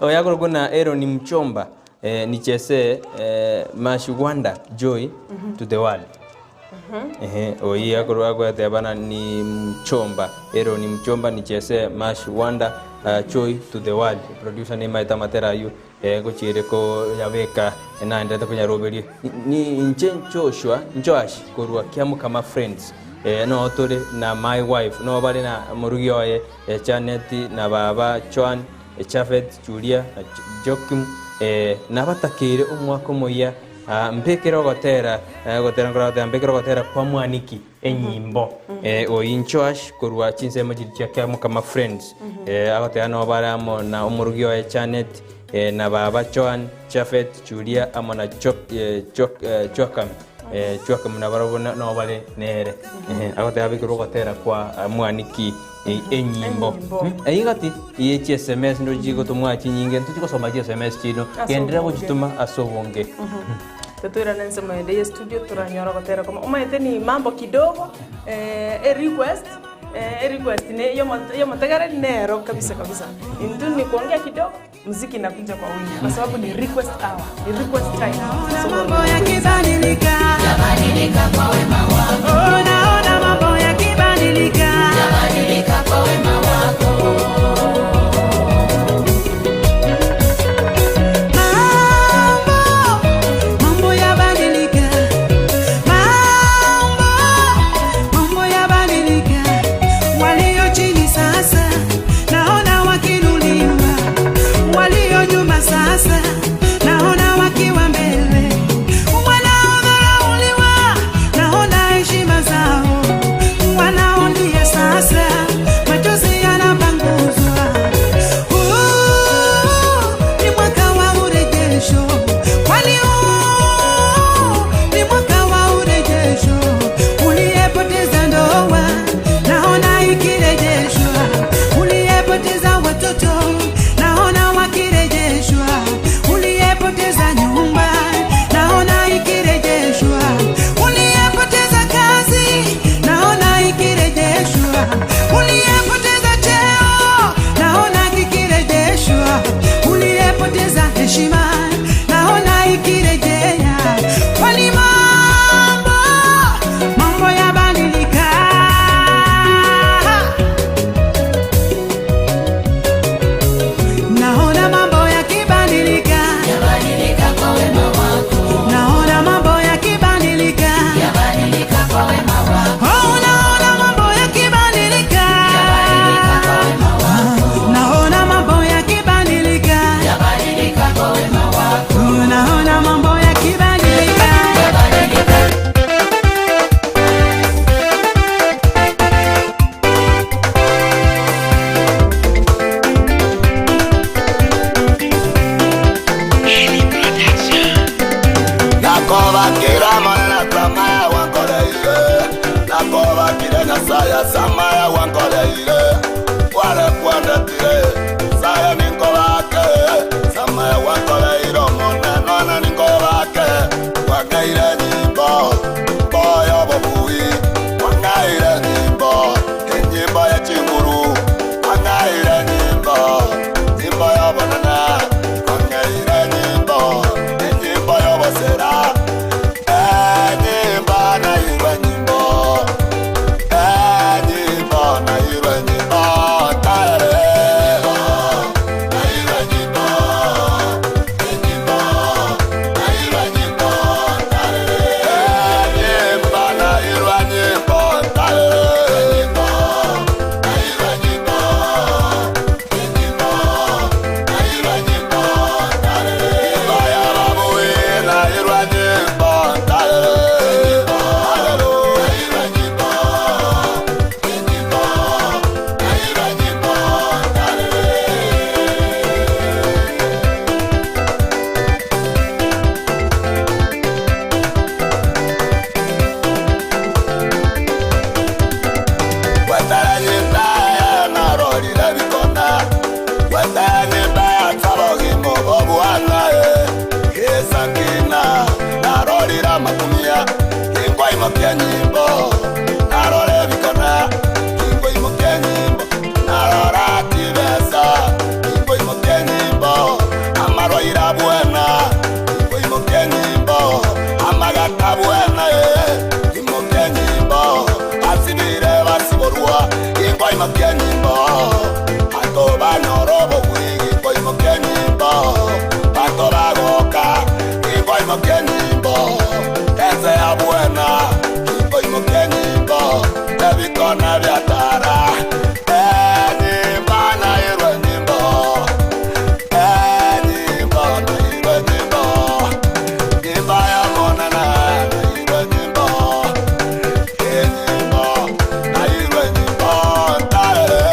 oyo akorokwa na Aaron Mchomba nichese Mashwanda Joy to the world. Ehe, oyi akorwa agoetebana ni Mchomba Aaron Mchomba nichese Mashwanda Joy to the world producer nimaete amatera aywo gochiire koyabeka naenderete konyaroberia ni inche Joshua Joash korwa Kiamukama Friends no tore na my wife no bare na morugi oye Janet na baba Joan Chafet Julia na Joakim nabatakeire omwaka omoyia mbekere ogotera gotera nkora mbekere ogotera kwa mwaniki enyimbo oyi Joash korwa chinsemo chiri chia Kiamukama Friends agotera no bare amo na omorugi oye Janet na baba Joan Chafet Julia amo na Joakim. Chwake muna barabwo nabo bare nere. Agoteba abekerwe ogotera kwa mwaniki enyimbo. Eyio gati ye chi sms ndo chigotomwa chinyinge ntochi gosoma chi sms chino Ase genderera obonge. gochitoma ase obonge. Totoirane ensemo ende ye studio toranyore ogotera komo. Omanyete ni mambo kidogo e request e request ne yomotegereri nero kabisa kabisa. Intwe ni kuongea kidogo muziki inakuja kwa wingi kwa sababu ni request hour, ni request time. So, Mambo yakibadilika, yabadilika kwa wema wako. Oh, naona mambo yakibadilika, yabadilika kwa wema wako. Mambo, mambo yabadilika. Mambo, mambo yabadilika. Walio chini sasa naona wakinuliwa, walio nyuma sasa naona wakiwa mbele, wanaodharauliwa naona heshima zao, wanaolia sasa machozi yanapanguzwa. Huu ni mwaka wa urejesho, kwani huu ni mwaka wa urejesho. Uliyepoteza ndoa naona ikirejeshwa, uliyepoteza watoto naona wakirejeshwa, uliyepoteza nyumba naona ikirejeshwa, uliyepoteza kazi naona ikirejeshwa, uliyepoteza cheo naona kikirejeshwa, uliyepoteza heshima naona ikirejea, kwani mambo mambo yabadilika. Naona mambo yakibadilika, yabadilika kwa wema wako. Naona mambo yakibadilika, yabadilika kwa wema wako. Oh, naona mambo yakibadilika, yabadilika kwa wema wako. Naona mambo yakibadilika, yabadilika kwa wema wako. Naona mambo yakibadilika, yabadilika. Nakobakira manena samaya wankoleire nakobakire nyasaye samaya wankoleire wale kwandetire saya ninkobake samaya wankoleire omoneno na ninkobake wangaire nyimbo boyo bobui wangaire nyimbo enyimbo ya chinguru wangaire nyimbo nyimbo yobonene wangaire nyimbo enyimbo yobosera enyimbo nairwe nyimbo enyimbo nairwe nyimbo tarere nairwe nyimbo enyimbo nairwe nyimbo tarere enyimbo nairwe nyimbo tarere enyimbo nairwe nyimbo enyimbo nairwe nyimbo tarere nyimbo ya babuyi nairwe nyimbo tarere nairwe nyimbo enyimbo nairwe nyimbo tarere. Nyimbo narore bikona kingo imoke nyimbo narora tibesa kingo imoke nyimbo amarwaira buena kingo imoke nyimbo amagata buena imoke nyimbo asibire basiborwa kingo imoke nyimbo banto banyoro bogwi kingo imoke nyimbo banto bagoka kingo imoke nyimbo ese ya buena kingo imoke nyimbo ebikona byatara enyimba nairwe nyimbo enyimbo nairwe nyimbo nyimba ya monana nairwe nyimbo enyimbo nairwe nyimbo tarere.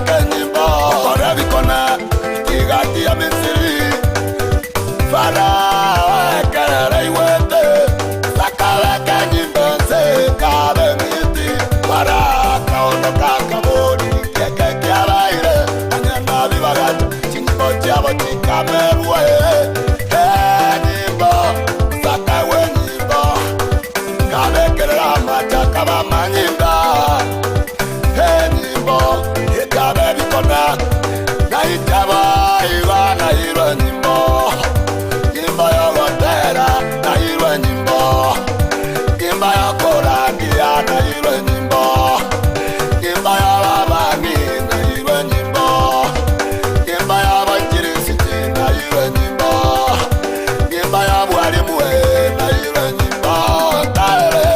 Weke nyimbo okore bikona kigati ya Misiri Farao ekerere iwete Saka weke nyimbo nse kabe miti Farao kaondoka kaburi keke kyabaire Anyana bibagacha chinyimbo chiabo chikamerwe Nyimbo saka we nyimbo Kabekerera amacha kabamanyinga Enyimbo ekabe bikona Naitaba iba nairwe nyimbo Nyimbo yogotera nairwe nyimbo Nyimbo yokurangia nairwe nyimbo Nyimbo yababangi nairwe nyimbo Nyimbo yabanjirisiti nairwe nyimbo Nyimbo yabwalimu nairwe nyimbo Taere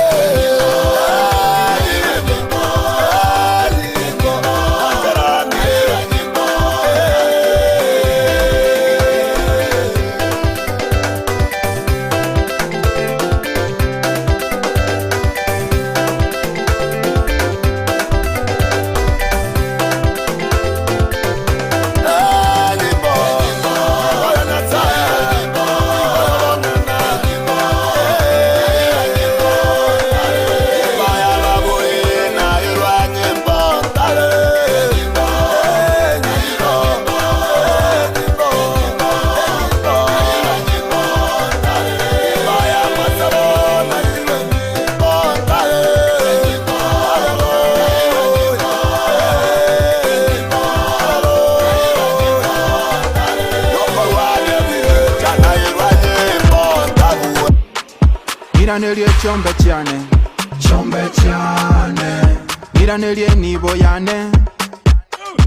Ngiranerie chombe cyane chombe cyane Ngiranerie nibo yane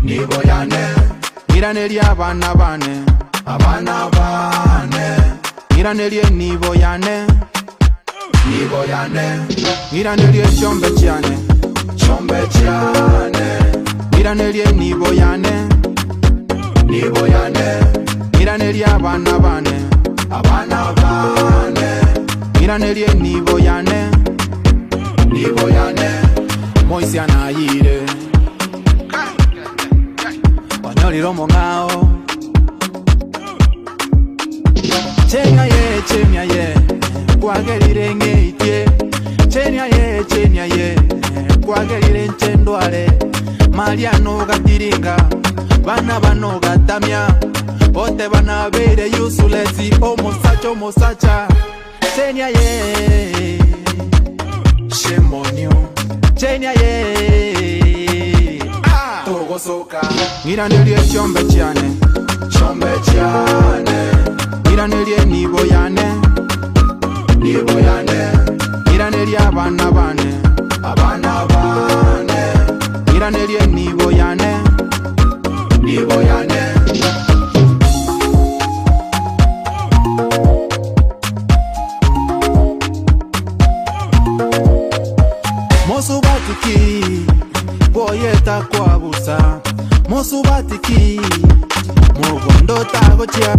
nibo yane Ngiranerie abana bane abana bane Ngiranerie nibo yane nibo yane Ngiranerie chombe cyane chombe cyane Ngiranerie nibo yane nibo yane Ngiranerie abana bane abana bane Ngiranerie nibo yane nibo yane Moisi anayire Onyorire omong'ao Chenia ye chenia ye kwagerire ng'eitie Chenia ye chenia ye kwagerire nchendware Maria nogatiringa bana banogatamia bote bana beire useless omosacha omosacha Chenia ye shame on you Chenia ye ah togosoka Ngiranerie chombe cyane chombe cyane Ngiranerie nibo yane nibo yane Ngiranerie abana bane abana bane Ngiranerie nibo yane nibo yane Mosubatiki boyeta kwabusa Mosubatiki mugondo tagochia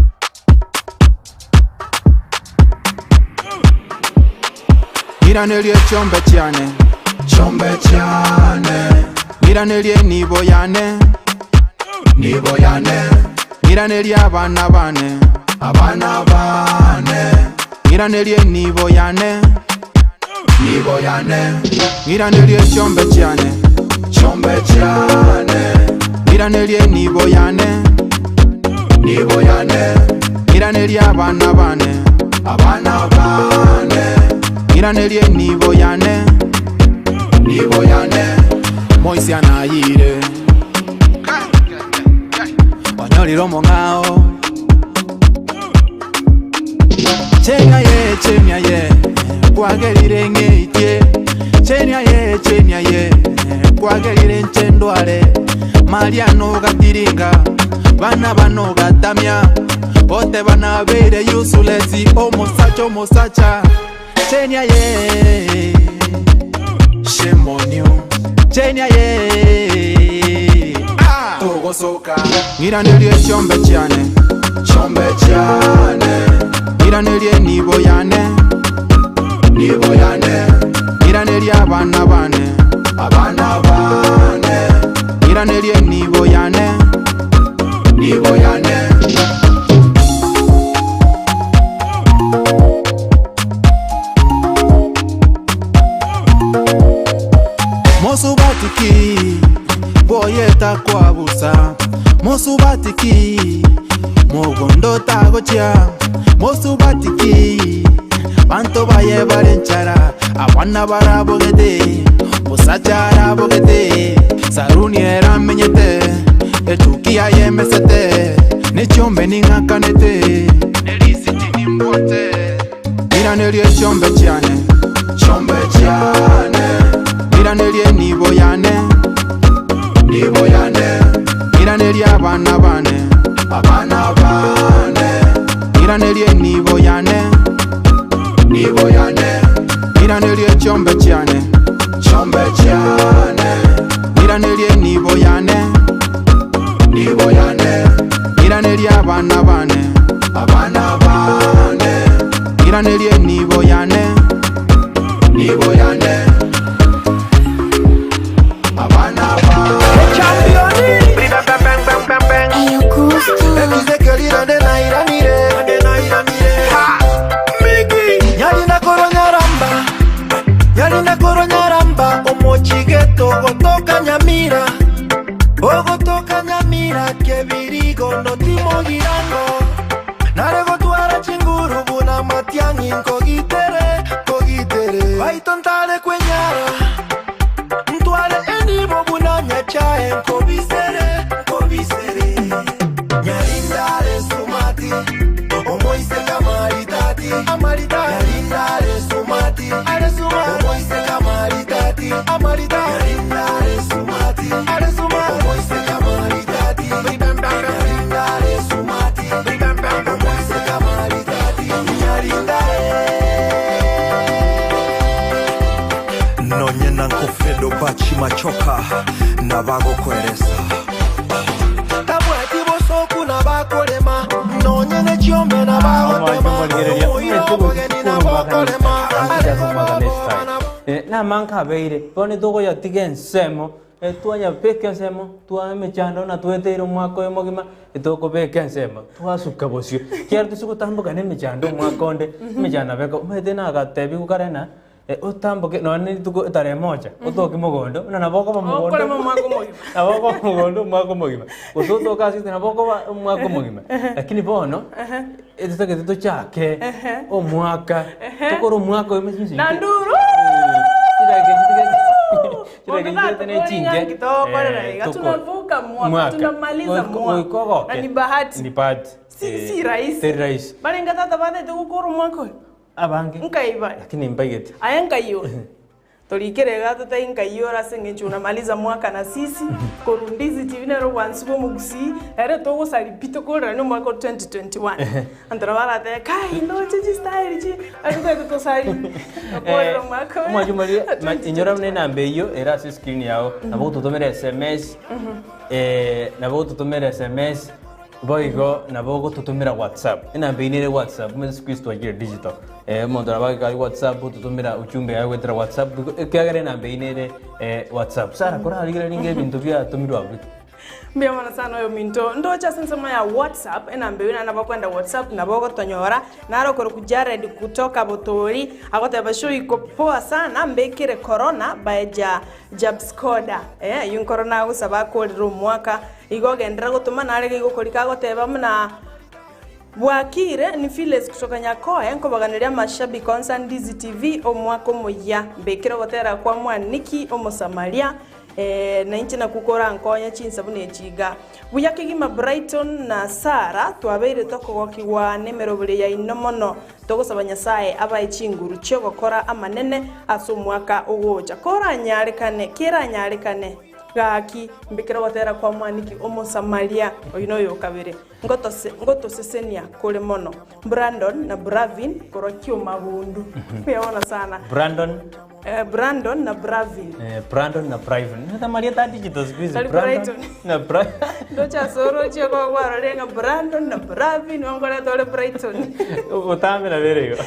Ngiranerie chombe cyane chombe cyane Ngiranerie nibo yane nibo yane Ngiranerie abana bane abana bane Ngiranerie nibo yane nibo yane Ngiranerie chombe cyane chombe cyane Ngiranerie nibo yane nibo yane Ngiranerie abana bane abana bane Ngiranerie nibo yane nibo yane Moisi anayire onyorire omong'ao Chenia ye chenia ye kwagerire ng'eitie Chenia ye chenia ye kwagerire nchendware Maria nogatiringa bana banogatamia bote bana beire useless omosacha omosacha Chenia ye shame on you Chenia ye ah togosoka Ngiranerie chombe cyane chombe cyane Ngiranerie nibo yane nibo yane Ngiranerie abana bane abana bane Iranerie nibo yane Nibo yane Mosubatiki boyeta kwabusa Mosubatiki mogondo tagochia Mosubatiki banto baye bare nchara abana barabogete musacha arabogete saruni eramenyete etukia yemesete nechombe ning'akanete nerisiti nimbwate iranerie chombe chiane chombe chiane iranerie nibo yane nibo yane iranerie abana bane abana bane iranerie nibo yane nibo yane iranerie chombe chiane chombe chiane iranerie nibo yane nibo yane iranerie abana bane abana bane iranerie nibo yane nibo yane abana Nyarinda Nyarinda koronyaramba omochigeto gotoka nyamira ogotoka nyamira kebirigo notimogirango nare gotwara chinguru buna matiang'i nkogitere nkogitere baito ntare kwenyara ntware enibo buna nyachae nkobisere nkobisere nyarindare sumati omoise kamaritati amaritati nyarindare sumati omoise kamaritati amaritati nyarindare sumati omoise kamaritati nyarindare sumati omoise kamaritati nyarindare nonye na nkofredo bachi machoka na bagokweresa tabwati bosoku na bakolema nonye nechiombe na bagotema omoire obogeni na bokolema namankabeire bono togoyatiga ensemo twanyabeka ensemo twamechando na tweteire omwaka oyo mogima etokobeka ensemo twasuka bosio kiaro tosigotamboka na emechando omwaka onde emechando abeka omanyete nagatebi gokarena otamboke nonye rituko etare moja otoke mogondo na nabo okoba mogondo Okorema omwaka omogima. nabo okoba mogondo omwaka omogima gose otoke ase nabo okoba omwaka omogima lakini bono etotagete tochake omwaka tokore omwaka oyo mechinsi Na nduru tunavuka mwaka tunamaliza mwaka na ni bahati ni bahati Si- si rahisi. teri rahisi barenga tata batete gukora omwaka oyo abange nkaiba lakini mbaigete aya nkaiyo tolikere gato inkaiyo ase eng'encho unamaliza mwaka na sisi korundizi tv nero bwansi bwa omogusii ere togosari pi tokorerania omwaka o 2021 antoro barate kai ndoche chistyle chi atotete tosari tokorera omwaka oyo. omwachumari inyora mune enamba eyo era ase screen yao nabo gototomera sms nabo gototomera sms boigo nabo gototomera whatsapp enamba eye nere whatsapp omanyete siku hizi twachire digital omonto nabo agekari whatsapp ototomera uchumbe yaye goetera whatsapp ekiagera enamba eye nere whatsapp sara korarigera ringa ebinto biatomirwe abwo mbiyamana sana oyo minto ndocha ase ensemo ya whatsapp enamba eyo nana bakwenda whatsapp nabo ogotonyora narokore ku jared kutoka botori agoteba show iko poa sana mbekire corona by ja jabscoda eh yu corona agosaba akorire omwaka igo ogendera gotoma narege igokorika agoteba muna bwakire ni Phyllis kutoka Nyakoe nkobaganiria mashabiki onsa Ndizi TV omwaka omuya mbekire ogotera kwa mwaniki omosamaria na inche nakukora nkonya chinsabu nechiga buya kegima Brighton na Sara twabeire tokogokiwa nemerobere ya ino mono togosaba Nyasaye abae chinguru chiogokora amanene ase omwaka ogocha koranyarekane keranyarekane gaki mbikira gotera kwa mwaniki omosamaria oyu noyo kabere ngotosesenia kore mono Brandon na Bravin korwa kiomabundu uyabona sana brandon Brandon na Bravin brandon na Bravin natamaria ta digital siku hizi Karibu brandon Brighton. na Bra ndocha soro chio kwakwarorenga Brandon na Bravin wankoreta ore Brighton utambe na bere igo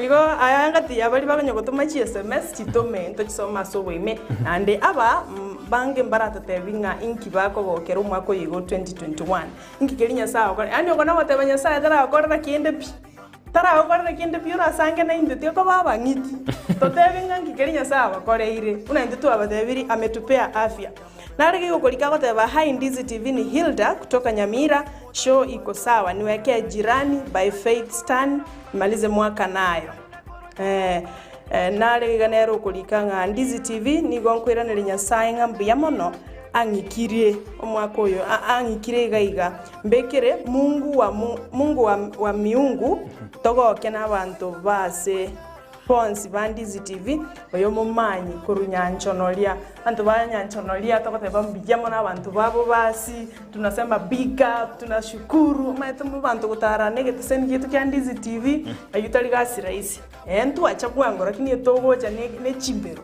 igo aya ngati abari bakonya gotoma chi sms chitome ntochisoma ase oboime naende aba Bange mbaratotebi ng'a inki bakogokera omwaka oyo igo 2021. Inki keria Nyasae agokora? Yaani oko nogoteba Nyasae taragokorera kende pi. Taragokorera kende pi orasange naintwe tiga koba abang'iti. Totebe ng'a inki keria Nyasae abakoreire. Buna intwe twabatebirie ametupea afya. Nare gegokorika agoteba hi Ndizi TV ni Hilda kutoka Nyamira, show iko sawa niwekee jirani by Faith Stan nimalize mwaka nayo. Eh, eh, nare iga nere okorika ng'a Ndizi TV nigo nkoiraneria Nyasae ng'a mbuya mono ang'ikirie omwaka oyo a- ang'ikire iga iga mbekere Mungu wa mu Mungu wa, wa miungu togoke na abanto base bonsi ba Ndizi TV oyo momanyi korwa Nyanchonoria abanto ba Nyanchonoria togoteba mbuya mono abanto babo basi Tunasema big up, tunashukuru, omanyete abanto gotara na egeteseni giaito kia Ndizi TV, ayio tari gasi rahisi. Ee ntwacha bwango lakini togocha ne ne chimbero,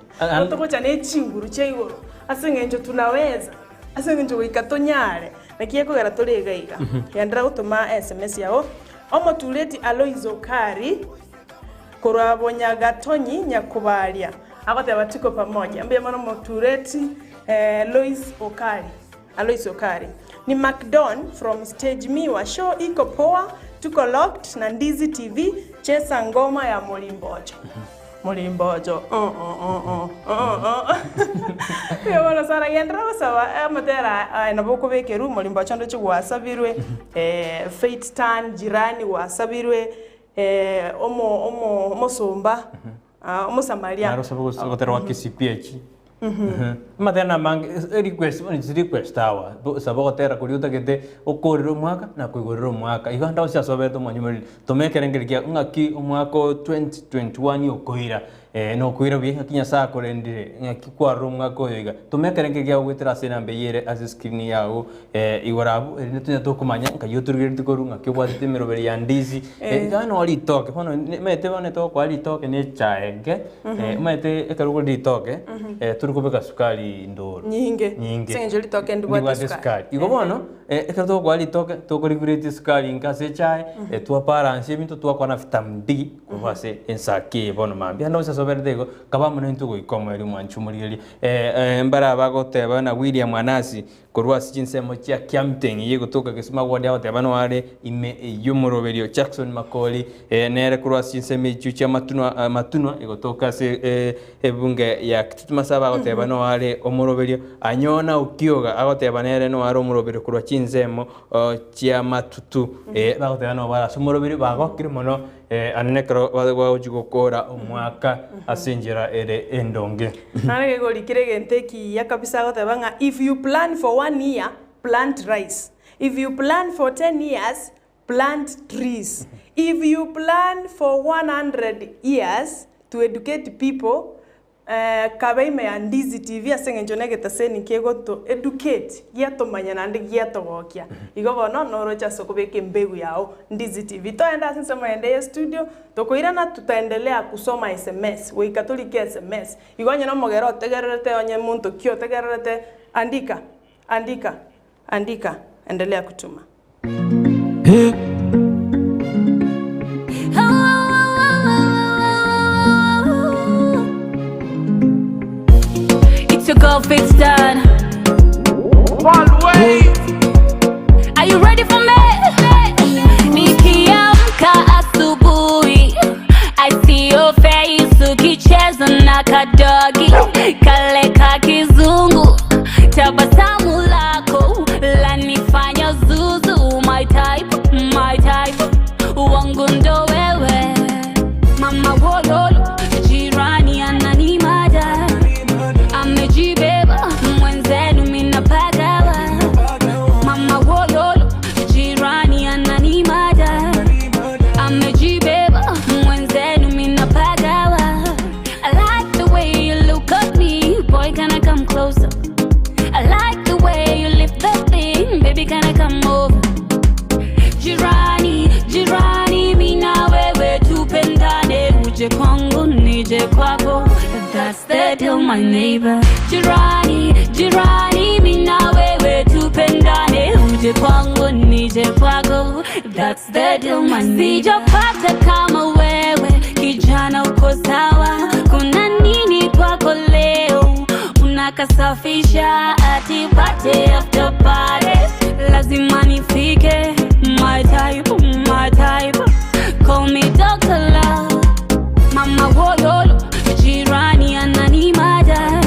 togocha ne chinguru chia igoro, ase eng'encho tunaweza, ase eng'encho goika tonyare, naki ekogera tore iga iga. Genderera gotoma sms yao, omotureti Alois Okari, korwa Bonyagatonyi Nyakobaria, agoteba tuko pamoja. Mbuya mono omotureti Lois Okari. Alois Okari. Ni Macdon from stage miwa show iko poa tuko locked na Ndizi TV chesa ngoma ya Morimbocho. Morimbocho oh oh oh oh oh oh. Mbuya mono sana genderera gosaba amatera aya nabo okobekerwa Morimbocho ndoche gwasabirwe eh, Faith Tan jirani gwasabirwe eh, omo omo omosomba ah, omosamaria Naro osabe gotera gwa kisipi eki. Amatera namange request bono it's request hour saba ogotera koria otagete okorere omwaka na koigorera omwaka. Igo ande onsi ase oberete omonyomoriri toma ekerengerio kiago ng'aki omwaka o 2021 okoira nokoira buya ng'aki Nyasaye akorendire ng'aki kwarora omwaka oyo iga. Toma ekerengerio kiago goetera ase enamba eyio ere ase escreen yago igoro abwo erinde tonya tokomanya nkai otorigeretie korwa ng'aki obwatete emeroberi ya ndizi iga noo ritoke bono omanyete bono togokoa ritoke na echae enke. Omanyete ekero okore ritoke, tori kobeka sukari ndoro. Nyinge. Nyinge. Ase eng'encho ritoke ndibwate Ndibwate esukari. esukari. Igo bono, ekero togokoa ritoke, tokoregulate esukari inke ase echae, twabalansia ebinto twakora na vitamin D korwa ase ensaki eye bono mambia. Ande onsi ase oberete igo, kaba amo naintwe goika omoerio mwanche omorigereria. Mbare abagoteba buna William Anasi, Korwa ase chinsemo chia Kiamteng eye egotoka Gesima Ward agoteba noyo are ime y'omoroberio Jackson Makori nere korwa ase chinsemo echio chia Matunwa Matunwa egotoka ase ebunge ya Kitutu Masaba agoteba noyo are omoroberio Anyona Okioga agoteba nere noyo are omoroberio korwa chinsemo chia Matutu bagoteba noyo bare ase omoroberio bagokire mono Ande nekero bagochia gokora omwaka ase enchera ere endonge. Nare gegorikire egento ekiya kabisa agoteba ng'a if you plan for one year, plant rice, if you plan for ten years, plant trees, if you plan for 100 years to educate people, Kabe ime ya Ndizi TV ase eng'encho negetaseni kegoto educate, giatomanya naende giatogokia. Igo bono noroche ase okobeka embegu yao Ndizi TV. Toende ase ensemo ende ye studio, tokoirana tutaendelea kusoma sms, goika torike sms. Igo onye nomogere otegererete onye monto ki otegererete, andika, andika, andika, endelea kutuma. It's your girl Fitz Done. Are you ready for me? Nikiamka asubuhi, I see your face ukicheza na kadogi kale ka kizungu, tabasamu lako lanifanya zuzu, my type, my type, wangu ndo wewe mama wololo, jirani ananimada amejibeba mwenzenu minapagawa mama wololo jirani ananimada amejibeba mwenzenu minapagawa I like the way you look at me boy can I come closer I like the way you lift that thing baby can I come over Jirani, jirani, mi na wewe tupendane, uje kwangu nije kwako. That's the deal my neighbor. Jirani, jirani, mi na wewe tupendane, uje kwangu nije kwako. That's the deal my neighbor. Sijapata kama wewe, kijana uko sawa. Kuna nini kwako leo? Nakasafisha ati party after party. Lazima nifike, my type, my type. Call me Dr. Love. Mama wololo, jirani ananimada.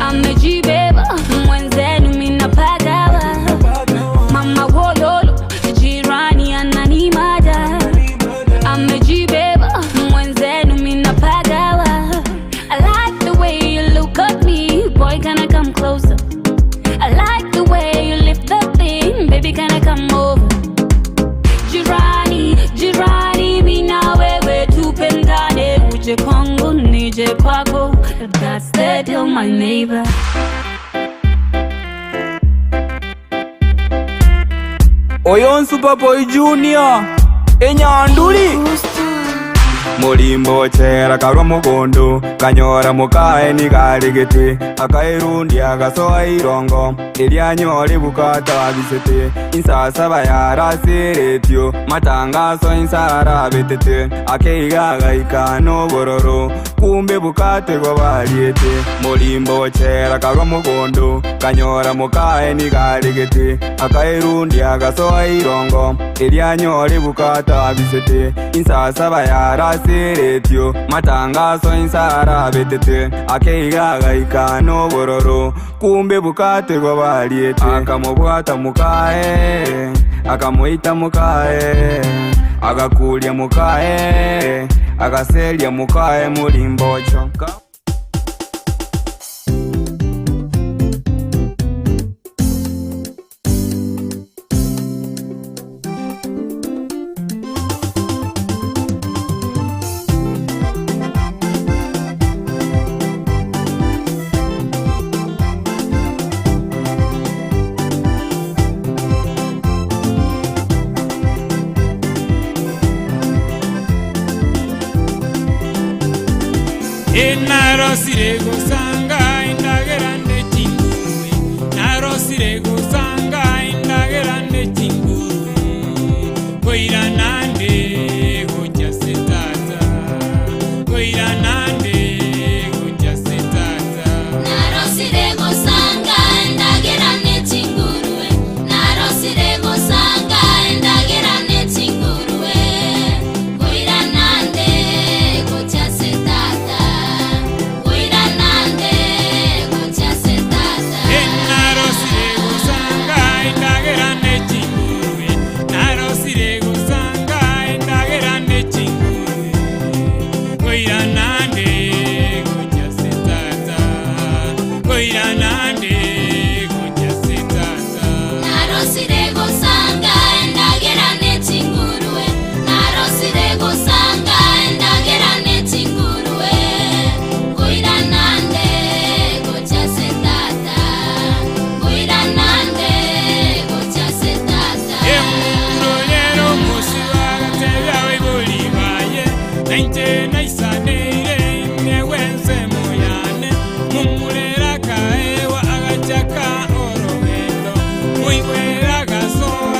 Amejibeba, mwenzenu minapagawa. Mama wololo, jirani ananimada. Amejibeba, mwenzenu minapagawa. I like the way you look at me, boy, can I come closer? I like the way you lift that thing, baby, can I come over? Jirani, jirani, mi na wewe tupendane, uje kwangu nije kwako. That's the deal, my neighbor. Oyo Superboy Junior enyanduli mulimbo chera karwa mugundu kanyora mukae nigaligiti akairundia gasoa irongo ilianyore bukatabisete insasaba yarasiritio matangaso insarabitete akeigagaika nobororo kumbe bukategwa bariete mulimbo chera karwa mugundu kanyora mukae nigaligiti akairundia gasoa irongo ilianyore bukatabisete insasaba yarasiritio matangaso insarabitete akeigagaika nobororo kumbe bukategwa bariete akamubwata mukae akamuita mukae agakulia mukae agaselia mukae mulimbocho Narosire gusanga indagera nechinguruwe narosire gusanga indagera nechinguruwe koiranande gocha setata koiranande gocha setata Narosire gusanga endagera n'ekinguruwe Narosire gusanga endagera n'ekinguruwe Koiranande gocha setata Koiranande gocha setata Narosire gusanga indagera nechinguruwe narosire gusanga indagera nechinguruwe koiranande gocha setata koiranande gocha setata Narosire gusanga endagera n'ekinguruwe Narosire gusanga endagera n'ekinguruwe Koiranande gocha setata Koiranande gocha setata Emurorero musibagatebya baibuli baye nainche naisaneire newense moyane mumurera kaewa agachaka orogendo muigwera gasoa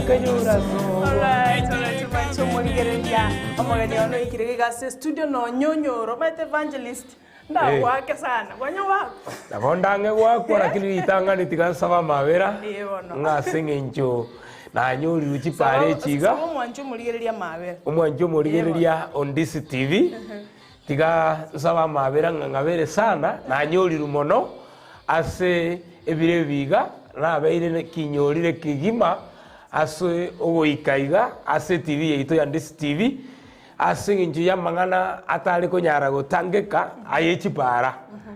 akanyora Alright, alright, mwanche omorigereria omogeni ono oikire iga ase studio nonyonyoro omanyete evangelist ndagwake sana kwanya gwakwa Nabo ndang'e gwakwa lakini ritang'ani tiga nsaba amabera Ee bono. ng'a ase eng'encho nanyorirwe chipara echi iga Saba omwanche omorigereria amabera omwanche omorigereria on DCTV tiga nsaba amabera ng'a ng'abere sana nanyorirwe mono ase ebiro ebi iga nabeire kinyorire kegima ase ogoika iga ase TV yaito ya DCTV ase eng'encho ya amang'ana atare konyara gotangeka aye chipara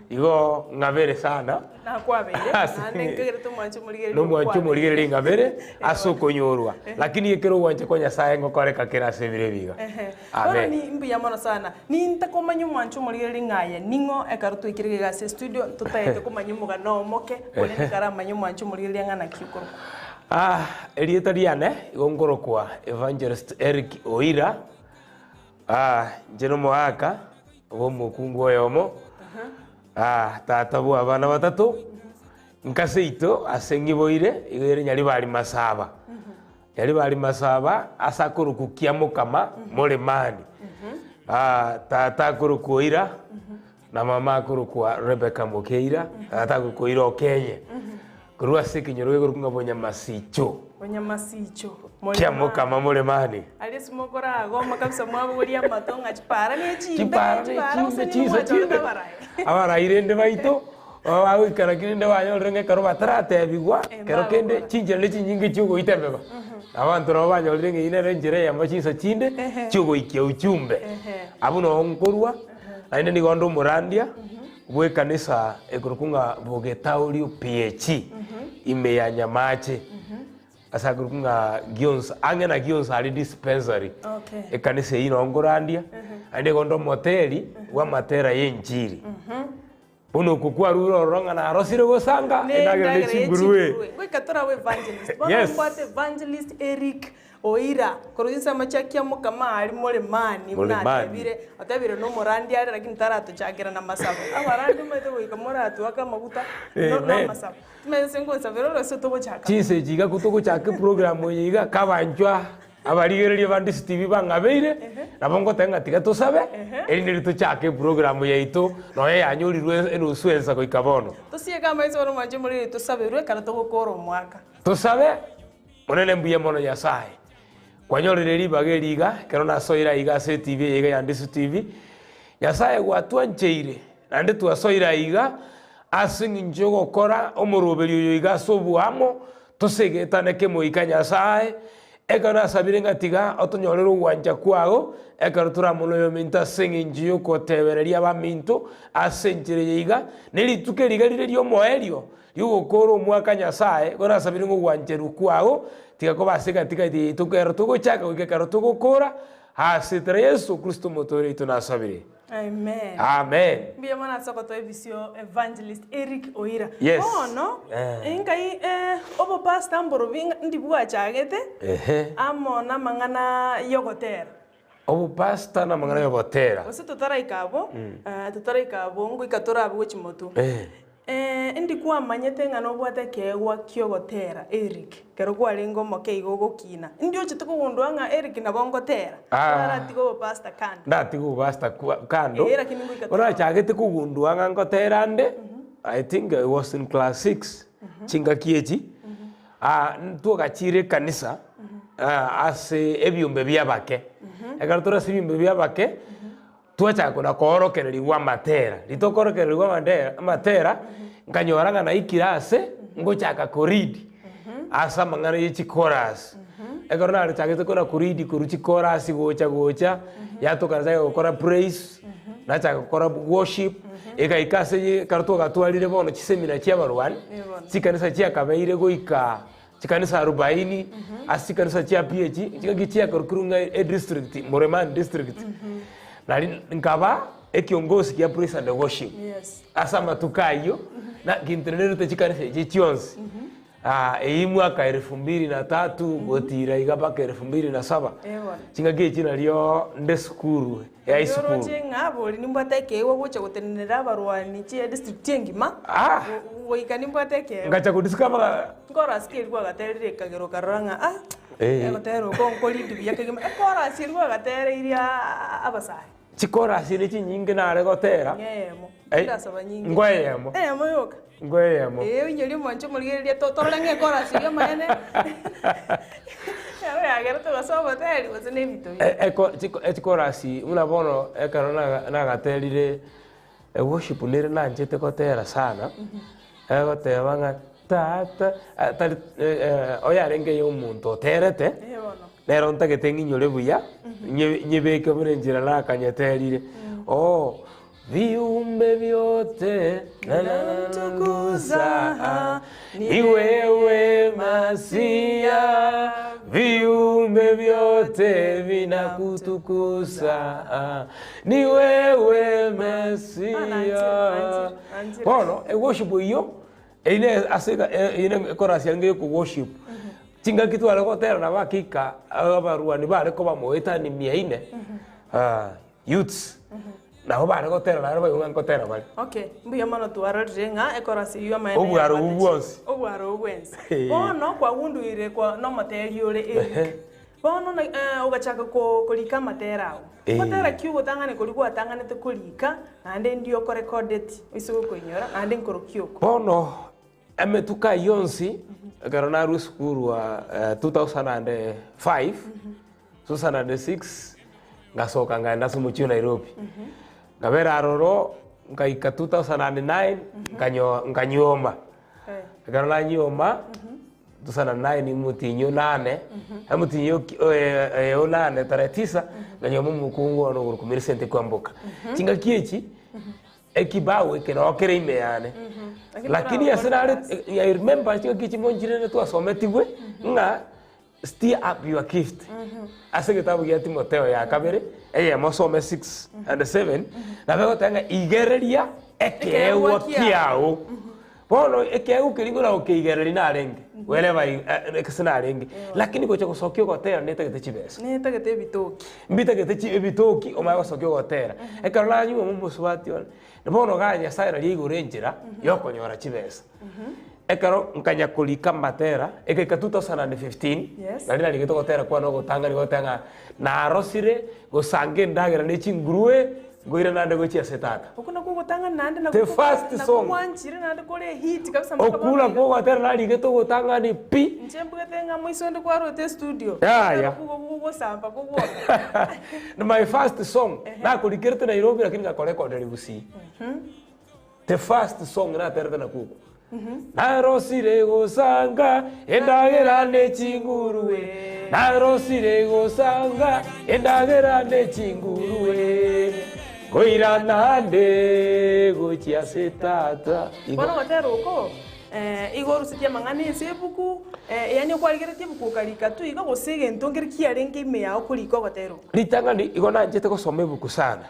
igo ng'abere sana nakwabeire Ase- naende nkagerete omwanche omorigereria nomwanche okwabere. omorigereria ng'abere ase okonyorwa lakini ekero ogwancha kwa nyasaye ngokoreka kera ase ebiro ebi iga Ehe. Bono amen ni mbuya mono sana nintakomanya omwanche omorigereria ng'aye ning'o ekero twikire iga ase studio totaete komanya omogano omoke korende karamanye omwanche omorigereria ng'a naki okorokwa Ah, erieta riane igo nkorokwa evangelist Eric Oira ah, inche nomoaka oba omokungu oyomo ah, tata bwa abana batato nkaseito ase ng'iboire igo ere Nyaribari Masaba Nyaribari Masaba ase akorokwa Kiamokama Molemani ah, tata akorokwa Oira na mama akorokwa Rebecca Mokeira tata akorokwa Oira Okenye korwa ase ekenyoro gekorokwa ng'a Bonyamasicho Bonyamasicho Kiamokama Molemani aria ase mokoragoma kabisa mwabogoria amato ng'a chipara ne chimbe Chipara ne chipara chimbe, gose chinsa nigo chimbe. mwachorete abarai abarai rende baito bagoikara kende banyorire ng'a ekero bataratebiwa kero kende chinchera ne chinyinge chiogoita embeba abanto nabo banyorire ng'a eyio nere enchera eyemo chinsa chinde chiogoikia ujumbe abwo noo nkorwa naende nigo onde omorandia bwa ekanisa ekorokwa ng'a Bogetaurio PAG ime ya Nyamache ase akorokwa ng'a Gionsa ang'e na Gionsa aria dispensary Okay. ekanisa eyio noo nkorandia naende igo onde omoteri bwa amatera ya enchiri bono okwo kwarure ororo ng'a narosire gosanga endagera ne chinguruwe goika torabe evangelist bono Yes. mbwate evangelist Eric Oira korwa chinsemo chia Kiamokama aria Molemani buna Molemani. atebire otebire na omorandi are lakini taratochakera na masabo abarandi omanyete goika moratwake amaguta no Amen. amasabo timanyete ase ngonsabera ore ase togochaka chinsa echi iga togochaka eprogram eye iga kabanchwa abarigereria ba DCTV bang'abeire nabo ngoteba ng'a tiga tosabe erinde ritochake eprogram yaito nonya yanyorirwe enusu ensa goika bono tosieke amaiso bono mwanche morire tosaberwe ekero togokora omwaka tosabe monene mbuya mono nyasaye kwanyorire ribaga eri iga ekero nasoire aiga ase etv eye iga ya DCTV nyasaye gwatwancheire naende twasoire aiga ase eng'encho yogokora omoroberi oyo iga ase oboamo tosegetane kemoika nyasaye ekero nasabire ng'a tiga otonyorere ogwancha kwago ekero toramona oyo ominto ase eng'encho yokotebereria abaminto ase enchera eye iga na erituko eriga rire ria omoerio riogokora omwaka nyasaye igo nasabire ng'a ogwancherwa kwago tiga koba ase ekatikati yaito ekero togochaka goika ekero togokora ase etera Yesu Kristo omotore oito nasabire amen amen mbuya mono ase ogotoa ebisio evangelist Eric Oira Yes. bono Eh. enkai obopastor mborobi ng'a ndi bwachagete ehe amo na amang'ana yogotera obopastor na amang'ana yogotera gose totaraika abwo totaraika abwo ngoika torabe gochia motwe Eh. Ndi kwamanyete ng'a nobwate ekeegwa kiogotera Eric kero kwarenge omoke igo ogokina ndi ochete kogundua ng'a Eric nabo ngotera Ah. oraratiga obopastor kando ndatiga obopastor kando Eh, lakini ngoika orachagete kogundua ng'a ngotera nde I think I was in class 6 chingaki echi ah, twagachire ekanisa ah, ase ebiombe bia abake ekero tore ase ebiombe bia abake twachaka kona koorokereriwa amatera ritokoorokereriwa amatera amatera nkanyora ng'a naikire ase ngochaka koread ase amang'ana ya chichorus ekero narechagete kona koread korwa chichorus gocha gocha yatoka nachaka gokora praise nachaka gokora worship egaika ase ye ekero twagatwarire bono chisemina chia abarwani chikanisa chiakabeire goika chikanisa arobaini ase chikanisa chia PAG chingaki chiakorokirwe ng'a edistrict Molemani district nari nkaba ekiongozi kia praise and worship yes ase amatuko ayio na kintenerete chikanisa echi chionsi Ah, eyio mwaka elfu mbili na tatu gotira iga mpaka elfu mbili na saba Eh, bono chingaki echi nario nde sukuru ya high school Yoroche ng'a bori nimbwate ekeegwa gocha gotenenera abarwani chia district engima Ah. goika nimbwate ekeegwa ngacha kudiscover nkorasike eri kwagaterire ekagero karora ng'a ah Eh. Egotera oko nkorindi buya kegima, ekorasi eria gwagatereirie abasae. Chikorasi ne chinyinge nare gotera. Ng'eyemo. Eh, Ndasaba nyinge. Ngweyemo. Eyemo yoka. Ngweyemo. Ee, oinyori omwancho omorigereria to- torore ng'a ekorasi eria amaene. Nabo yagera togasoa oboteri gose na ebito binde. E- eko- chiko- echikorasi buna bono ekero naga- nagaterire eworship nere nanchete gotera sana, egoteba ng'a tata ah, tari oyarenge ya omonto oterete, Ee bono. nero ntagete ng'inyore buya, nye- nyebeke buna enchera nakanyeterire, oh viumbe vyote nanamtukuza ni wewe Masia, viumbe vyote vinakutukuza ni wewe Masia. Bono eworship eyio eine ase eine ekorasi yange yokoworship chingaki tware gotera nabo hakika abarwani bare koba moetani mia ine youths nabo bare gotera naro baigwa ng'a nkotera bare. Okay, mbuya mono twarorire ng'a ekorasi eyio amaene Obwaro yabwate obwo bwonsi. Obwaro obwo bwensi. Eh. Bono kwagunduire kwa nomoteri ore Eric. Ehe. Bono na eh, ogachaka ko korika amatera ao. Eh. Gotera ki ogotang'ani koria gwatang'anete korika, naende ndio okorekodeti oise gokoinyora, naende nkorokia oko. Bono emetuko ayio yonsi ekero narwa esukuru 2005, 2006 ngasoka nkaenda ase omochie o Nairobi. Nkabera aroro nkaika 2009 nkanyo nkanyioma. Ekero nanyioma 2009 omotienyi onane, omotienyi oki onane tarehe tisa, nkanyioma omokungu one okorokwa Millicent Kwamboka. Chingaki echi, ekibao eke noo kere ime yane. Lakini ase nare I remember chingaki chimo nchirende twasometigwe, ng'a stir up your gift. Ase egetabu gia Timotheo ya kabere, eyemo osome 6 and 7, nabo egoteba ng'a igereria ekeegwa kiao. Bono ekeegwa keria ng'ora gokeigereria narenge, wherever I- eh, ase narenge, lakini gocha gosokia ogotera netagete chibesa. Netagete ebitoki. Mbitagete chi ebitoki omanye gosokia ogotera. Ekero nanywa omosubati one, bono igaa Nyasaye naria aigure enchera ya okonyora chibesa. Ekero nkanya korika amatera, egaika 2015, Yes. naria narigete ogotera kwane ogotang'ani goteba ng'a narosire gosanga endagera ne chingurue, nkoira naende gochia ase tata. Okwo nakwo ogotang'ani naende The first nakwo song. gwanchire naende kore ehit kabisa mpaka Okwo nakwo ogotera narigete ogotang'ani pi. Inche mbwete ng'a moiso onde kwarwete estudio. Yaya. Kogosamba kogwoka. My first song, nakorikerete Nairobi lakini ngakorekodera Gusii. The first song naterete nakwo okwo. Narosire gosanga endagera ne chingurue, narosire gosanga endagera ne chingurue, ngoirana ande gochia ase tata. Igo. Bono ogotera oko, eh, igo orusetie amang'ana ase ebuku, eh, yaani okwarigeretie ebuku okarika tu iga gose egento nkere kiarenge ime yao korika ogotera oko. Ritang'ani igo nanchete gosoma ebuku sana.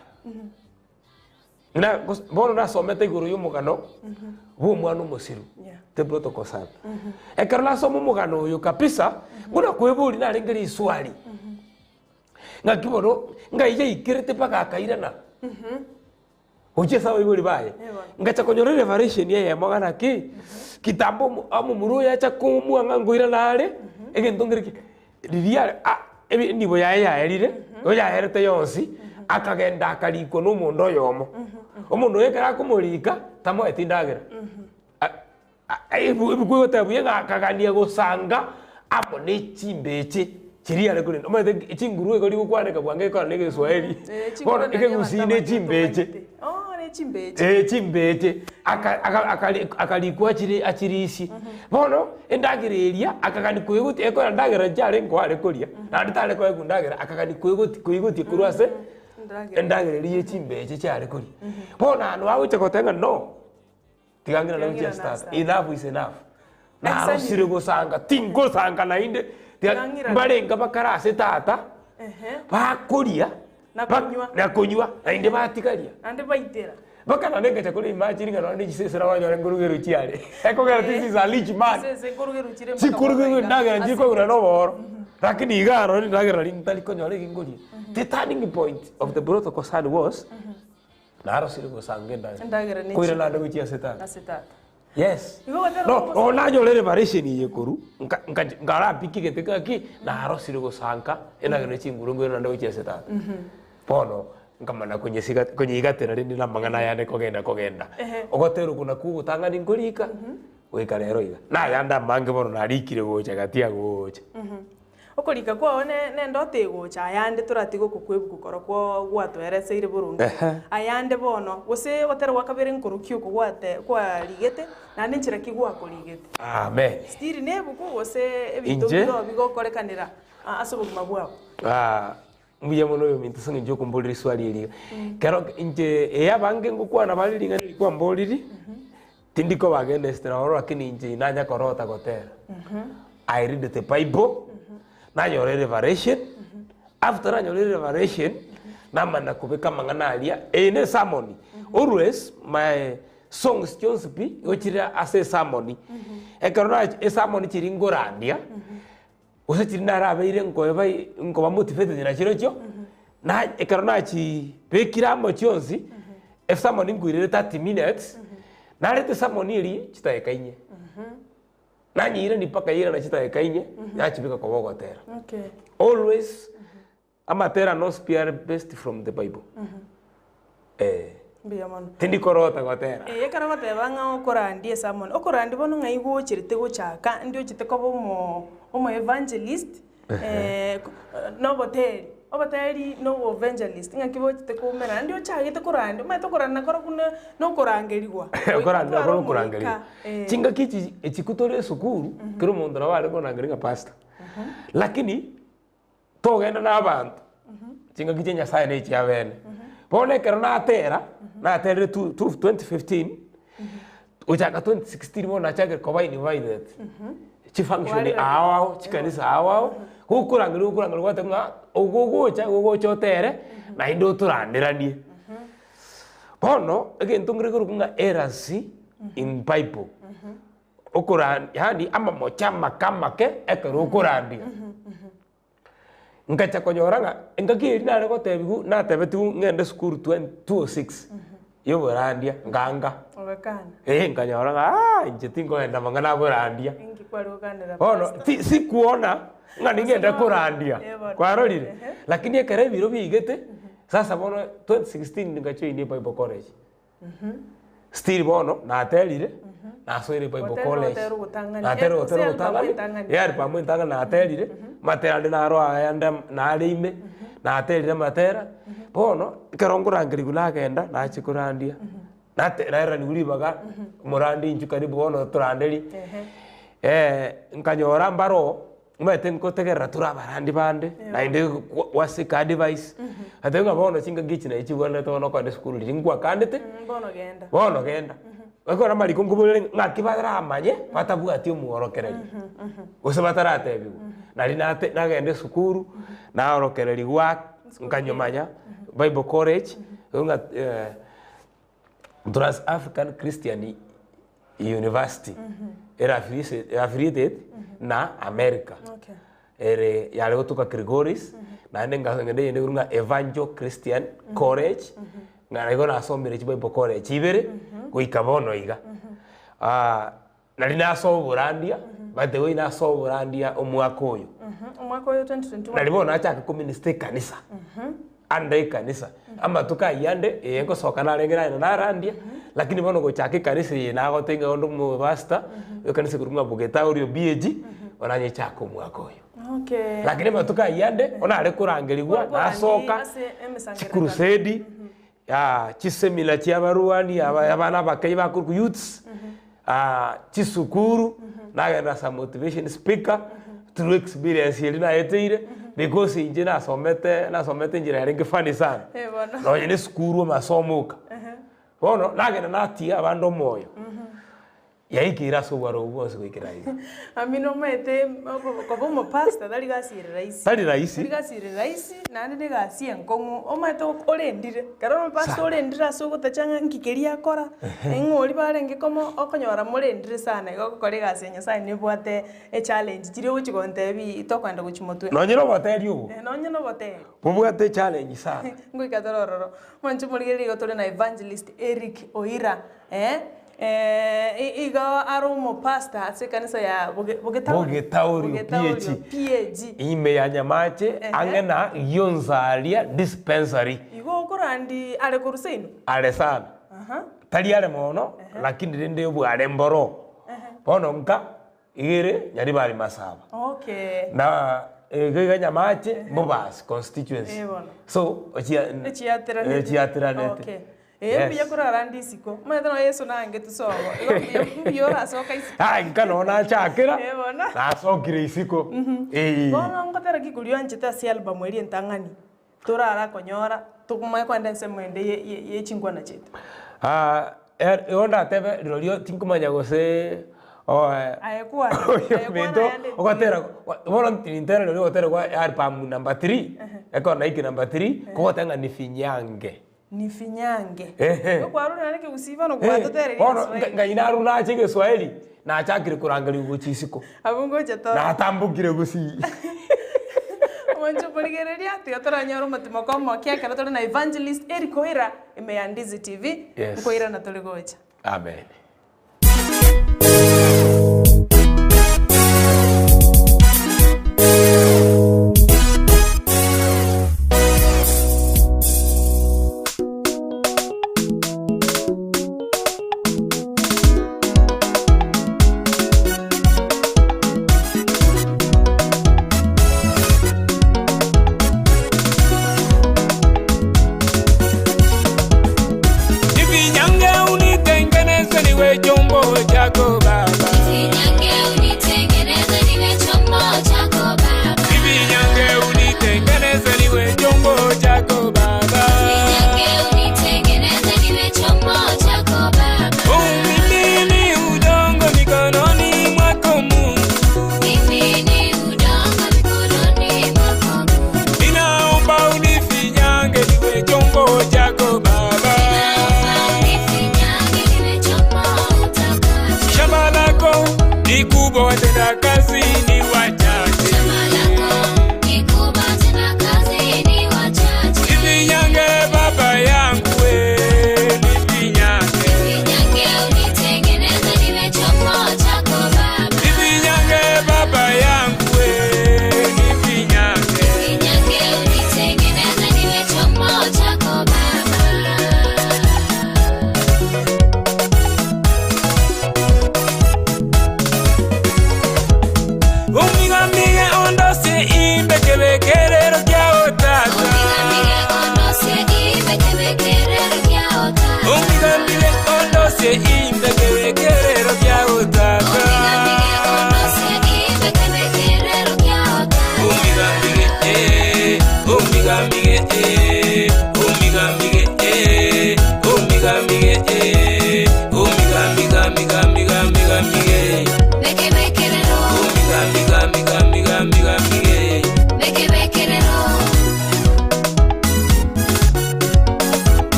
Na gos- bono nasomete igoro y'omogano bw'omwana omosiru, the protocol son. Ekero nasoma omogano oyo kabisa, buna kweboria narenge riswali, ng'aki bono ng'ai yaikerete mpaka akairana gochia ase abaibori baye. Ngacha konyora erevelation eyemo ng'a naki, kitambo omo- omomura oyo acha komua ng'a nkoirana are, egento nkere ki, riria are a ebi enibo yaye yaerire, igo yaerete yonsi, akagenda akarikwa na omonto oyomo. Omonto oyo ekero akomorika, tamoeti endagera. A- a- ebu ebuku egoteba buya ng'a akagania gosanga amo ne chimbeche chiria are korenda. Omanyete chinguru igo rigokwaneka bwango ekora na egeswahili, bono ekegusii ne chimbeche. Oh, ne chimbeche. Eh, chimbeche aka- aka- akari- akarikwa achiri achirisie. Bono endagera eria akagani koegotia ekora endagera nchiarenge are koria, naende tare koegwa endagera akagani koegotia koigotia korwa ase endagera eria ya chimbeche chiare koria. Bono naende agocha goteba ng'a no, tiga ng'irane gochia ase tata, enough is enough. Narosire gosanga, tingosanga naende, tiga Tiga ng'irane. mbarenge bakare ase tata, Ehe. bakoria, Na ba- konywa. na konywa, naende batigaria. Naende baitera. Mpaka naende nkacha kore imagine ng'a nonye chisese nabanyore nkorugerwa chiare. Ekogera this is a rich man. Chisese nkorugerwa chire mpaka Chikorugerwa bono iga. endagera Ase- nchikogera na obooro. Lakini iga aro endagera nari ntari konyora eki nkoria. The turning point of the protocol son was, narosire gosanga endagera. Endagera ne Koira chi- naende gochia ase tata. Ase tata. Yes. Igo gotera No, okogosa- no nanyora revelation eye korwa, nka- nka- nkarapiki egete ng'aki, narosire gosanka, endagera ne chinguru ngoirana naende gochia ase tata. Bono, nkamana konyesiga konyeigatera rende na amang'ana ayande kogenda kogenda. Ehe. Ogotera oko nakwo ogotang'ani nkorika, goika rero iga. Nayande amange bono narikire gocha gati agocha. Okorika kwao ne nendoto egocha, ayande toratige okokwa ebuku korokwo gwatoereseire boronge. Ehe. Ayande bono, gose ogotera gwa kabere nkoroki oko gwate kwarigete, naende nchera ki gwakorigete? Amen. Still ne ebuku gose ebinto Inche? biro bigokorekanera ase obogima bwao? Ah, mbuya mono oyominto ase eng'encho yokomborera eswali eria iga. Kero inche ee abange ngokwana bare ring'ana eri kwamboriri, tindi koba against naro lakini inche nanya korota gotera. I read the bible, nanyora erevelation, after nanyora erevelation, namana kobeka amang'ana aria, eye ne esermon, always my songs chionsi pi, igo chire ase esermon. Ekero na esermon chiria nkorandia, gose chiria narabeire nkoeba nkoba motivated nachirochio, na ekero nachibekire amo chionsi, esermon nkoirere 30 minutes, narete esermon eria chidakika inye. Nanyeirani mpaka yairana chidakika inye, nachibeka koba ogotera. Okay. Always, amatera nonsi pi are based from the bible. Eh. Mbuya mono. Tindi korota gotera. Eh, ekero ogoteba ng'a okorandia esermon, okorandia bono ng'ai gocherete gochaka, ndi ochete koba omo omo evangelist, na oboteri, oboteri na oboevangelist ng'aki bochete koumerana, ndi ochagete korandia, omanyete okoranda nakoro buna na okorangerigwa, goika Okorandia otware nakoro omoika, okorangerigwa. eh. Chingaki echi echiku tore esukuru, kera omonto nabo are korangeria ng'a pastor. Lakini, togenda na abanto, chingaki chia Nyasaye na echia bene. Bono ekero natera, naterire two two 2015, gochaka 2016 bono nachakire koba invited, chifunction ao ao, chikanisa ao ao, gokorangeria gokorangeria gwateba ng'a ogogocha gogocha otere, naende otoranderanie. Bono, egento nkere korokwa ng'a errors in bible, okoran yaani amamocho amake amake ekero okorandia. Nkacha konyora ng'a engaki eria nare gotebiwu natebetigwe ng'ende esukuru twen 206 ya oborandia nganga. Ogakana. Eh nkanyora ng'a aah inche tinkogenda amang'ana a borandia. Inki kware gokanera Bono pastor? ti sikuona ng'a ning'ende korandia, Eh bono. kwarorire? Ehe. Lakini ekero ebiro biaigete, sasa bono 2016 nkajoinia ebible college. Still bono naterire, nasoire Bible Gotera college. ogotera ogotang'ani. Natera Eh, ogotera gose albamu ogotang'ani, entang'ani. eh, albamu entang'ani naterire, amatera ande naro ayande nare ime, naterire amatera, bono, ekero nkorangerigwa nagenda, nachia korandia, nate naeraniwa ribaga, omorandi inchuo karibu bono toranderie, nkanyora mbaroo. Omanyete nkotegerera tore abarandi bande, naende gwaseka advice, ate ng'a bono chingaki echi naye chibwenerete bono okogenda esukuru riria nkwakandete, Bono genda. bono genda. Ekero amariko nkoborere ng'aki baramanye batabwati omworokereria, gose bataratebiwa. Nari nate nagenda esukuru, naorokererigwa nkanyomanya, bible college, ng'a Trans African Christian University ere affiliated na America ere yare gotoka Kilgoris naende ngagenda eyende ekorwa ng'a Evangel Christian College ng'a igo nasomire chibible college ibere goika bono iga. Nari nasoma oborandia by the way nasoma oborandia omwaka oyo. Omwaka oyo 2021. Nari bono nachaka kominister ekanisa, ande ekanisa, amatuko ayio ande ee ngosoka narenge naye narandia, lakini bono gochaka ekanisa eye nagoteba ng'a onde omopastor, ekanisa ekorokwa ng'a Bogeta oria o BAG, bono nanyechaka omwaka oyo. Okay. Lakini amatuko ayio ande, bono nare korangerigwa, nasoka, Ase emesangererekano. chikurusedi, Chisemina chi'abarwani, abana abake bakorokwa youths, chisukuru, nagenda as a motivation speaker, through experience eria naeteire, because inche nasomete nasomete enchera yarenge funny sana, Eh, bono. nonye na esukuru amasomo oka. Bono, nagenda natiga abande omoyo. Yaikeire ase obwaro obwo bwonsi goikera aiga. Amina omanyete koba omopastor tari gasi ere rahisi. Tari rahisi. Tari gasi ere rahisi naende na egasi enkong'u omanyete orendire, ekero ore omopastor orendire ase ogotacha ng'a nki keria akora, ng'a oria barenge komo okonyora morendire sana igo ogokora egasi ya Nyasaye nebwate echallenge chiria ogochi gontebia tokoenda gochia motwe. Nonye na oboteri obo. Nonye na oboteri. Bobwate echallenge sana. Ngoika tore ororo. Mwanche morigereria igo tore na Evangelist Eric Oira eh. Eh, iga are omopastor ase ekanisa ya Bogetaorio Bogetaorio PAG. Ime ya Nyamache ang'e na Gionsaria Dispensary. Igo okorandi are korwa seino? Are sana. Tari are mono, lakini rende obware mboro. Bono nka igere Nyaribari Masaba. Okay. Na iga iga Nyamache Mbobasi constituency. Eh, bono. So ochia Echiateranete. echiateranete. Okay. Ee, mbuya korara ndi isiko. Omanyete nonya Yeso naangetwe sobo. Igo mbuya mbuya orasoka isiko. Ah, nka nonya nachakera, Eh, bono. nasokire isiko. Eh. Bono ngotera ki koria oanchete ase album eria entang'ani, torara konyora, tokomanya kogenda ensemo ende ye- ye- ye chinkwana chiaito. Ah, er- igo ndatebe rirorio tinkomanya gose oe Aye kwana, aye kwana ominto yande ogotera bono nintera rirorio ogotera kwa album number three, ekero naikire number three, kogoteba ng'a nifinyange. Nifinyange. Ehe. Igo kwarure naende ekegusii bono Eh, gwatotereria bono Egeswahili. ngai narure nache egeswahili, nachakire korangeria gochia isiko. Abwo ngocha tore. Natambokire gusii. Omonche okorigereria, tiga toranyore omotimoko omokia ekero tore na Evangelist Eric Oira ime ya Ndizi TV, Yes. nkoirana tore gocha. Amen. Nifinyange unitengeneze niwe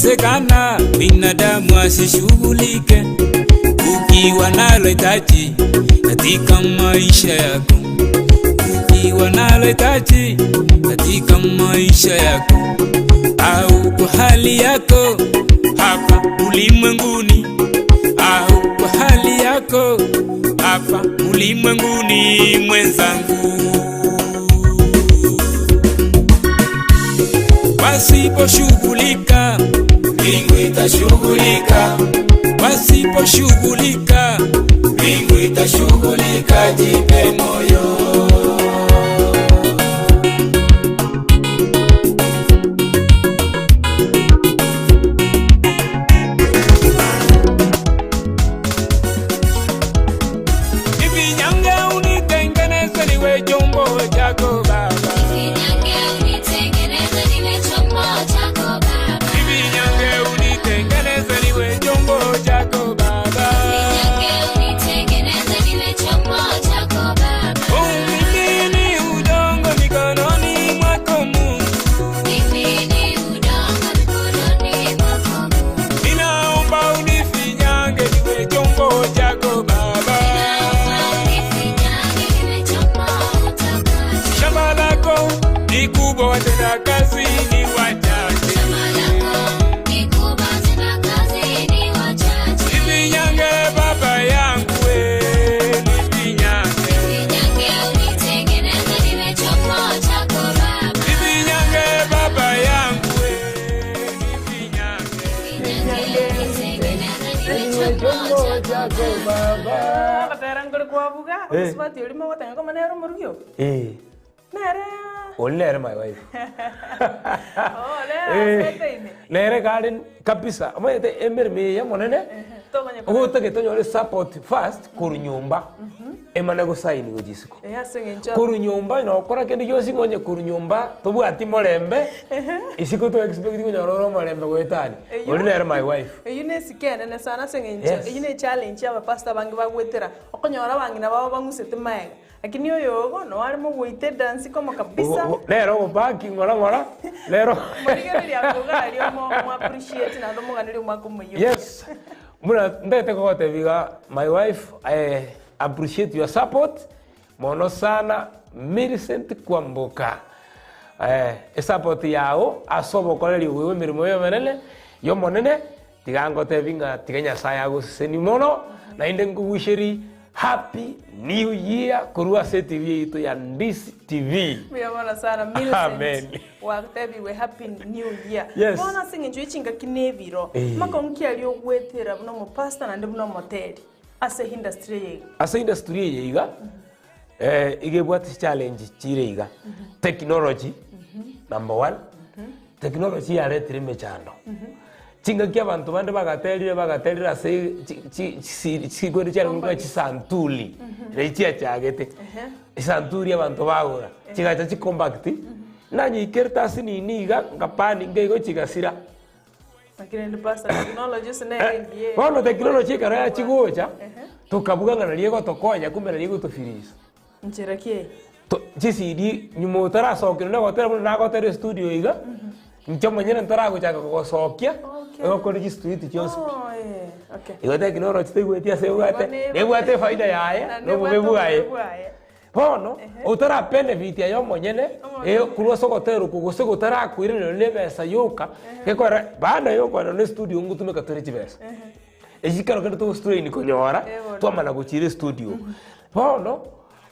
Haitawezekana binadamu asishughulike. Ukiwa nalo hitaji katika maisha yako, ukiwa nalo hitaji katika maisha yako, au kwa hali yako hapa ulimwenguni, au kwa hali yako hapa ulimwenguni, mwenzangu, wasiposhughulika mbingu itashughulika, wasiposhughulika mbingu itashughulika. Jipe moyo. Nifinyange unitengeneze niwe chombo chako Baba. Nifinyange unitengeneze niwe chombo chako Baba. Nifinyange unitengeneze niwe chombo chako Baba. Nifinyange unitengeneze niwe chombo chako Baba. Oh, mimi ni udongo mikononi mwako Mungu. Mimi ni udongo mikononi mwako Mungu. Ninaomba unifinyange niwe chombo chako Baba. Ninaomba unifinyange niwe chombo chako. Shamba lako ni kubwa, watenda kazi ni wachache. Shamba lako ni kubwa, tena kazi ni wachache. Nifinyange Baba yangu we, nifinyange. Nifinyange unitengeneze niwe chombo chako Baba. Nifinyange Baba yangu we, Agatera nkore kwabuga Eh. omusubati orimo ogotanga koma nere omorugio Eh, nere oli nere my wife. oh nere Eh, asete ime nere kare kabisa omanyete emeremo eye monene togonya ogotagete onyore support first korwa nyomba emane gosaini gochia isiko eh ase eng'encho korwa nyomba nokora kende gionsi ng'onye korwa nyomba tobwati morembe isiko to expect konyora ore omorembe goetani Eywo. ori nere my wife eywo na esike enene sana ase eng'encho Yes. eywo na echallenge ya abapastor abange bagwetera okonyora abang'ina babo bang'usete maega lakini oyo ogo no arimo goita edansi komo kabisa Ogo- nere ogopaki ng'ora ng'ora nero morigereria akogaria omo omo appreciate naende omoganeria omwaka omoyio yes muna ndete kogotebiga my wife I appreciate your support mono sana Millicent Kwamboka eh, esupport yao ase obokoreri obo bwa emeremo yomenene yomonene tiga ngotebi ng'a tiga nyasaye agoseseni mono naende nkogwisheri happy new year korwa ase etv yaito ya Ndisi TV Mbuya mono sana Millicent Amen. watebiwe happy new year Yes. bono ase eng'encho yechingaki na ebiro Eh. makong'u ki aria ogwetera buna omopastor naende buna omoteri ase industry eye iga ase industry eye iga eh, iga ebwate challenge chire iga technology number one technology yaretire emechando chingaki abanto bande bagaterire bagaterire ase chi- chi- chi- chikwende chiarenge korwa chisantuli riria chiachagete esanturi abanto bagora chigacha chicompact nanyikerete ase nini iga nkapani nkaigo chigasira lakini ndi pastor technology ase nere engiya bono technology ekero yachigocha tokabuga ng'a naria egotokonya kumbe naria egotofirisa nchera ki eye chicd nyuma otarasokerwa nagotera buna nagotera estudio iga inche omonyene ntaragochaka kogosokia egokora chistreet chionsi pi Oh, eh, okay. igo technology teigweti ase ebwate nebwate efaida yaye Na nobobe nebwate bwaye obobe bwaye. bono otara benefit aye omonyene korwa ase ogotera oko gose gotarakoiraneria na ebesa yoka gekogera baada ya okoenda na estudio ngotumeka tore chibesa echi kero kende togostrain konyora twamana gochiira estudio bono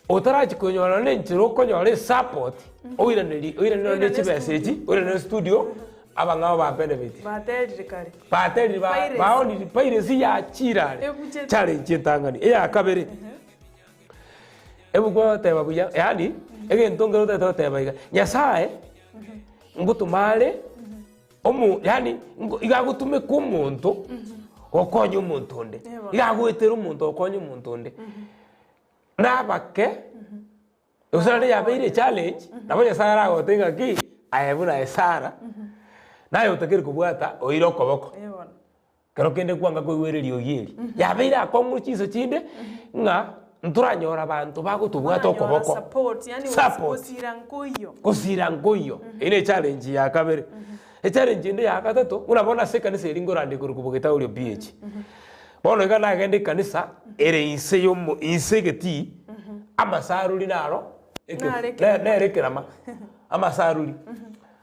otarachi konyora na enchera okonyora esupport oiraneri oiranere na chibesa echi oiranere estudio abang'ao ba benefit baterire kare baterire ba- Piracy. baonire piracy yachire are Ebuchete. challenge entang'ani eya kabere ebuku egoteba buya yaani egento nkere otagete goteba iga nyasaye ngotoma are omo yaani ngo iga agotumeka omonto gokonya omonto onde iga agoetera omonto gokonya omonto onde nabake gose naende yabeire echallenge nabo nyasaye aragote ng'aki aye buna aye Sarah naye otakeri kobwata oire okoboko. Kero kende kwanga koigwera eriogi eri, yabeire akong'u chinsa chinde ng'a ntoranyora abanto bagotobwata Oranyora okoboko. support, yani Support. gosira nkoiyo. Gosira nkoiyo. Eye ne challenge ya kabere. Echallenge ende ya gatato, buna bono ase ekanisa eria nkorande korokwa Bogetaorio PH. Bono iga nagenda ekanisa ere inse yomo inse egetii, amasaruri naro eke Nare ne ekerama. nere ekerama, amasaruri.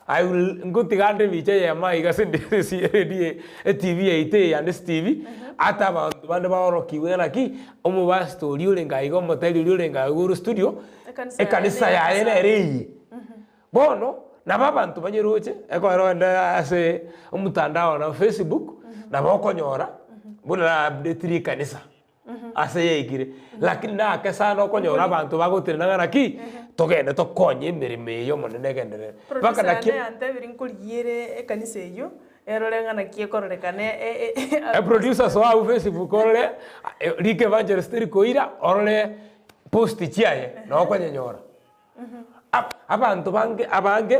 I will ngotiga ande ebicha eyemo aiga ase ase eredio etv yaito eye ya Ndisi TV, ata abanto bande baorokigwe ng'a naki, omopastor oria orenge aiga omoteri oria orenge aiga ore studio, Ekanisa yaye ekanisa neye yaye amasaruri. nere eye. Bono, nabo abanto banyeroche, ekero ogende ase omotandao na Facebook, nabo okonyora buna na update ekanisa ase yaikire. Lakini nake sana okonyora abanto bagotenena ng'a naki, togende tokonye emeremo eye omonene egenderere. Mpaka Producer naki yane yantebirie nkorigiere ekanisa eywo, erore ng'a naki ekororekana Eproducer soa abwo Facebook orore, rika evangelist Eric Oira, orore post chiaye, nabo okonyenyora. Ab- abanto bange abange,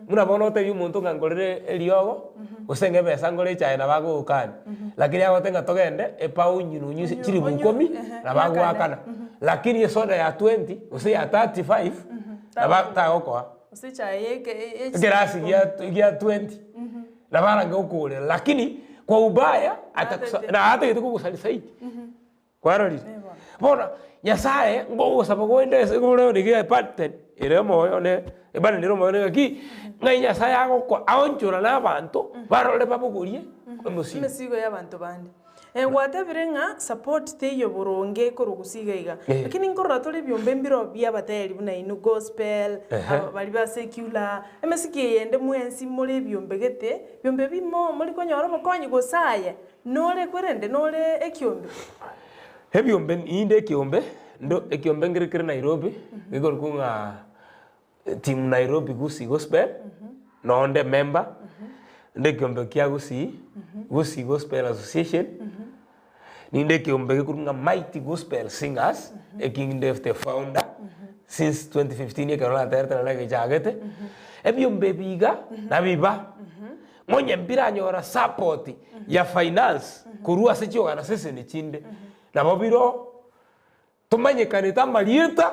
buna bono otebie omonto ng'a ngorere eriogo, gose ng'a ebesa ngore echae nabo agogokania, lakini agote ng'a togende epao onywe nonye ase chilifu ikomi, nabo agoakana. Lakini esoda ya 20, gose ya 35, nabo tagokoa. Gose echae ya eke e- e Ekerasi gia gia 20, nabo arange gokoorera, lakini kwa ubaya atakusa na atagete kogosaria zaidi. Kwarorire? Bono Nyasaye ngogosaba goende ase igoro nigo epattern ere omoyo one, epattern ere omoyo one ng'aki, ng'ai Nyasaye agokora aonchorane abanto barore babogorie emosigo. Emesigo ya abanto bande. Eh, gwatebire ng'a support teiyo boronge korwa gose iga iga. Eh. Lakini nkorora tore ebiombe mbiro bia abateri buna inwe gospel, Ehe. aba baria ba secular, emesiki eye ende mwensi more ebiombe gete, ebiombe bimo mori konyora obokonyi gose aye. Nore kwerende nore ekiombe. Ebiombe inde ekiombe, ndo ekiombe nkere kere Nairobi, gekorokwa ng'a team Nairobi Gusii Gospel, nonde member, nde ekiombe kia Gusii, Gusii Gospel Association, ninde ekiombe gekorokwa ng'a Mighty Gospel Singers, eki inde the founder, since 2015 ekero naterete naende gechagete, ebiombe ebi iga, nabiba. Onye mbiranyora support ya finance korwa ase chiorganisation chinde, nabo biro tomanyekanete amarieta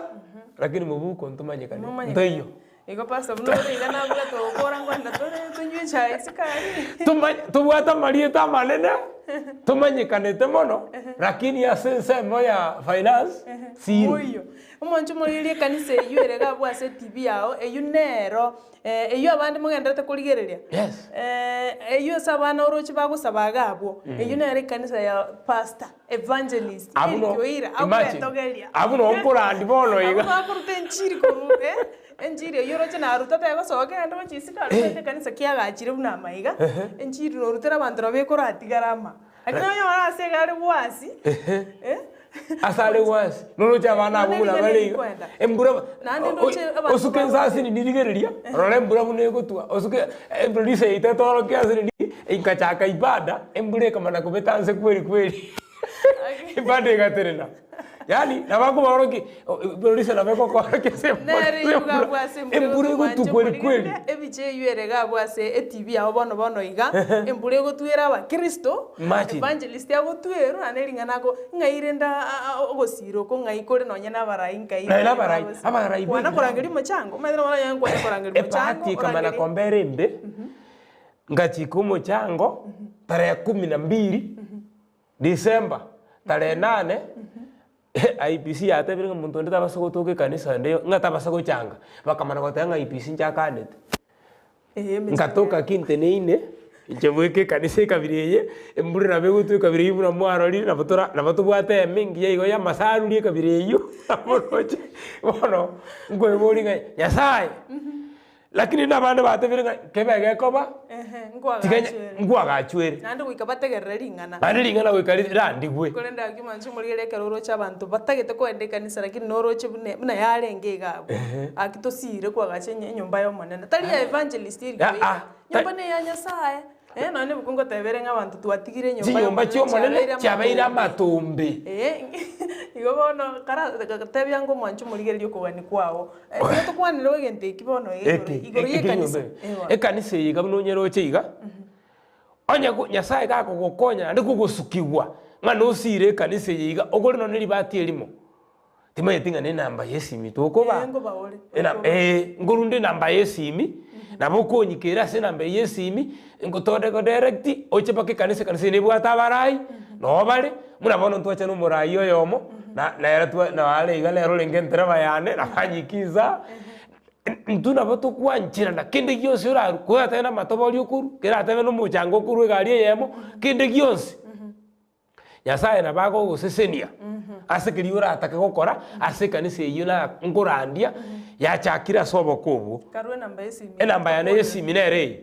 lakini mobuko ntomanyekaneti, ntaiyo. Igo pastor buna ore iga nabwate ogokora nkoenda tore tonywe echae esukari. Tomanye tobwate amarieta amanene, tomanyekanete mono, lakini ase ensemo ya finance, zero. Moiyo. Omonche omorigereria ekanisa eywo ere iga abwo ase etv yao, eywo nero Eyio abande mogendererete korigereria, Yes. eyio ase abana oroche bagosaba iga abwo, eyio nere ekanisa ya pastor, evangelist, Abwo Eric no- Oira, imagine, agwetogeria. abwo no nkorandi bono iga. Abwo bakoruta enchiri korwa eh, enchiri eyio oroche naruta tegosoka egende gochia isiko aria omanyete ekanisa kiagachire buna amaiga, enchiri norutera abanto nabo ekoratigara ama. Lakini onyore ase iga are gwasi, eh. Ase are gwasi, noroche abana abwo buna bare iga, embura Naende ndoche abanto osuke inse ase nini rigereria, rora embura buna egotwa, osuke eproducer yaito etorokia ase nini, nkachaka ibada, embura ekamana kobeta nse kweri kweri, ibada egatenena. Yaani nabo akobaorokia producer nabo egokorokia ase Nere embura igo abwo ase embura embura egotwa egotwa inche kweri kweri. morigereria ebicha eywo ere iga abwo ase etv yao bono bono iga, embura egotwera abakristo, Imagine. evangelist agotwerwa naende ring'ana ako ng'ai rende ogosira oko ng'ai kore nonye na abarai nkai Nonye na abarai, abarai kwana b'ebirango. korangeria omochango, omanyete nabo oranyare kwana korangeria omochango, Ebahati ekamana orangerie komba ere embe, ngachika omochango tarehe kumi na mbili December tarehe nane, IEBC yatebire ng'a monto onde tabasa gotoka ekanisa ende ng'a tabasa gochanga, bakamana goteba ng'a IEBC nchakanete. Nkatoka ki nteneine, inche bweka ekanisa ekabira eye, embura nabo egotwa ekabira eywo buna mwarorire nabo tora nabo tobwate eme engiya igo ya amasaruri ekabira eywo, nabo oroche bono nkoeboria ng'a Nyasaye. Lakini nabande batebire ng'a kebe gekoba, Ehe, tiga nkoagachwere. nkoagachwere. Naende goika bategerere ring'ana. Naende ring'ana goika rirandigwe. Korende aki mwanche omorigereria ekero oroche abanto batagete kogenda ekanisa lakini noroche buna buna yarenge iga abwo. Aki tosire koagacha enye enyomba ya omonene. Tari ya evangelist eri Ah, koira. ah, Nyomba ne ya Nyasaye. Eh, nonya na ebuku ngoteba ere ng'a abanto twatigire enyomba ya Chinyomba Omonene chi'Omonene chiabeire chiabeire amatombe. amatombe. Eh, igo bono kara tebia ng'a omwanche omorigereria okogania kwao. Tiga tokwanere egento eki bono iga igoro Eke, igoro eke y'ekanisa. enyomba eye. Eh bono. Ekanisa eye iga buna onyeroche iga, onye go Nyasaye gakogokonya naende kogosukigwa, ng'a nosire ekanisa eye iga, ogore nonye ribati erimo, timanyeti ng'a na enamba ya esimi tokoba. Eh, nkoba ore. Ena eh, nkorunde enamba ya esimi. Nabo okonyikera ase enamba eye ya esimi, ngotore godirect, oche mpaka ekanisa, ekanisa eye nebwate abarai, noo bare, buna bono ntwacha na omorai oyomo, na nere twa nare iga nere orenge entereba yane, nabanyika insaa, intwe nabo tokwancherana kende gionsi orarwe, koratebe na amatobori okorwa, keratebe na omochanga okorwa egari eyemo, kende gionsi. Nyasaye nabo agogosesenia ase keria oratake gokora ase ekanisa eyio na nkorandia yachakire ase oboko obwo. Karue enamba y'esimi. Enamba yane y'esimi nere eye,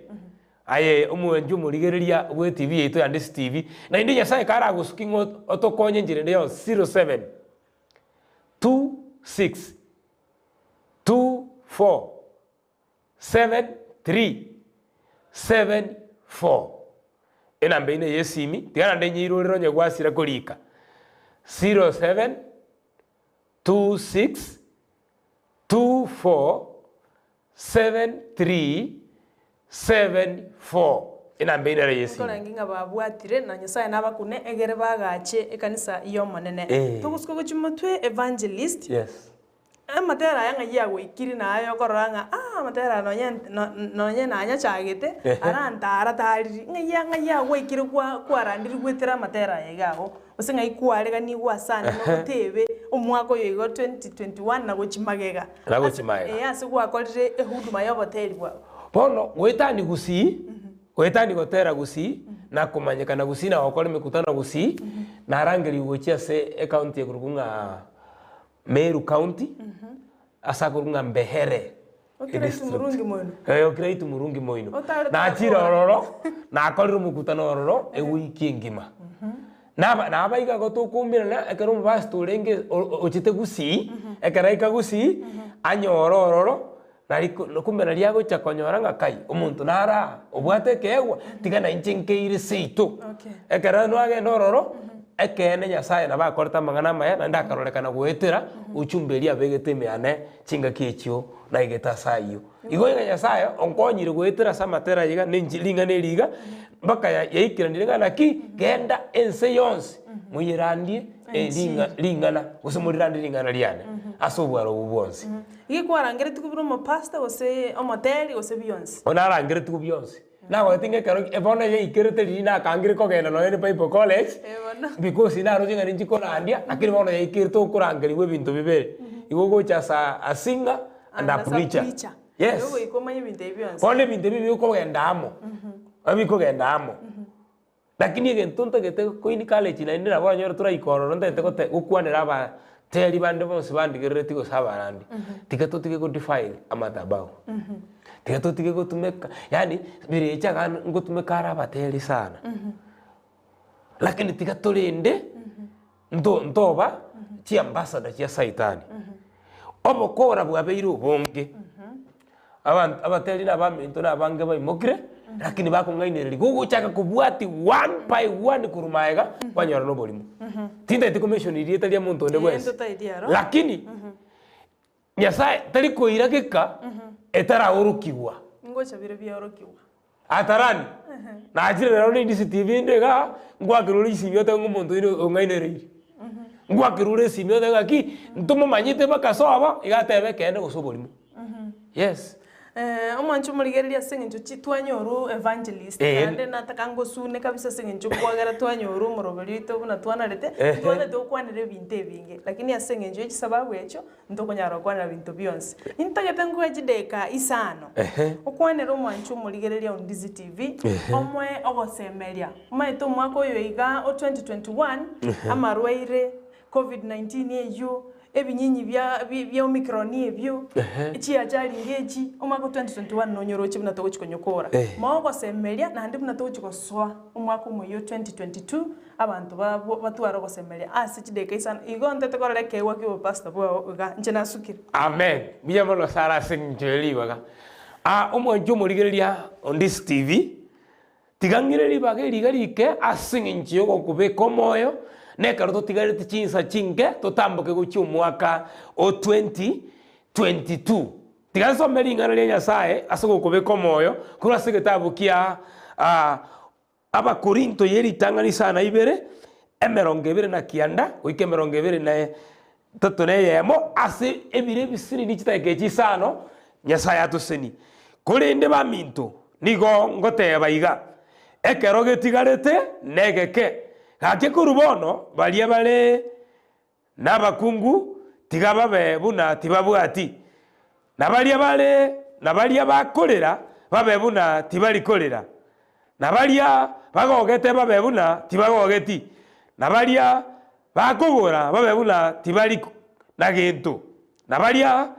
aye omwanchi omorigereria bwe TV yaito ya Ndisi TV, naende Nyasaye karagosuki ng'a otokonye enchera ende yonsi, 07 26 24 7 3 7 4 Enamba eyio neye esimi, tiga naende nyeirorere onye gwasira korika, 07 26 24 7 3 7 4 Enamba eyio nere eye esimi. Nkorange ng'a babwatire, na Nyasaye nabakune egere bagache ekanisa y'Omonene. Eh. Togosuka gochia motwe evangelist. Yes. Amatera aya ng'ai agoikiri naye okorora ng'a ah amatera aya nonye nonye nanyachagete arantara tariri, ng'ai ng'ai agwaikire kwa kwarandire goetera amatera aya iga ago, gose ng'ai kwareganigwe ase ande nogotebe omwaka oyo igo 2021 na gochia magega. Na gochia magega. Ee ase gwakorire ehuduma ya oboteri bwao. Bono goetani gusii, goetani gotera gusii, na komanyekana gusii na gokora emekutano gusii, narangerigwe gochia ase ecounty ekorokwa ng'a Meru County, ase akorokwa ng'a Mbehere Okiraitu murungi moino. Eh, okiraitu murungi moino. Otare Nachire tokora. ororo, nakorire omokutano ororo ewiki engima. Naba nabaiga igo tokoumerana ekero omopastor orenge o- o- ochete Gusii, ekero aika Gusii, anyore ororo, nari ko kumbe nari agocha konyora ng'a kai, omonto nare aa, obwate ekeegwa, tiga nainche nkeire seito. Okay. Ekero nwagenda ororo, ekeene Nyasaye nabo akorete amang'ana amaya, naende akarorekana goetera ujumbe eria abegete ime yane chingaki echio naigete ase ayio. Igo ng'a Nyasaye onkonyire goetera ase amatera aya iga, na enchiri ring'ana eri iga, mpaka ya yaikeranire ng'a naki, genda ense yonsi moyerandie ring'a ring'ana gose morirandie ring'ana riane ase obwaro obwo bwonsi. Iga kwarangeretigwe buna omopastor gose omoteri gose bionsi? Bono narangeretigwe bionsi. Nagoeti ng'a ekero ki bono yaikerete riria nakangire kogenda nonya ne Bible college, because naroche ng'a ninchi korandia, lakini bono yaikerete okorangerigwa ebinto bibere. Igo ogocha as a singer and a preacher. Yes. Igo goika omanye ebinto ebi bionsi. Bono ebinto ebi bikogenda amo, ebikogenda amo. Lakini egento ntagete ko encourage naende nabo oranyore toraika ororo ntagete gote gokwanera abateri bande bonsi bandigerereti gose abarandi, tiga totige go defile amadhabahu, tiga totige gotumeka yaani birecha iga ngotumeka are abateri sana, lakini tiga torende nto ntoba chiambassador chia saitani. Obokora bwabeire obonge. Abanto abateri na abaminto na abange baimokire, lakini bakong'ainereria gogochaka kobwati one by one korwa maega, kwanyora na oborimo. Tintagete komention erieta ria monto onde bwensi, lakini Nyasaye tari koira geka etaraorokigwa. Ngocha bire biaorokigwa. Atarani, nachire rero ne DCTV inde igaa, ngwakerwa ore esimi otebe ng'a omonto oino ong'ainereiri. Ngwakerwa ore esimi otebe ng'aki, ntomomanyete mpaka sobo, iga atebe ekeene gose oborimo. Yes. Omwancho omorigereria ase eng'encho chi twanyorwa evangelist Eh. naende nataka ngosune kabisa ase eng'encho kwagera twanyorwa omoroberi oito buna twanarete, Ehe. ntwanarete gokwanera ebinto ebinge, lakini ase eng'encho ya chisababu echio, Ntokonyara gokwanera binto bionsi. Nintagete nkoe chidakika isano, Ehe. okwanere omwanchi omorigereria o Ndizi TV, Ehe. omoe ogosemeria. Omanyete omwaka oyo iga o 2021, Ehe. amarwaire, Covid-19 eyio, ebinyinyi bia bi bia Omicron ebio, Ehe. chiachari ngechi, omwaka o 2021 nonyoroche buna togochi konyokora. Eh. Moe ogosemeria naende buna togochi gosoa omwaka omoyia o 2022, Abanto babwo batware ogosemeria ase chidakika isano, igo ntete korora ekeegwa ki'obopastor bwao iga, inche nasukire. Amen mbuya mono Sarah ase eng'encho ye ribaga. Aa omwanchi omorigereria o Ndisi TV, tiga ng'ire ribaga eri iga rike ase eng'encho yogokobeka omoyo, na ekero totigareti chinsa chinke totamboke gochia omwaka o 2022. Tiga nsome ring'ana ria Nyasaye ase ogokobeka omoyo korwa ase egetabu kia aa Abakorinto ye ritang'ani isano na ibere, 29 goika 23 na eyemo, ase ebiro ebisinini chidakika echi isano, Nyasae atosenie. Korende baminto, nigo ngoteeba iga, Ekero getigarete negeke, gaki korwa bono baria bare nabakungu tiga babe buna tibabwati, na baria bare na baria bakorera babe buna tibari korera, na baria bagogete babe buna tibagogeti, na baria bakogora babe buna tibari na gento, na baria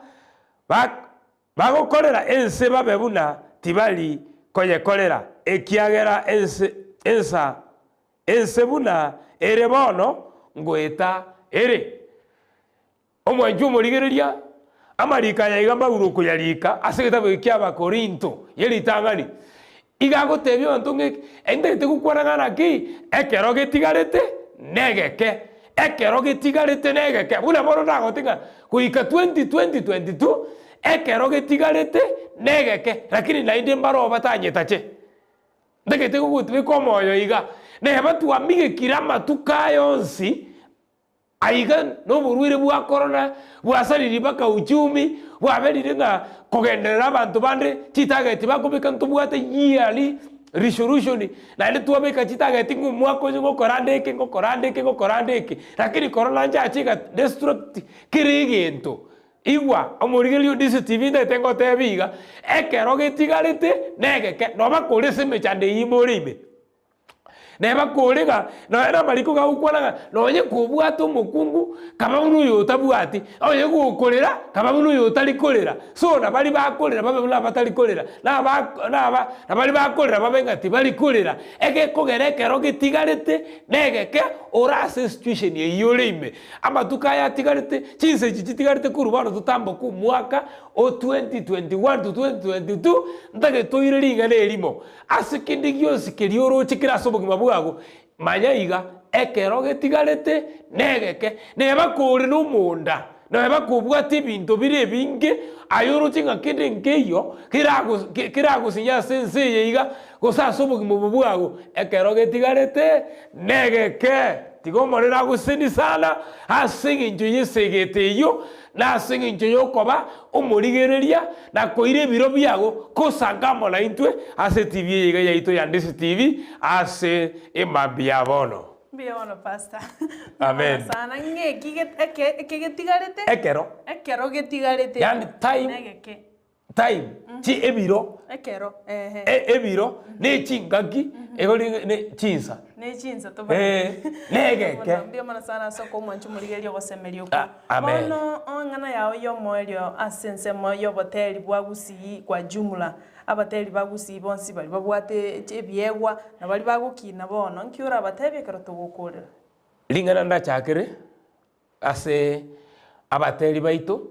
Bagokorera ense babe buna tibari koyekorera, ekiagera ense ensa ense buna ere bono ngoeta ere. Omwanchi omorigereria, amariko aya iga Paulo okoyarika ase egetabu eke kia Abakorinto ye ritang'ani, iga agotebia abanto ng'a entagete gokwana ng'a naki ekero getigarete negeke. Ekero getigarete negeke, buna bono nagote ng'a goika 2020 22, ekero getigarete negeke, lakini naende mbaroo batanyetache. Ntagete gogotibeka omoyo iga, neba twamigekire amatuko aya onsi, aiga na oborwaire bwa korona, bwasaririe mpaka uchumi, bwaberire ng'a kogenderera abanto bande chitarget bakobeka ntobwate yearly Resolution, naende twabeka chitageti ng'a omwaka oyo ngokora nde eke, ngokora nde eke, ngokora nde eke, lakini korona nchache ega destruct kera egento. Igwa, omorigereria o DCTV ntagete ngotebie iga, ekero getigarete negeke, noba kore ase emechando eyio ime ore ime. Neba kore ng'a nonya na amariko gagokwana ng'a nonye kobwate omokungu kaba buna oyo otabwati, onye gokorera kaba buna oyo otari korera. So na baria bakorera babe buna abatari korera, na aba na aba na baria bakorera babe ng'a tibari korera. Egekogera ekero getigarete negeke ore ase esituesheni eyio ore ime. Amatuko aya atigarete, chinsa echi chitigarete korwa bono totamboke omwaka o 2021 to 2022, ntagete toire ring'ana erimo. Ase kende gionsi keria oroche kere ase obogima bwago, manya iga, ekero getigarete negeke, neba kore nomonda, neba kobwate ebinto bire ebinge, aye oroche ng'a kende nkeiyo keragosinye ase ense eye iga, gose ase obogima obo bwago, ekero getigarete negeke. Tiga Omonene agosesenie sana ase engencho y'esegete eyio, na ase engencho y'okoba omorigereria na koira ebiro biago kosanka amo naintwe ase etibi eye iga yaito ya Ndisi TV ase emambia ya bono. Mbuya mono pastor. Amen. Mbuya sana ng'eki eke eke getigarete. Ekero. Ekero getigarete. Yaani time. Negeke. Time, chi ebiro. Ekero, ehe. E- ebiro, ne chingaki, igo ri ne chinsa. Ne chinsa Eh, tobate. negeke. Mbuya mono sana ase okomwancha omorigereria ogosemeria okwo. Ah, amen. Bono eng'ana yao ya omoerio ase ensemo ya oboteri bwa Gusii kwa jumla, abateri ba Gusii bonsi baria babwate ebiegwa, na baria bagokina bono, nki orabatebie ekero togokorera? Ring'ana ndachakere ase abateri baito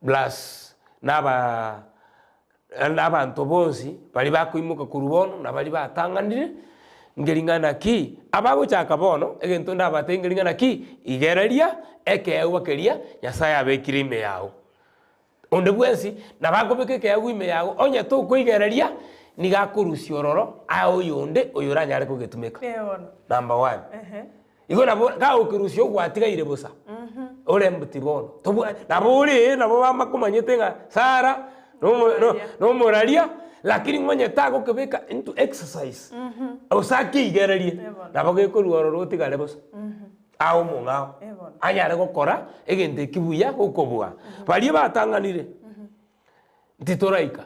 Plus naba nabanto bonsi baria bakoimoka korwa bono na baria batang'anire, nkeri ng'a naki, abagochaka bono, egento ndabatebie nkeri ng'a naki, igereria ekeegwa keria Nyasaye abekire ime yago. Onde bwensi nabo akobeka ekeegwa ime yago, onye tokoigereria, nigo akorusia ororo ae oyonde oyoranyare kogetumeka. Number one. Igo nabo gagokerusia ogwatigaire bosa, ore empty bono. Tobwa nabo ore ee nabo bamakomanyete ng'a Sarah nomo no nomoraria, lakini ng'onye tagokebeka into exercise, gose akeigererie, nabo gekorwa ororo otigare bosa, aye omong'ao, anyare gokora egento eki buya gokobua. Baria batang'anire, ntitoraika.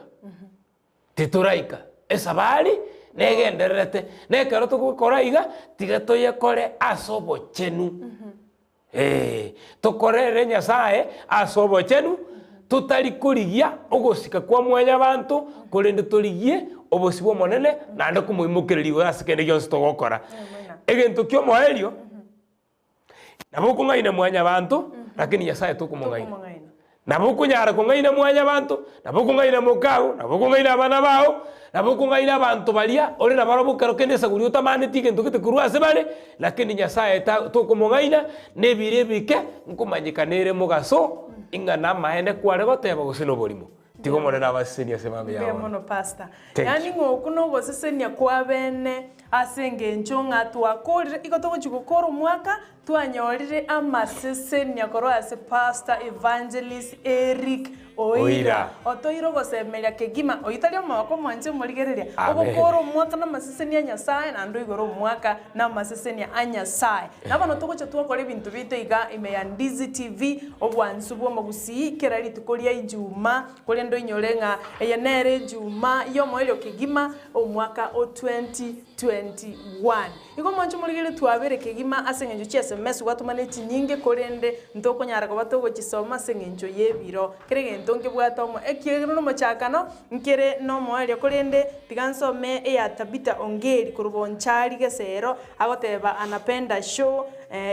Titoraika esabari negendererete, na ekero togokora iga, tiga toyekore ase obochenu. Ee, tokorere Nyasae ase obochenu, totari korigia ogosika kwa mwanyabanto, korende torigie obosio bw'Omonene, naende komoimokereria igoro ase kende gionsi togokora. Egento ki'omoerio, Nabo okong'aina mwanyabanto, lakini Nyasae tokomong'aina. Nabo okonyara kong'aina mwanyabanto, nabo okong'aina mokao, nabo okong'aina abana bao, nabo okong'aina abanto baria ore nabarobwo ekero kende esaguri otamaneti egento gete korwa ase bare, lakini Nyasae ta tokomong'aina, na ebiro ebike nkomanyekana ere mogaso, ing'a namaene kware goteba gose noborimo. Tiga Omonene abasesenie ase mambia Mbuya bono. mono pastor. Thank Yaani you. ng'a okwo nogosesenia kwa bene. Ase engencho ng'a twakorire, igo togochia gokora omwaka, twanyorire amasesenia korwa ase Pastor Evangelist Eric Oira. Oira. Otoire ogosemeria kegima, oyio tari omogoko omwanche omorigereria, Amen. ogokora omwaka namasesenia a Nyasaye naende oigore omwaka namasesenia a Nyasaye. Na bono togocha twakora ebinto biaito iga ime ya Ndizi TV, obwansu bw'omogusii kera rituko ria Ijumaa, Korende oinyore ng'a eye nere ejuma y'omoerio kegima omwaka o 2021. Igo mwanche morigererie twabere kegima ase engencho chi sms gwatomana echinyinge korende ntokonyara koba togochisoma ase engencho y'ebiro. Kera egento nkebwate omo ekiagera nomochakano nkere nomoerio korende tiga nsome eya Tabitha Ongeri korwa Bonchari Gesero agoteba anapenda show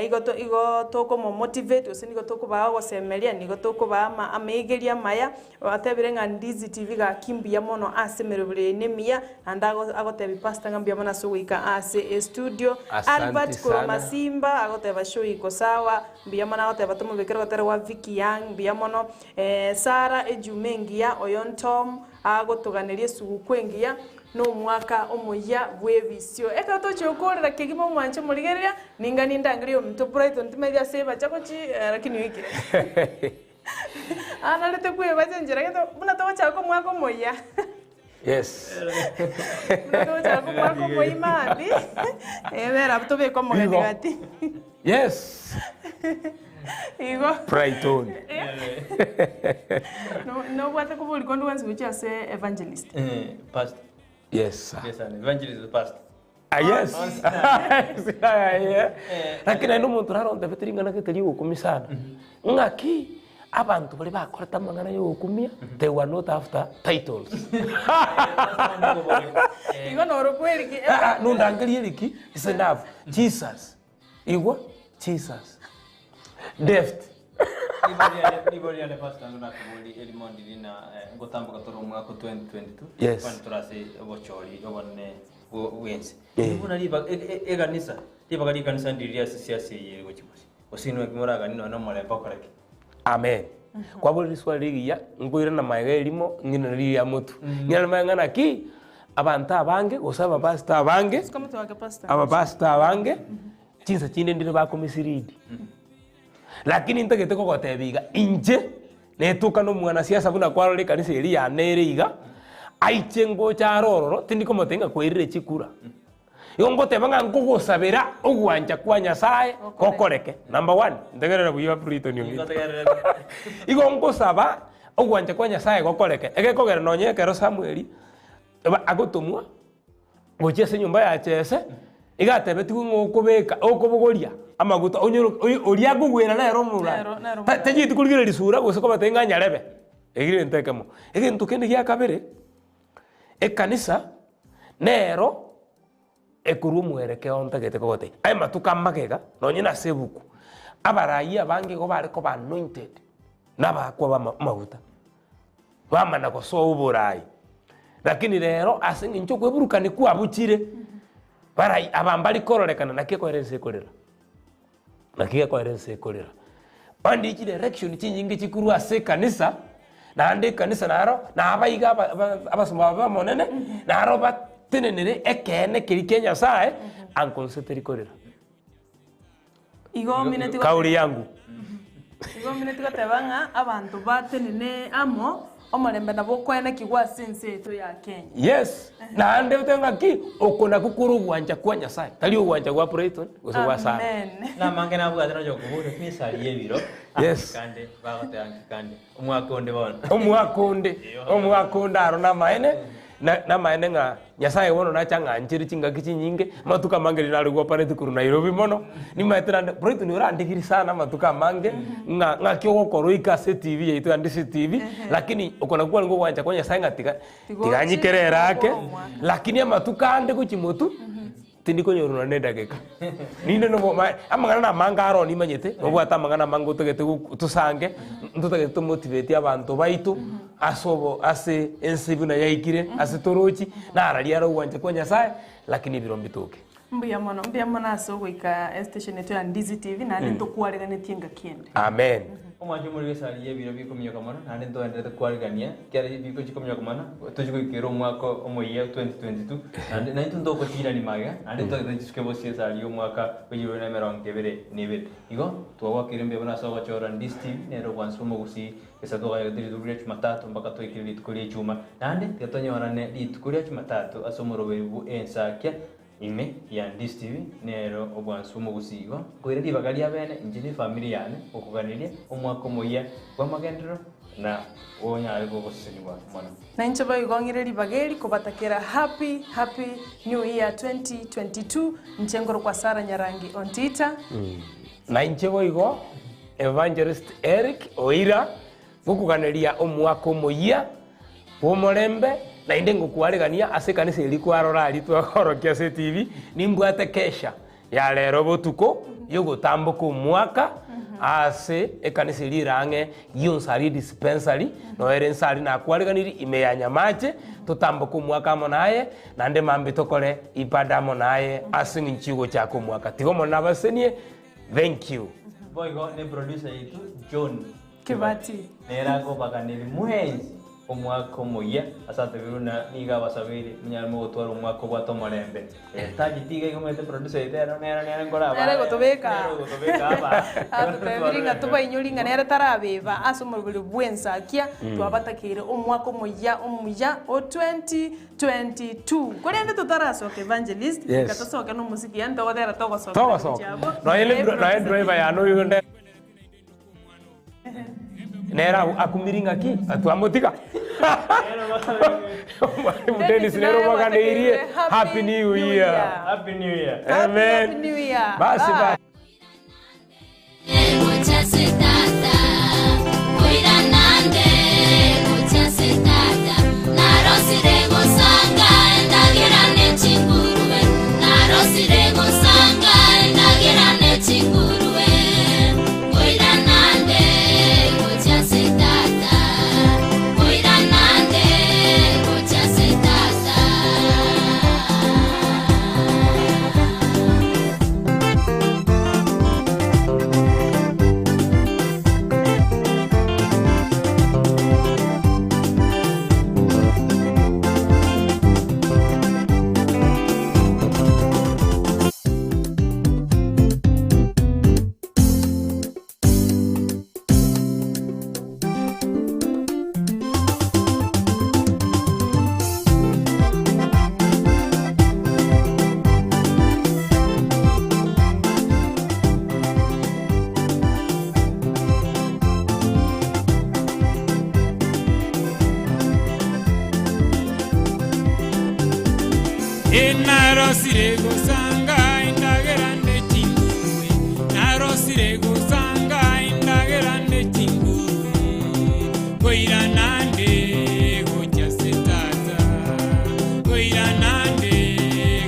igo to igo tokomomotivate gose nigo tokobaa ogosemeria, nigo tokobaa ama amaigeria amaya, batebire ng'a Ndizi TV gaki mbuya mono ase emeroberi eye nemiya, naende ago agotebia pastor ng'a mbuya mono ase ogoika ase estudio. Asanti Albert korwa sana. Masimba agoteba show iko sawa, mbuya mono agoteba tomobekere ogotera gwa Vicky Young, mbuya mono. Sarah ejuma engiya, oyo Tom agotoganeria esuguku engiya, Nomwaka omoyia bw'ebisio. Ekero tochia gokoorera kegima omwanche omorigereria, ninga nindangerie omonto Brighton timanyeti ase ebacha gochi lakini oikire. Anarete kwebacha enchera gete buna togochaka omwaka omoyia. Yes. Buna togochaka omwaka omoyia maambia, ebere abwo tobeke omogeni Igo. gati. Yes. Igo. Brighton. No- Nobwate kobori konde gwensi gochia ase evangelist. Pastor. Yes sir. Yes, and evangelist pastor. Ah, yes. Yeah. Lakini naende omonto narontebete ring'ana gete rigokumia sana. Ng'aki abanto baria bakorete amang'ana ya ogokumia, they were not after titles. Igo norokwa eriki. Ah, ah, nondangerie eriki is enough. Jesus. Igwa Jesus. Deft. Ribori riane pastor ngo nakobori erimo ndiri na ngotamboka tore omwaka o 2022 Yes. kwani tore ase obochori obonene bwensi Eh. buna riba eganisa ribaga rikanisa ndiri ase siasa eye ere gochia bosio gose inwe ki moragani nonya nomorembe okore ki Amen. Kwabora riswali rigiya, nkoirana magega erimo, ng'ina riria motwe. Ng'ina magega ng'a naki, abanto abange, gose abapastor abange, Sika motwe wake pastor. abapastor abange, chinsa chinde ndire bakomislead. Lakini ntagete kogotebia iga, inche, netoka na omwanasiasa buna kwarora ekanisa eria yane ere iga, aiche ngocha are ororo, tindi komotebia ng'a kwairire chikura. Igo ngoteba ng'a nkogosabera ogwancha kwa Nyasae gokoreke. Number one, ntegerere buya Briton ominto. Igo nkosaba ogwancha kwa Nyasae gokoreke. Egekogera nonye ekero Samueli eba agotomwa gochia ase enyomba ya Jesse, iga atebetigwe ng'a okobeka okobogoria amaguta onyore oyo oria akogwera nere omorwani. Nero- nero Ta- Tacheti korigereria risura gose kobatebia ng'a nyarebe, ekio negento ekemo. Egento kende gia kabere, ekanisa. Nero ekorwa omwerekeo ntagete kogotebia, aye matuko amagega, nonye nase ebuku, abarai abange igo bare koba anointed, nabakwa bama amaguta, bamana gosoa oborai. Lakini rero ase eng'encho okweburukani kwabuchire, barai aba mbari kororekana naki ekoera ense ekorera. Naki gekoera ense ekorera. Onde chidirection chinyinge chikorwa ase ekanisa, naende ekanisa naro nabaiga aba- aba- abasomba aba b'Omonene, naro batenenere ekeene keria kia Nyasaye, anko nse teri korera. Igo omineti gote- Kauli yangu. Igo omineti goteba ng'a abanto batenene amo, omorembe nabo okoenekigwa ase ense yaito ya Kenya. Yes, naende otebe ng'aki, oko nakwo kore ogwancha kwa Nyasaye, tari ogwancha gwa Brighton gose gwa Sarah. Amen. Namange nabwate nonya okobora emisari y'ebiro Yes. kande bagoteba nki kande omwaka onde bono Omwaka onde, omwaka onde aro namaene, na- namaene ng'a Nyasaye bono nacha ng'anchere chingaki chinyinge, amatuko amange riria nare gopareti korwa Nairobi mono, nimaete naende Brighton orandigirie sana amatuko amange, ng'a ng'aki ogokora oike ase etv yaito ya Ndisi TV, lakini oko nakwo kwarenge ogwancha kwa Nyasaye ng'a tiga tiga nyikere ere ake, lakini amatuko ande gochia motwe, tindi konyorwa nonye na edageka. Ninde nobo ma amang'ana namange aro nimanyete, nobwate amang'ana amange otagete gok tosange, ntotagete tomotiveti abanto baito, ase obo ase ense buna yaikire, ase torochi, nararia are ogwancha kwa Nyasaye, lakini ebiro mbitoke. Mbuya mono, mbuya mono ase ogoika estation yaito ya Ndizi TV naende ntokwareganetie engaki ende. Amen. Omwancho omorero esari y'ebiro bikominyoka mono, naende ntogendererete kwarigania, ekiagera bigochia kominyoka mono, tochia goikera omwaka omoyia 2022, naende naintwe ntogotiirania magega, naende ntogete chisuke bosio esari y'omwaka bwa chilifu bibere na emerongo ebere na ebere. Igo, twagwakire mbuya mono ase ogochora Ndizi TV, nere obwansu bw'omogusii, gesa twagayogete rituko ria Jumatatu mpaka twaikire rituko ria Ijumaa. Naende tiga tonyorane rituko ria Jumatatu ase omoroberi bw'ensakia Ime ya Ndizi TV nero obwansu bw'omogusii igo nkoira ribaga ria bene inche ne efamiri yane gokoganeria omwaka omoyia bw'amagenderero na onyare gogosesenigwa mono. Na inche boigo ng'ire ribaga eri kobatakera happy happy new year 2022 inche nkorokwa Sarah Nyarangi Ontita. Na inche boigo Evangelist Eric Oira Ngokuganeria omwaka omoyia bw'omorembe, naende ngokwaregania ase ekanisa eria kwarora aria twakorokia ase etibi, nimbwate kesha ya rero botuko y'ogotamboka omwaka ase ekanisa eria ere ang'e y'Onsari Dispensary, noyo ere inse aria nakwareganirie ime ya Nyamache, totamboke omwaka amo naye, naende mambia tokore ibada amo naye ase eng'encho y'ogochaka omwaka. Tiga Omonene abasenie. Thank you. Boigo ne producer yaito John Kibati. Nere akobaganeri mwensi omwaka omoyia ase atebirwe na nigo abasabeire monyare mogotwara omwaka obwate omorembe. Taji tiga igo omanyete producer yaito ero nere nere nkore aba Nere gotobeka. Nere ogotobeka aba. Atotebiri ng'a tobainyori ng'a nere tarabeba ase omoroberi bw'ensakia twabatakeire omwaka omoyia omuya o 2022. Korende totarasoka evangelist, Yes. reka tosoke nomosiki yaani togotera togosokera Togosoka. gochia abwo. Nonya ne nonya driver yane oyo nde nere akumiri ng'aki twamotiga. Mwalimu Dennis nere obaganeirie happy new year. Happy new year. Amen. Happy new year. Basi Bye. bye. Narosire gosanga endagera ne chingurue, narosire gosanga endagera ne chingurue, koirana nde gocha se tata, koirana nde gocha se tata. Narosire gosanga endagera ne chingurue, narosire gosanga endagera ne chingurue, koirana nde gocha se tata, koirana nde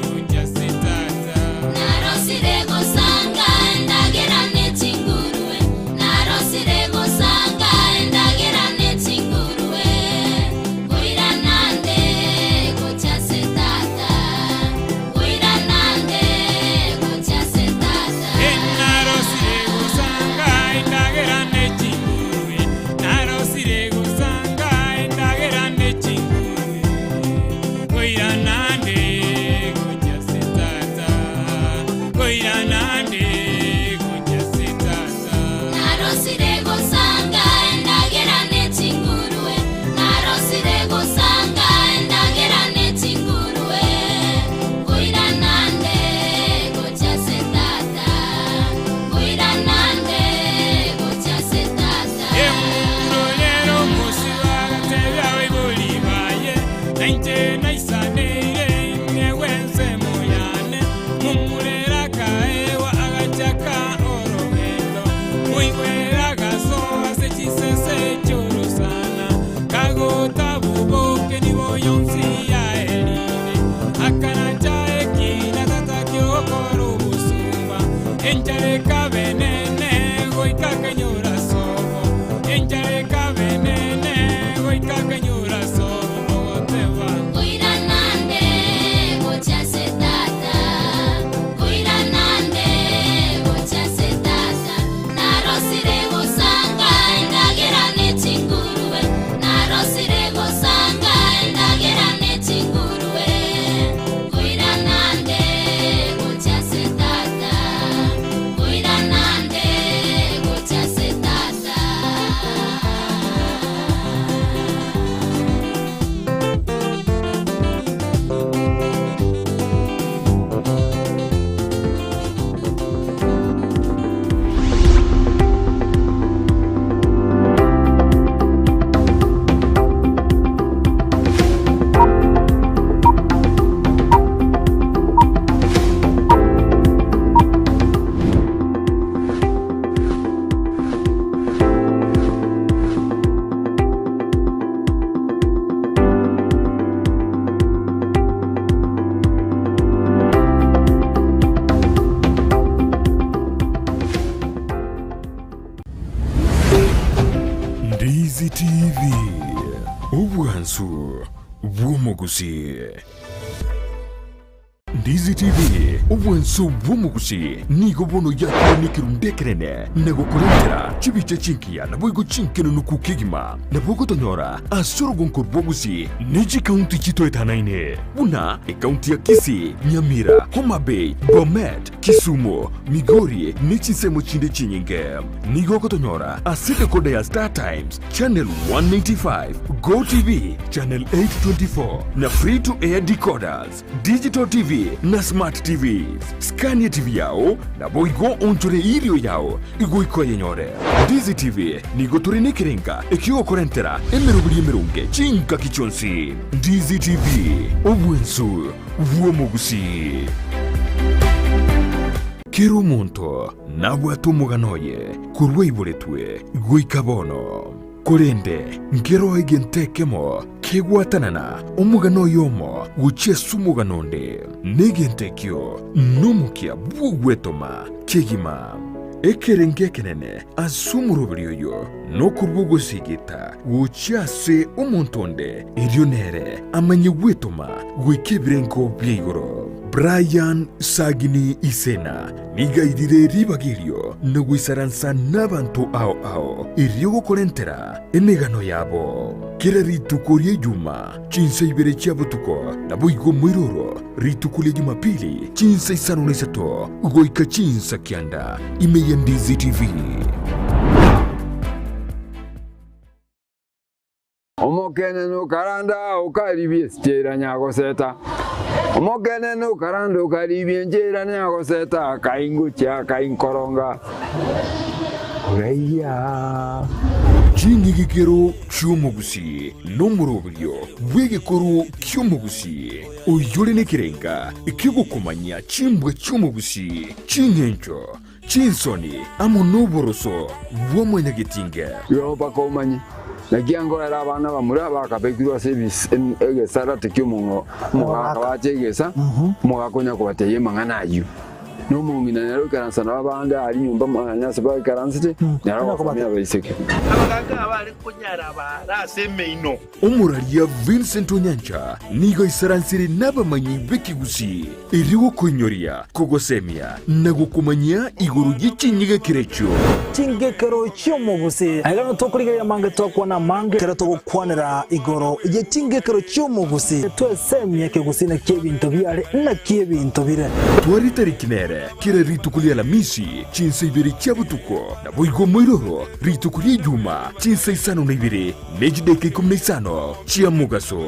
gocha se tata. Narosire gosanga endagera ne chingurue, narosire gosanga endagera ne chingurue, koirana nde gocha se tata, koirana nde gocha se tata. Narosire gosanga endagera ne chingurue, narosire gosanga endagera ne chingurue, koirana nde gocha se tata, koirana nde gocha se tata. Emurorero musibagatebya baibuli baye nainche naisaneire newense moyane mumurera kaewa agachaka orogendo muigwera gasoa se chisese chorosana kagota buboke nibo yonsi ya erine akanacha ekina tata kyokora obusumba enjareka benene goika kenyora sobo enjareka benene goika kenyora sobo ogoteba Koirana nde gocha se tata, TV, obwansu bw'omogusii. Ndizi TV, obwansu bw'omogusii, nigo bono yakire nekerundu ekenene na gokorentera chibicha chingiya naboigo chinkenunuku kegima. Nabo ogotonyora ase orogonko rw'Ogusii ne chikaunti chitoetanaine buna ekaunti ya Kisii, Nyamira, Homa Bay, Bomet, Kisumu, Migori ne chinsemo chinde chinyinge. Nigo ogotonyora ase decoder ya Star Times, Channel 195, Go TV, Channel 824 na Free to Air decoders, Digital TV na Smart TVs. Skania TV yao naboigo onchore irio yao igoika oyenyore. Ndizi TV nigo tore nekerenga ekiogokorentera emeroberi emeronge chingaki chionsi. Ndizi TV, obwensu bw'omogusii. Kera omonto nabwate omogano oye korwa aiboretwe goika bono. Korende nkeroo egento ekemo kegwatanana omogano oyomo gochia ase omogano onde, na egento ekio nomokia bw'ogwetoma kegima. Ekerengo ekenene ase omoroberi oyo nokorua ogosigita gochia ase omonto onde, erio nere amanye gwetoma goika ebirengo bia igoro. Brian Sagini Isena nigo airire ribaga erio na goisaransa nabanto ao ao erio gokorentera emegano yabo. Kera rituko ria Ijuma chinsa ibere chia botuko, naboigo moiroro rituko ria Jumapili chinsa isano na isato goika chinsa kianda ime ya Ndizi TV. Omokenene okaranda okaribia esichera nyagoseta, Omokenene okaranda okaribia enchera nyagoseta, Akaingochia akainkoronga oraiya. Ching'igikero chi'omogusii nomoroberio bw'egekoro ki'omogusii, oyore nekerenga ki'ogokomanyia chimbwa chi'omogusii, ching'encho, chinsoni, amo noboroso bwa mwanyagetinge. Igo mpaka omanye, naki angoera abana bamura bakabekirwe ase egesarate ki'omogaka bache egesa, omogaka onya kobatebia amang'ana ayio. Na omong'ina nere oikaransa nabo abande aria nyomba mwane ase baikaransete, nere ogosomia abaiseke. Abagaaka abare konyara baare ase emeino. Omoraria Vincent Onyancha nigo aisaransire nabamanyi b'ekegusii erio gokoinyoria, kogosemia na gokomanyia igoro ye chinyigekero echio. Chingekero chi'omogusii. Aiga nigo tokorigereria amange twakwana amange ekero togokwanera igoro ye chingekero chi'omogusii. Twesemie ekegusii naki ebinto biare naki ebinto bire. Tware tariki nere kera rituko ria Alamisi chinsa ibere chia botuko, naboigo moiroro rituko ria Ijuma chinsa isano na ibere ne chidaeka ikomi na isano chia mogaso.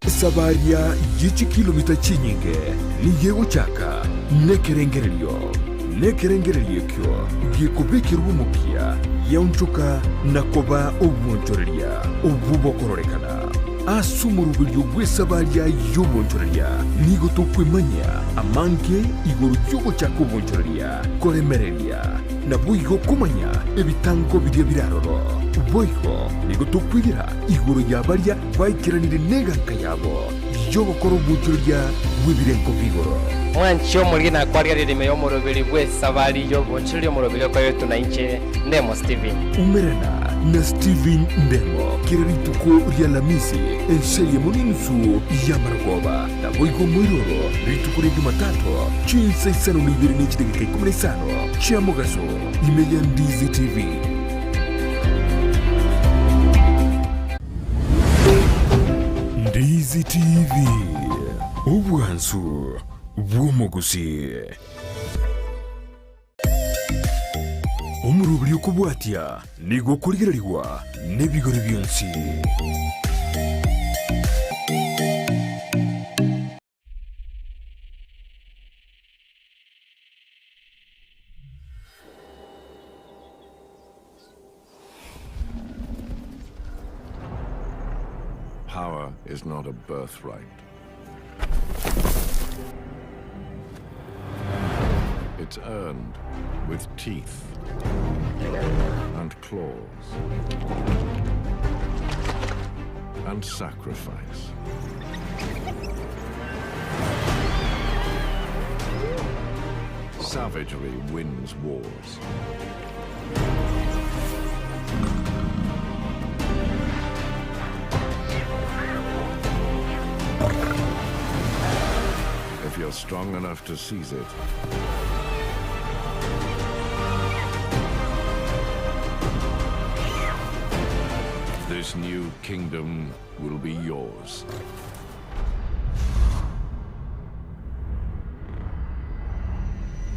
Esabaria ye chikilomita chinyinge nigo egochaka nekerengererio, nekerengererio ekio gekobekerwa omokia giaonchoka na koba obwonchoreria obwo bokororekana. Ase omoroberio bw'esabaria y'obonchoreria nigo tokwemanyia amange igoro y'ogochaka obonchoreria, koremereria, naboigo komanya ebitango biria bire aroro. Boigo nigo tokwegera igoro ya baria baikeranire neganka yabo y'ogokora obonchoreria bw'ebirengo bi'igoro. Mwanche omoriri na kwarigereria ime y'omoroberi bw'esabari y'obonchoreria omoroberi okoretwe na inche Ndemo Steven. Umerana na Steven Ndemo kera rituko ri'Alamisi ense eyemo n'enusu y'amarogoba, naboigo moiroro rituko ria Jumatatu chinsa isano na ibere ne chidageka ikomi na isano chia mogaso ime ya Ndizi TV. Ndizi TV, obwansu bw'omogusii. Omoroberi okobwatia nigo okorigererigwa nebigori bionsi. Power is not a birthright. It's earned with teeth and claws and sacrifice. Savagery wins wars. If you're strong enough to seize it, this new kingdom will be yours.